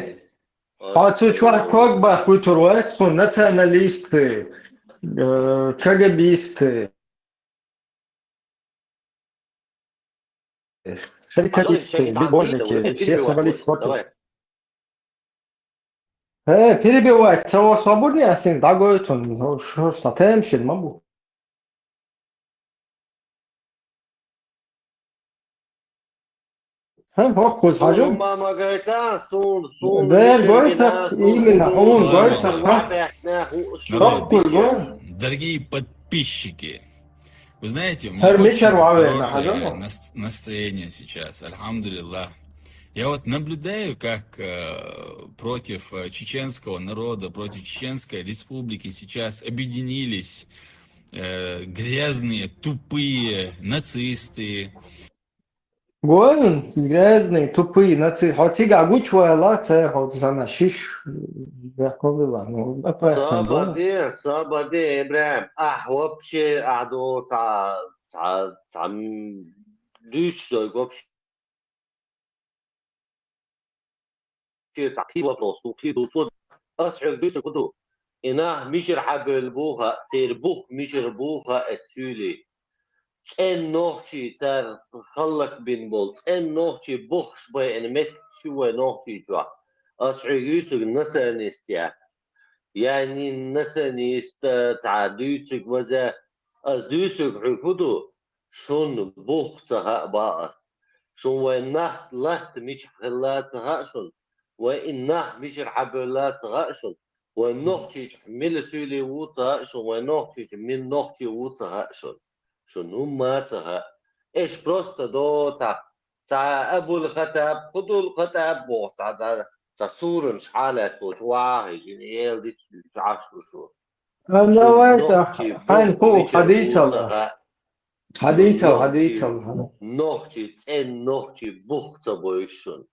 Хьо цу чохь ког баккхуьйтур вац, цу националисты, э, КГБисты. Шарикатисты, безбожники, все собрались против. Э, перебивать, ца вос ма бур ас иза дӀагойтун, ну, шу сан тема шина ма бу. Хьан хӀокхуз хьажа? Суна ма гайта, суна, суна. Дер гойта, именно, хьуна гойта, хьан? Хьокхуз гой. Дорогие подписчики, вы знаете, у меня очень хорошее нас-, настроение сейчас, альхамдулиллах. Я вот наблюдаю, как, э, против, э, чеченского народа, против Чеченской Республики сейчас объединились, э, грязные, тупые нацисты. Гой, грязные, тупые нацисты. Хьо цига гучувала, церан хьо зана шиш бехковила. Ну, опасно было. Сабаде, сабаде, Ибрахим. Ахь вообще, ахь до ца, ца, ца, м, дуьйцуш дойг вообще. Шен цхьа кхин вопрос ду, кхин ду, цо, ас хьоьга дуьйцург хӀун ду? И нах мичара хьабевлла бу хаьа, церан бух мичара бу хаьа эццуьйли. ЦӀен нохчий цара хӀаллакбина болу, цӀен нохчий бухаш байина меттиг шу вай нохчий чохь. Ас хьоьга дуьйцург националист яц. Яьннин националист цхьа дуьйцург ваза, ас дуьйцург хьоьга хӀун ду? Шун бух ца хаьа бах ас. Шун вайн нах латта мичахь хилла ца хаьа шун. Вайн и нах мичара хьабевлла ца хаьа шун. Вайн нохчийчохь мила суьйли ву ца хаьа шун. Вайн нохчийчохь мила нохчий ву ца хаьа шун. Шун хӀумма а ца хаьа. Эш просто доцахь, цхьа Абул-Хаттаб, Худул-Хаттаб боху цхьа, цхьа суранаш хьалаьцлочу вахахь, жин эл дича дуьйцу Ӏаш ду шу. А, давай, хьайн хӀу хьадийцал. Хьадийцал, хьадийцал. Нохчий, цӀен нохчий бух ца бойуш шуна.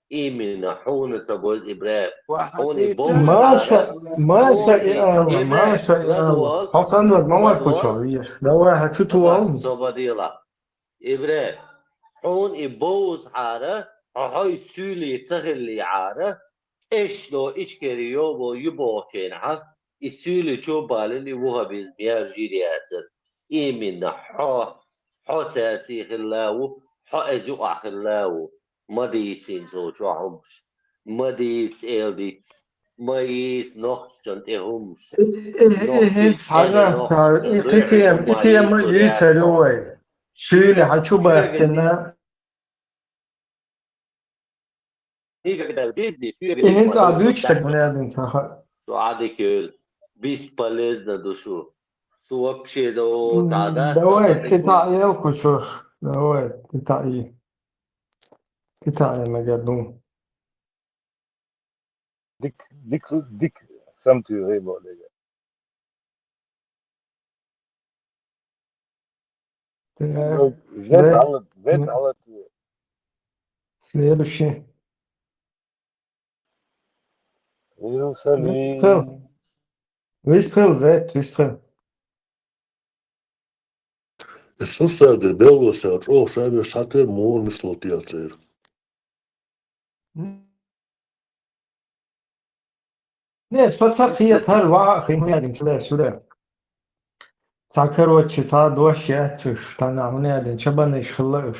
Именно хьуна ца бойуш, Ибрахим. Хьуна и бовза. Маша, Маша и Алла, Маша и Алла. Хьо санна ма вай кхучо, веш. Давай, хьан чу ту вал. Собадела. Ибрахим, хьуна и бовзахьара, хьо хьой суьйли ца хиллехьара, эш до Ичкери йо бо ю бохучу хенахь, и суьйли чу балина и вухӀабизм яржийр яцара. Именно хьо, хьо цаьрций хилла ву, хьо эза юкъахь хилла ву. Ма дийцина цо чохь хӀумаш. Ма дийца эл дича. Ма йийца нохчан тӀе хӀумаш. Э, э, э, э, цхьана, и кхин тема, и тема юьйцар ю вай. Суьйли хьан чу баьхкина. И хӀинца а дуьйцу стаг, хӀун яздина ца хаьа. Шу Ӏадика йойла. Бесполезно ду шу. Шу вообще до, м, цхьа дац. Давай, кхин таӀийла кху чуьра. Давай, кхин таӀий. Кхин таӀийла нагахь ду. Дик, дик, дик, сам туьйхира боху дерг. Так, зет, зет, следующий. Иерусалим. Let's go. Вистхил, зет, вистхил. Иисус сагӀа белгало сагӀа чӀогӀа шабеш схьатер мугӀур мисло тӀе а цӀер. Не, со ца хетар ваха химхуядин чулер сюда. Ца, короче, ца дош яц уж, ца нахуна ядин чабаниш хилла уж.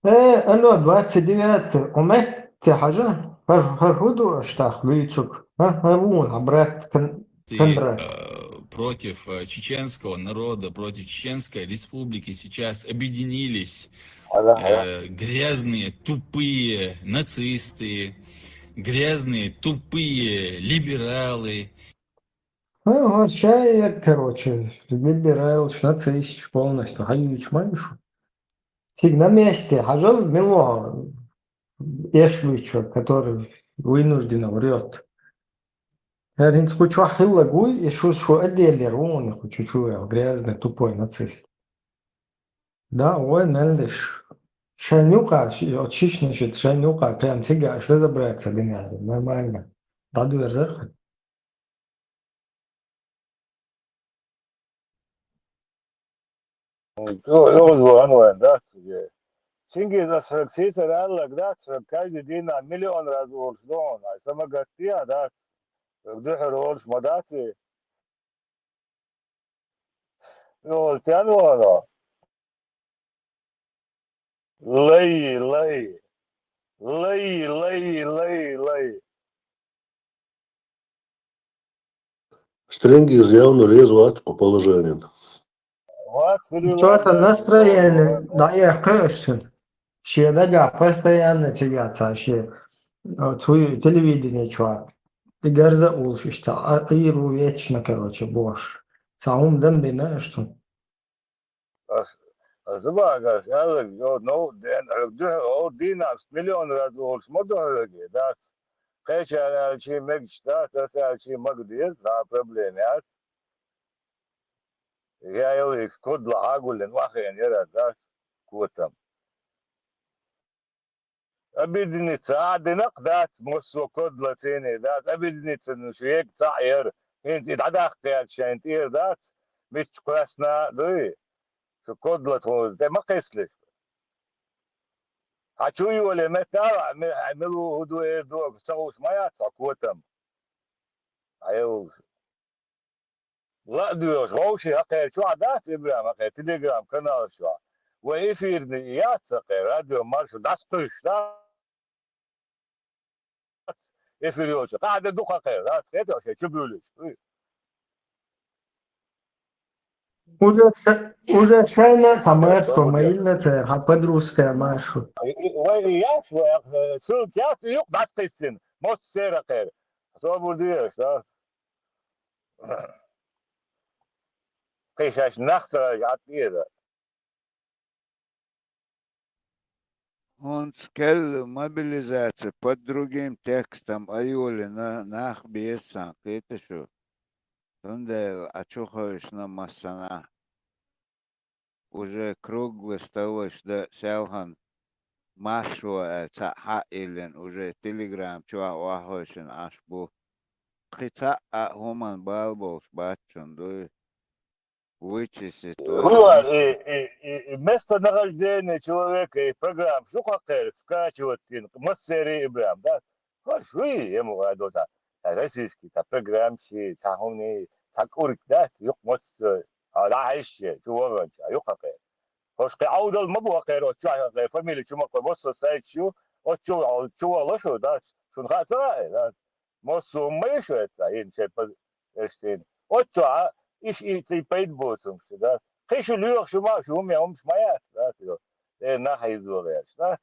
Э, алло, двадцать девятое, умет ты, хьажа? Хар, хар худу аштах, луйцук. А, а, вон, а брат Кон-, Ты, Кондра. э, против, э, чеченского народа, против Чеченской Республики сейчас объединились, Ага, ага. э, грязные, тупые нацисты, грязные, тупые либералы. Ну, вот ща я, короче, либерал, нацист полностью, хаюч машу. Фиг на месте, хьажал мило эшлуйчо, который вынужденно врёт. Хер хинц кучу хилла гуй, и шу, шу отделе руни кучу чуя, грязный, тупой нацист. Да, ой, мелдеш. Шанюка, от чишнешит, шанюка, прям тига, аш разобраться, динар, нормально. Да, дуэр зарха. Чо, йоз ван ван, да, чуге. Чингиз ас хьог сийсар аьллаг, да, хьог каждый день миллион раз олуш дон, ай сама гаттия, да, хьог дуьхьал олуш ма дац ве. Йоз тян вано. Лай, лай. Лай, лай, лай, лай. Стринги изъявно лез вац по положению. Вац, хули Чё-то вац, настроение, да, я, конечно. Шеда, да, постоянно тебя, ца, ше, э, твоё телевидение, чё? Ты горза улшишта, а, иру вечно, короче, бош. Саум дам бина, что? Ас, ас багас, ялаг, йо, но, ден, дуьхьа, о, дийнахь миллион раз олуш ма ду хьоьге, дац. Кхечара аьлчи мегаш дац, ас аьлчи мага деза, цхьа проблема яц. Я йолик, кодла хьагуллин, вахен яра, дац, котам. Объединиться а динакъ дац, массо кодла цене дац, объединиться ну шег цаъ яр. ХӀинца и дӀадаккха яц шайн тӀера дац, мичча кхоьссна а дуй, цу кодла тхо тӀе ма кхеслиш. Хьан чу йоле меттара, ме-, хьан милу хӀу ду эр дог, ца гӀуш ма яц хьо котам. Хьан йолуш. Ла а доьгӀуш, вовши хьакхера чохь дац, Ибрахим, хьакхера Telegram-канал чохь. Вай эфирный яц хьакхера, радио маршо дӀасакхуьйсуш дац. Эфир йолчу. Къахьда ду хьакхера, дац, хеташ, шайн чу буьйлуш. Уже ша-, уже шайна ца маршо, ма илла ца, хьан подружка маршо. Вай яц, вай, э, ссылка яц, юкъ дӀасакхиссина. Моццу церан хьакхера. Собар дезаш, да? Кхин шаьш нах ца гӀаттийра. ХӀунца кел мобилизация под другим текстом айолина нах беза сан кхета шу. Цундела а чу хевшина массанахь. Уже круглый столаш дан селхана маршо аьлла цхьаъ хьа а йиллина, уже Telegram чохь охьахевшина Ӏаш бу. Кхин цхьаъ а хӀуманан бала болуш бац шуна дуй. Вычислить. Ну, а, и, и, и, и местонахождение человека, и программа, шу хьакхера, скачивать йина, массерий Ибрахим, да? Хьо шуй, ему гадота. Цхьа российский, цхьа программчи, цхьа хӀуни, цхьа кӀург дац, юкъ массо, а, дӀахьаьжча, чу ваханча, юкъ хьакхера. Хьо кхин Ӏовдал ма бу хьакхера, оцу чохь хьакхера, фамилия чу ма кхой, массо сайт ю, оцу чу, чу вала шу, дац? Шуна хаа ца хаьа, дац? Массо хӀума ма ю шуьца, хӀинца шайн па-, эшшина. Оццо а, иш и цӀий пайда боцунаш, да? Кхин шу лоьхуш ма, шу хӀума я, хӀумаш ма яц, да, цо? Э, нах хьийзо лаьраш, да?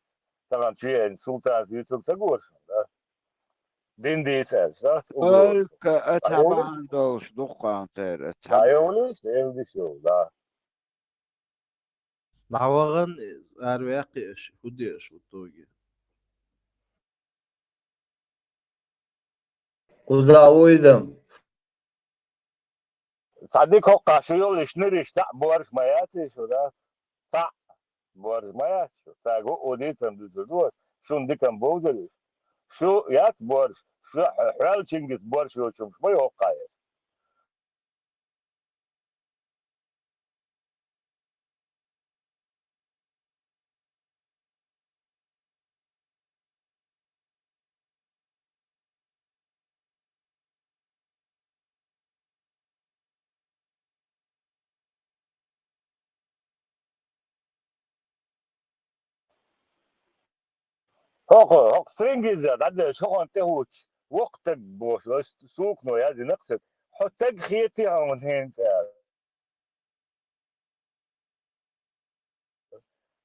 Тахана чу яйна Султанас вуьйцург ца гора шуна, да? Дин дийца аьлча, да? Только а ца бахьана долуш дуккха церан, а ца Ца йовлуьйтуш, элдиш йолу, да. ДӀавахана иза, араваьккхи аша, хӀун де аша в итоге? Куда уйдем? Цхьа дика хӀокхахь шу йолу, ишнариш цхьаъ борш ма яц шу, да? Цхьаъ борш ма яц шу. Цаьрга гӀо дийцам дуьсур ду, шуна дикам бовзар иш. Шу яц борш, шу хьоьл Чингис борш йоцурш ма йоккхахь еш. ХӀокхо, хӀокхо срингиза дӀаделча, хӀокхунна тӀехӀуттуш, воккха стаг бохуш, сукано яздина-кх соьга. Хьо стаг хетий хьуна хӀинца аьлла?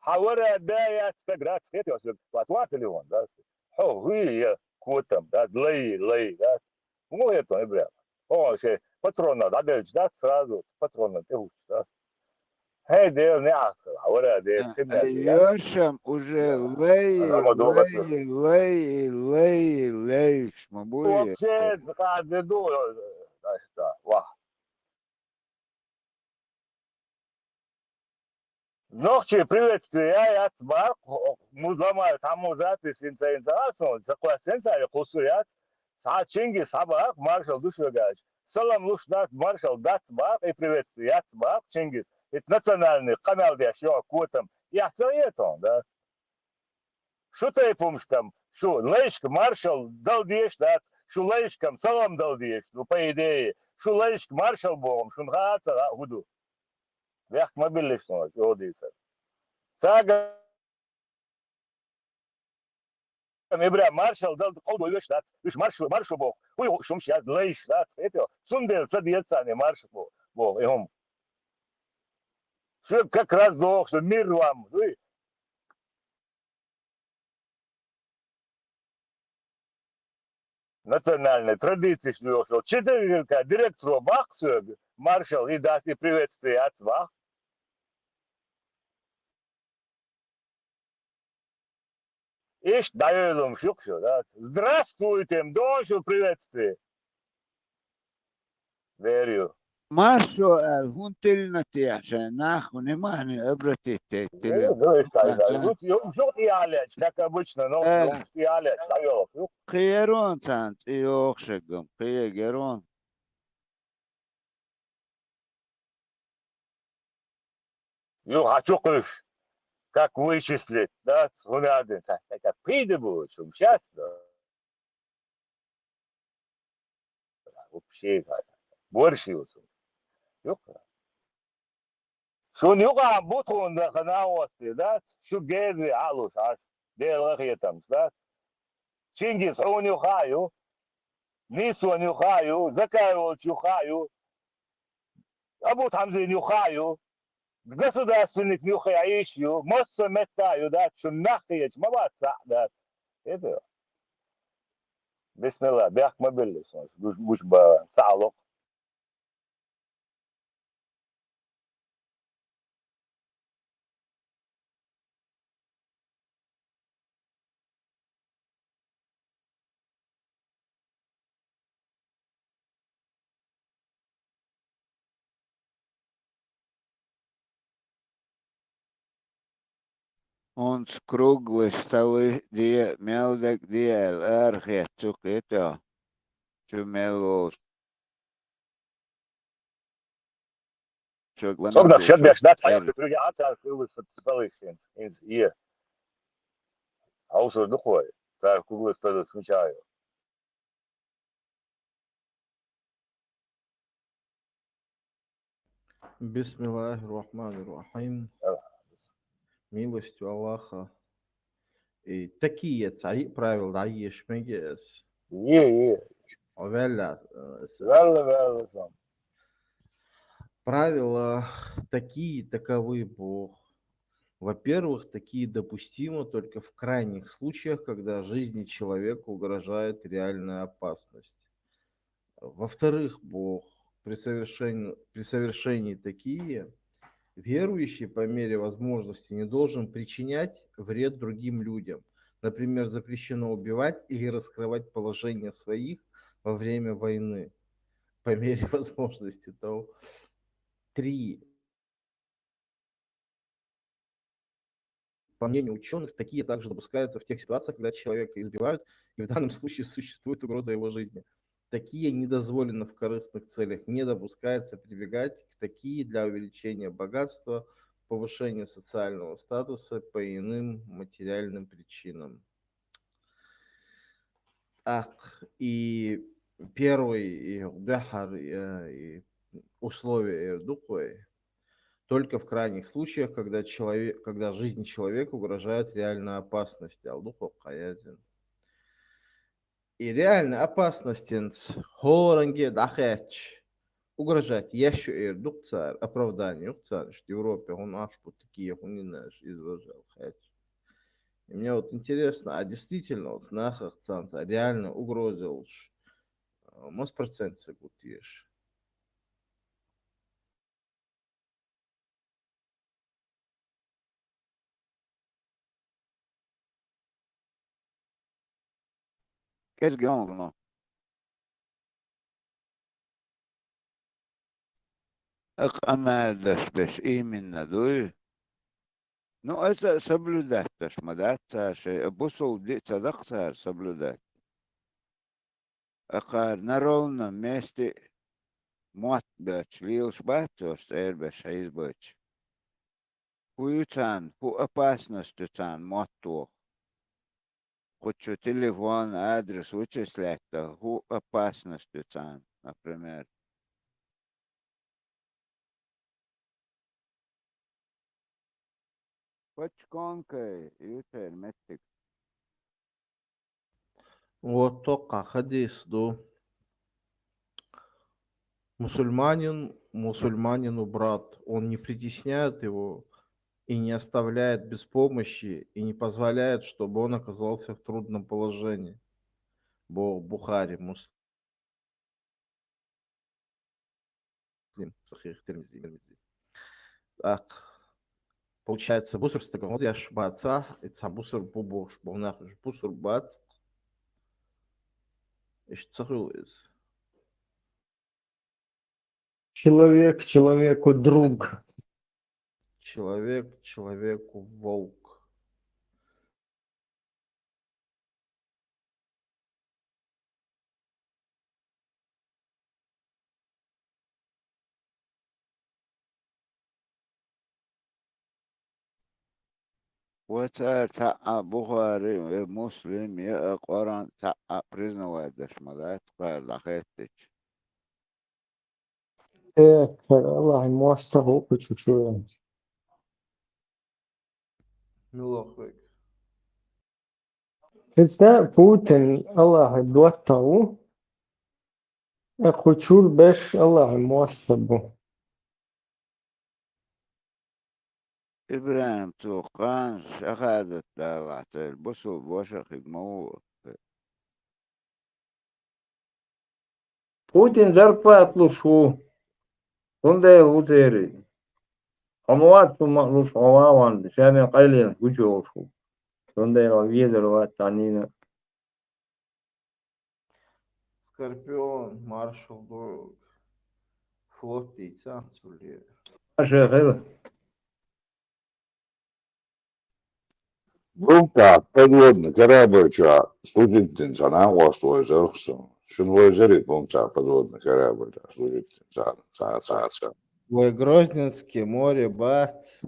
Хьан вара да яц стаг, дац, хетий хьо соьга? Ва, тӀоа телефон, дац? Хьо хӀуй я котам, дац, лай, лай, дац? ХӀун хетий хьуна, Ибрахим? Хьо шайн патронах дӀаделча, дац, сразу патронах тӀехӀуттуш, дац? ХӀей, Дела, неӀалт хила, хьан вара да, а, кхидӀа а, да. Йоьршам уже лай, лай, лай, лай, лайш ма буй. Вообще, кхаьдда ду, дац, да, вах. Нохчий приветствие яц бакъ, музламай цхьа муза тисина ца йина ца а сона, ца кхоьссина ца я кхуссу яц, цхьа Чингис схьабакъ, маршал ду шуьга аьлча. Салам луш дац, маршал дац бакъ, и приветствие яц бакъ, Чингис. Ит национальный къамел деш йогӀу котам. Эхь ца хетий хьуна, да? Шу тайпа хӀумашкам, шу лайшка маршал дала дезаш дац, шу лайшкам салам дала дезаш ду, по идее. Шу лайшка маршал боху-м, шуна хаа а ца хаьа хӀун ду. Бехк ма биллалаш суна, чӀогӀа дийцар. Цаьргахь Ибрахим маршал дала къовдо веш дац. Уьш маршо, маршо боху. ХӀуй хууш хӀумаш яц, лайш дац, хетий хьо? Цундела ца деза царна маршо бо-, боху и хӀума. Соьга как раз доху, шу мир вам, дуй? Национальный традицеш доьхуш йолу четверг директоро баккха соьга маршал и дац, и приветствие яц баккха. Иштта дӀайойла хӀумаш ю-кх шу, да? Здравствуйте-м доху шу, приветствие. Верю. Маршо аьлла, хӀунда тиллина техьа шайн нах, внимание обратить тейта тиллина? Ну, ну, и стал, да. А, а. Юха, юха, юха тӀехьа лаьтташ, как обычно, но, э, юха тӀехьа лаьтташ, дӀайолуш, юха. Кхин яра царна цӀе йохуш а гам, кхин яра. Юха хьан чу кхуьйсуш, как вычислить, да? ХӀун аьлла дина, ца, ца, ца, пхийда бу, шуна сейчас, да. Вообще, борщ ю цунна. Юха. Шуна юкъахь бу тхуна дахана а гӀостий, да? Шу герзий Ӏалуш Ӏаш, Делан къинхетамца, да? Чингис хьуна юха а ю, Нийсона юха а ю, Закаев волчу юха а ю, Абу Тхьамзина юха а ю, государственник юха а йиш ю, массо а метта а ю, да? Шуна нах хеташ ма бац цхьаъ, да? Хета? Бисмилла, бехк ма билла суна, гуш, гуш бан, ца Ӏалокх. Онц круглый столы де, мел дерг де аьлла, ара хетта цу кхета, цу мел волчу. Согнах шабеш дац, хьаьрча круге а цара круглый столы хӀинца, хӀинца е. Хьовсур ду кхой, цара круглый столы хӀунда чу а йо. بسم الله الرحمن الرحيم. Милостью Аллаха. И такие цхьа йиъ правила дӀаеша мега ас. Е, е. О, ваьлла, э, с-, ваьлла, ваьлла сан. Правила такие, таковы, боху. Во-первых, такие допустимы только в крайних случаях, когда жизни человека угрожает реальная опасность. Во-вторых, боху, при совершении, при совершении такие, верующий по мере возможности не должен причинять вред другим людям. Например, запрещено убивать или раскрывать положение своих во время войны. По мере возможности, то три. По мнению учёных, такие также допускаются в тех ситуациях, когда человека избивают, и в данном случае существует угроза его жизни. Такие не дозволено в корыстных целях, не допускается прибегать к такие для увеличения богатства, повышения социального статуса, по иным материальным причинам. Так, и первый, и дуьххьара, э, и условие, э, дукхой. только в крайних случаях, когда, человек, когда жизни человека угрожает реальная опасность. Алдукъо къаязин. И реальная опасность инц хоранге дахач. Угрожать ящу эр дукъ цар, оправдание юкъ цар, что Европе он аш путки, хунинаш из вожал хач. И мне вот интересно, а действительно, вот нахах цанца реально угрозил, мас процент сагутиеш? Кез гёнг но. Ак амалдаш беш именно дуй. Ну, это соблюдать даш ма дац цар шей, бусул ди ца дакъ цар соблюдать. Акъар на ровном месте мотт баьча лелаш бац ош, цӀер беш хьийзбач. Ху ю царна, ху опасность ю царна мотт вох. Кхучу телефон, адрес вычислять да, ху опасность ю царна, например. Пачконкай ю цер меттиг. Вот токъа хадис ду. Мусульманин мусульманину брат. Он не притесняет его и не оставляет без помощи, и не позволяет, чтобы он оказался в трудном положении. Бу-, Бухари, Муслим. Муслим, Сахих, Тирмизи, Тирмизи. Так. Получается, бусур стагон яш баца, и ца бусур бубуш, бонах уж бусур бац. Иш цахил из. Человек человеку друг. Человек человеку волк. Ва цар таӀа Бухари, э, Муслим, я, э, Къуръан таӀа признавать даш ма дац, кхар дӀахеттача. Э, Аллахь моастагӀа ву кху чу. Милохвек. Хьица Путин Аллахьа доттагӀа ву, а кху чура беш Аллахьа моастагӀа бу. ИбрахӀим, цо кхана шахӀадат далахь цаьрга, бусулба ваша хиг ма ву. Путин зарплата луш ву. Цундела ву церий. Хьо ма вац цу ма луш, хьо вагӀан, ша мен къайленаш гучуйолуш ву. Цундела везар вац цхьаннена. Скорпион, маршал дог. Флот дийца цуле. Аша хила. Бумта подводный корабль чу служить дина цхьа накъост вайзарх со. Шун вайзарий бумта подводный корабль чу служить дина цхьа, цхьа, цхьа, цхьа. Вай Грозненский море бац.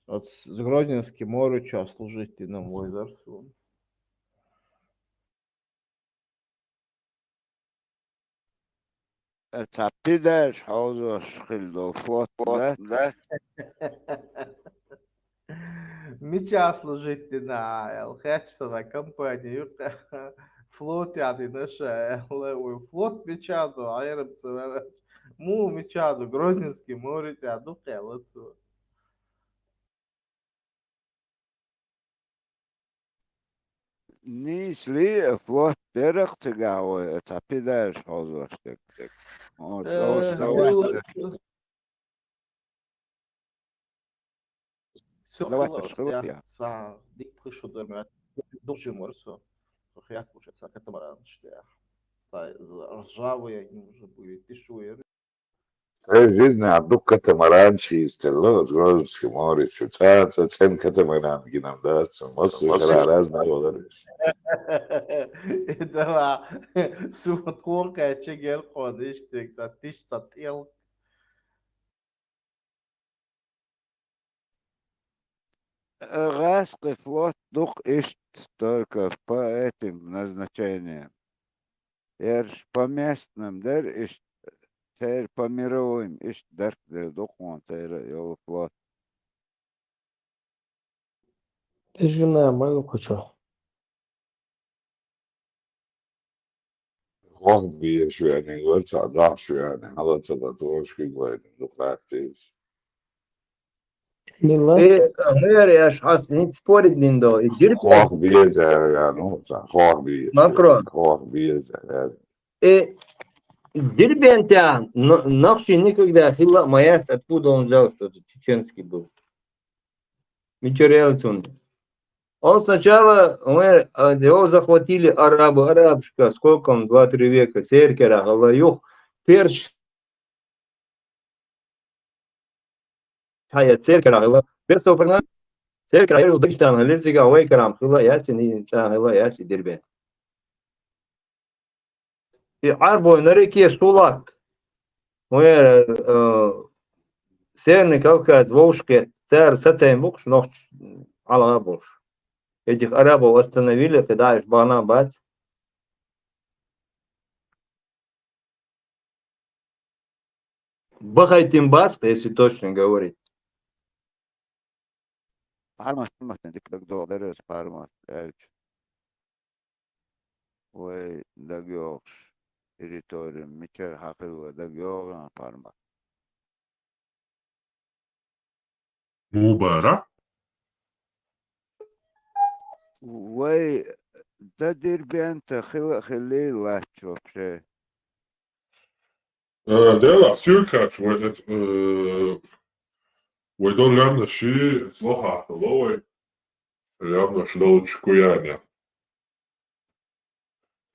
Вот с-, Грозненский море чу служить дина вайзар со. Э, цхьа пидалш хьовзош хила долу флот, флот, да? Да? Мича служить дина, аьлла, хеш сана компания юкъа. Флот яхь дина ша, аьлла, вай флот мича ду, Ӏераб ца вара. Му мича ду, Грозненский море тӀехь ду, кхелла цо. Нийса ли а флот дерах цигахь вай, цхьа пидалш хьовзош дерг. О, э, давай, хилла, давай. Всё, давай, хилла, хилла, я, я. Са дика пхи шу дар ма, дужа морсо. Хьо хьякхуш, ца катамаранаш тӀехь. Ца ржавые они уже были, ты что, я Цхьа жизнь а дукха катамаранаш хьийзателла оцу Грозненский море чу. Цхьа, цхьа цӀена катамаран гинарг дац, массо а хӀара разный валар. Дала, суна тхо кхаьчча герхо иштта, цхьа тиш, цхьа тӀел. ГӀаскхи флот дукха иштта только по этим назначениям. Ерш по местным дара иштта, церан помировой, иштта дарк дер ду хьуна церан йолу флот. Тишина ма ю кхучо. Хох беш веаниг ваца, дахьаш веаниг, хьала ца датош хиг вайна дукхаьттийш. Мила? Э, хӀера, аш хьас хӀинца спорить дина до. И Дербент, Хох беза, ну, ца, хох беза. Макрон. Хох беза. Э, Дербентехь н- нах ши никогда хилла а ма яц, откуда он взял, что это чеченский был. Мичурель цунна. Он сначала, мы, а, его захватили арабы, арабушка, сколько он, два-три века, церан кара хилла, юха перс хьая церан кара хилла. Персов прогнали, церан кара хилла Дагестан хилла, цигахь вай кара хилла, яц и цӀа хилла, яц и Дербент. И Ӏарбой на реке Сулак. Вай, э, Северный Кавказ вовшахкхетта, цара сацийна бу-кх уьш нохчий, хьалха болуш. Этих арабов остановили, кхидӀа уьш бахана бац. Бахайтина бац, если точно говорить. Пармас, Пармас, дика дагадогӀу дара аса Пармас аьлча. Вай дагайогӀуш территори мичара хьан хилла дагайогӀу Пармас. Мубара? Вай до Дербента хила а хилли лач вообще. Э, Дела, сюркач, вай, э, вай дон лямна ши, слоха, ловай. Лямна шлоуч куяня.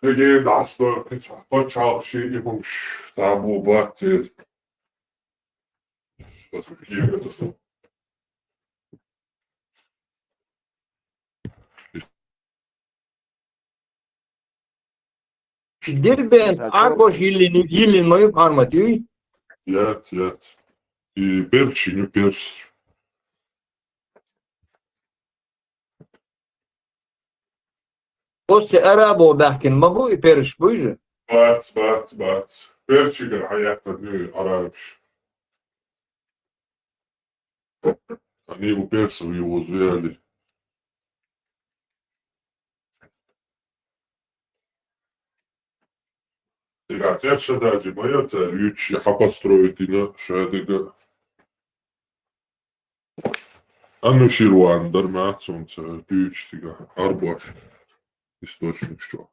Кхиден дӀасадора кхин цхьа пачхьалкх шен и хӀумаш цхьа бу баццера. Аса кийра ду. Дербент Ӏарбош йиллина, йиллина ма ю Пармат, юй? Яц, яц. И перс шин ю, перс. После арабов баьхкина ма бу и персаш, буй же? Бац, бац, бац. Персигара хьаяьккхина ю арабаш. Они у персов его звали. Цигахь церша даже ма яцара, юьйцуш хьан построить йина шадага. Ануширван дар мац цунца дуьйцуш цигахь, Ӏарбош источник чохь.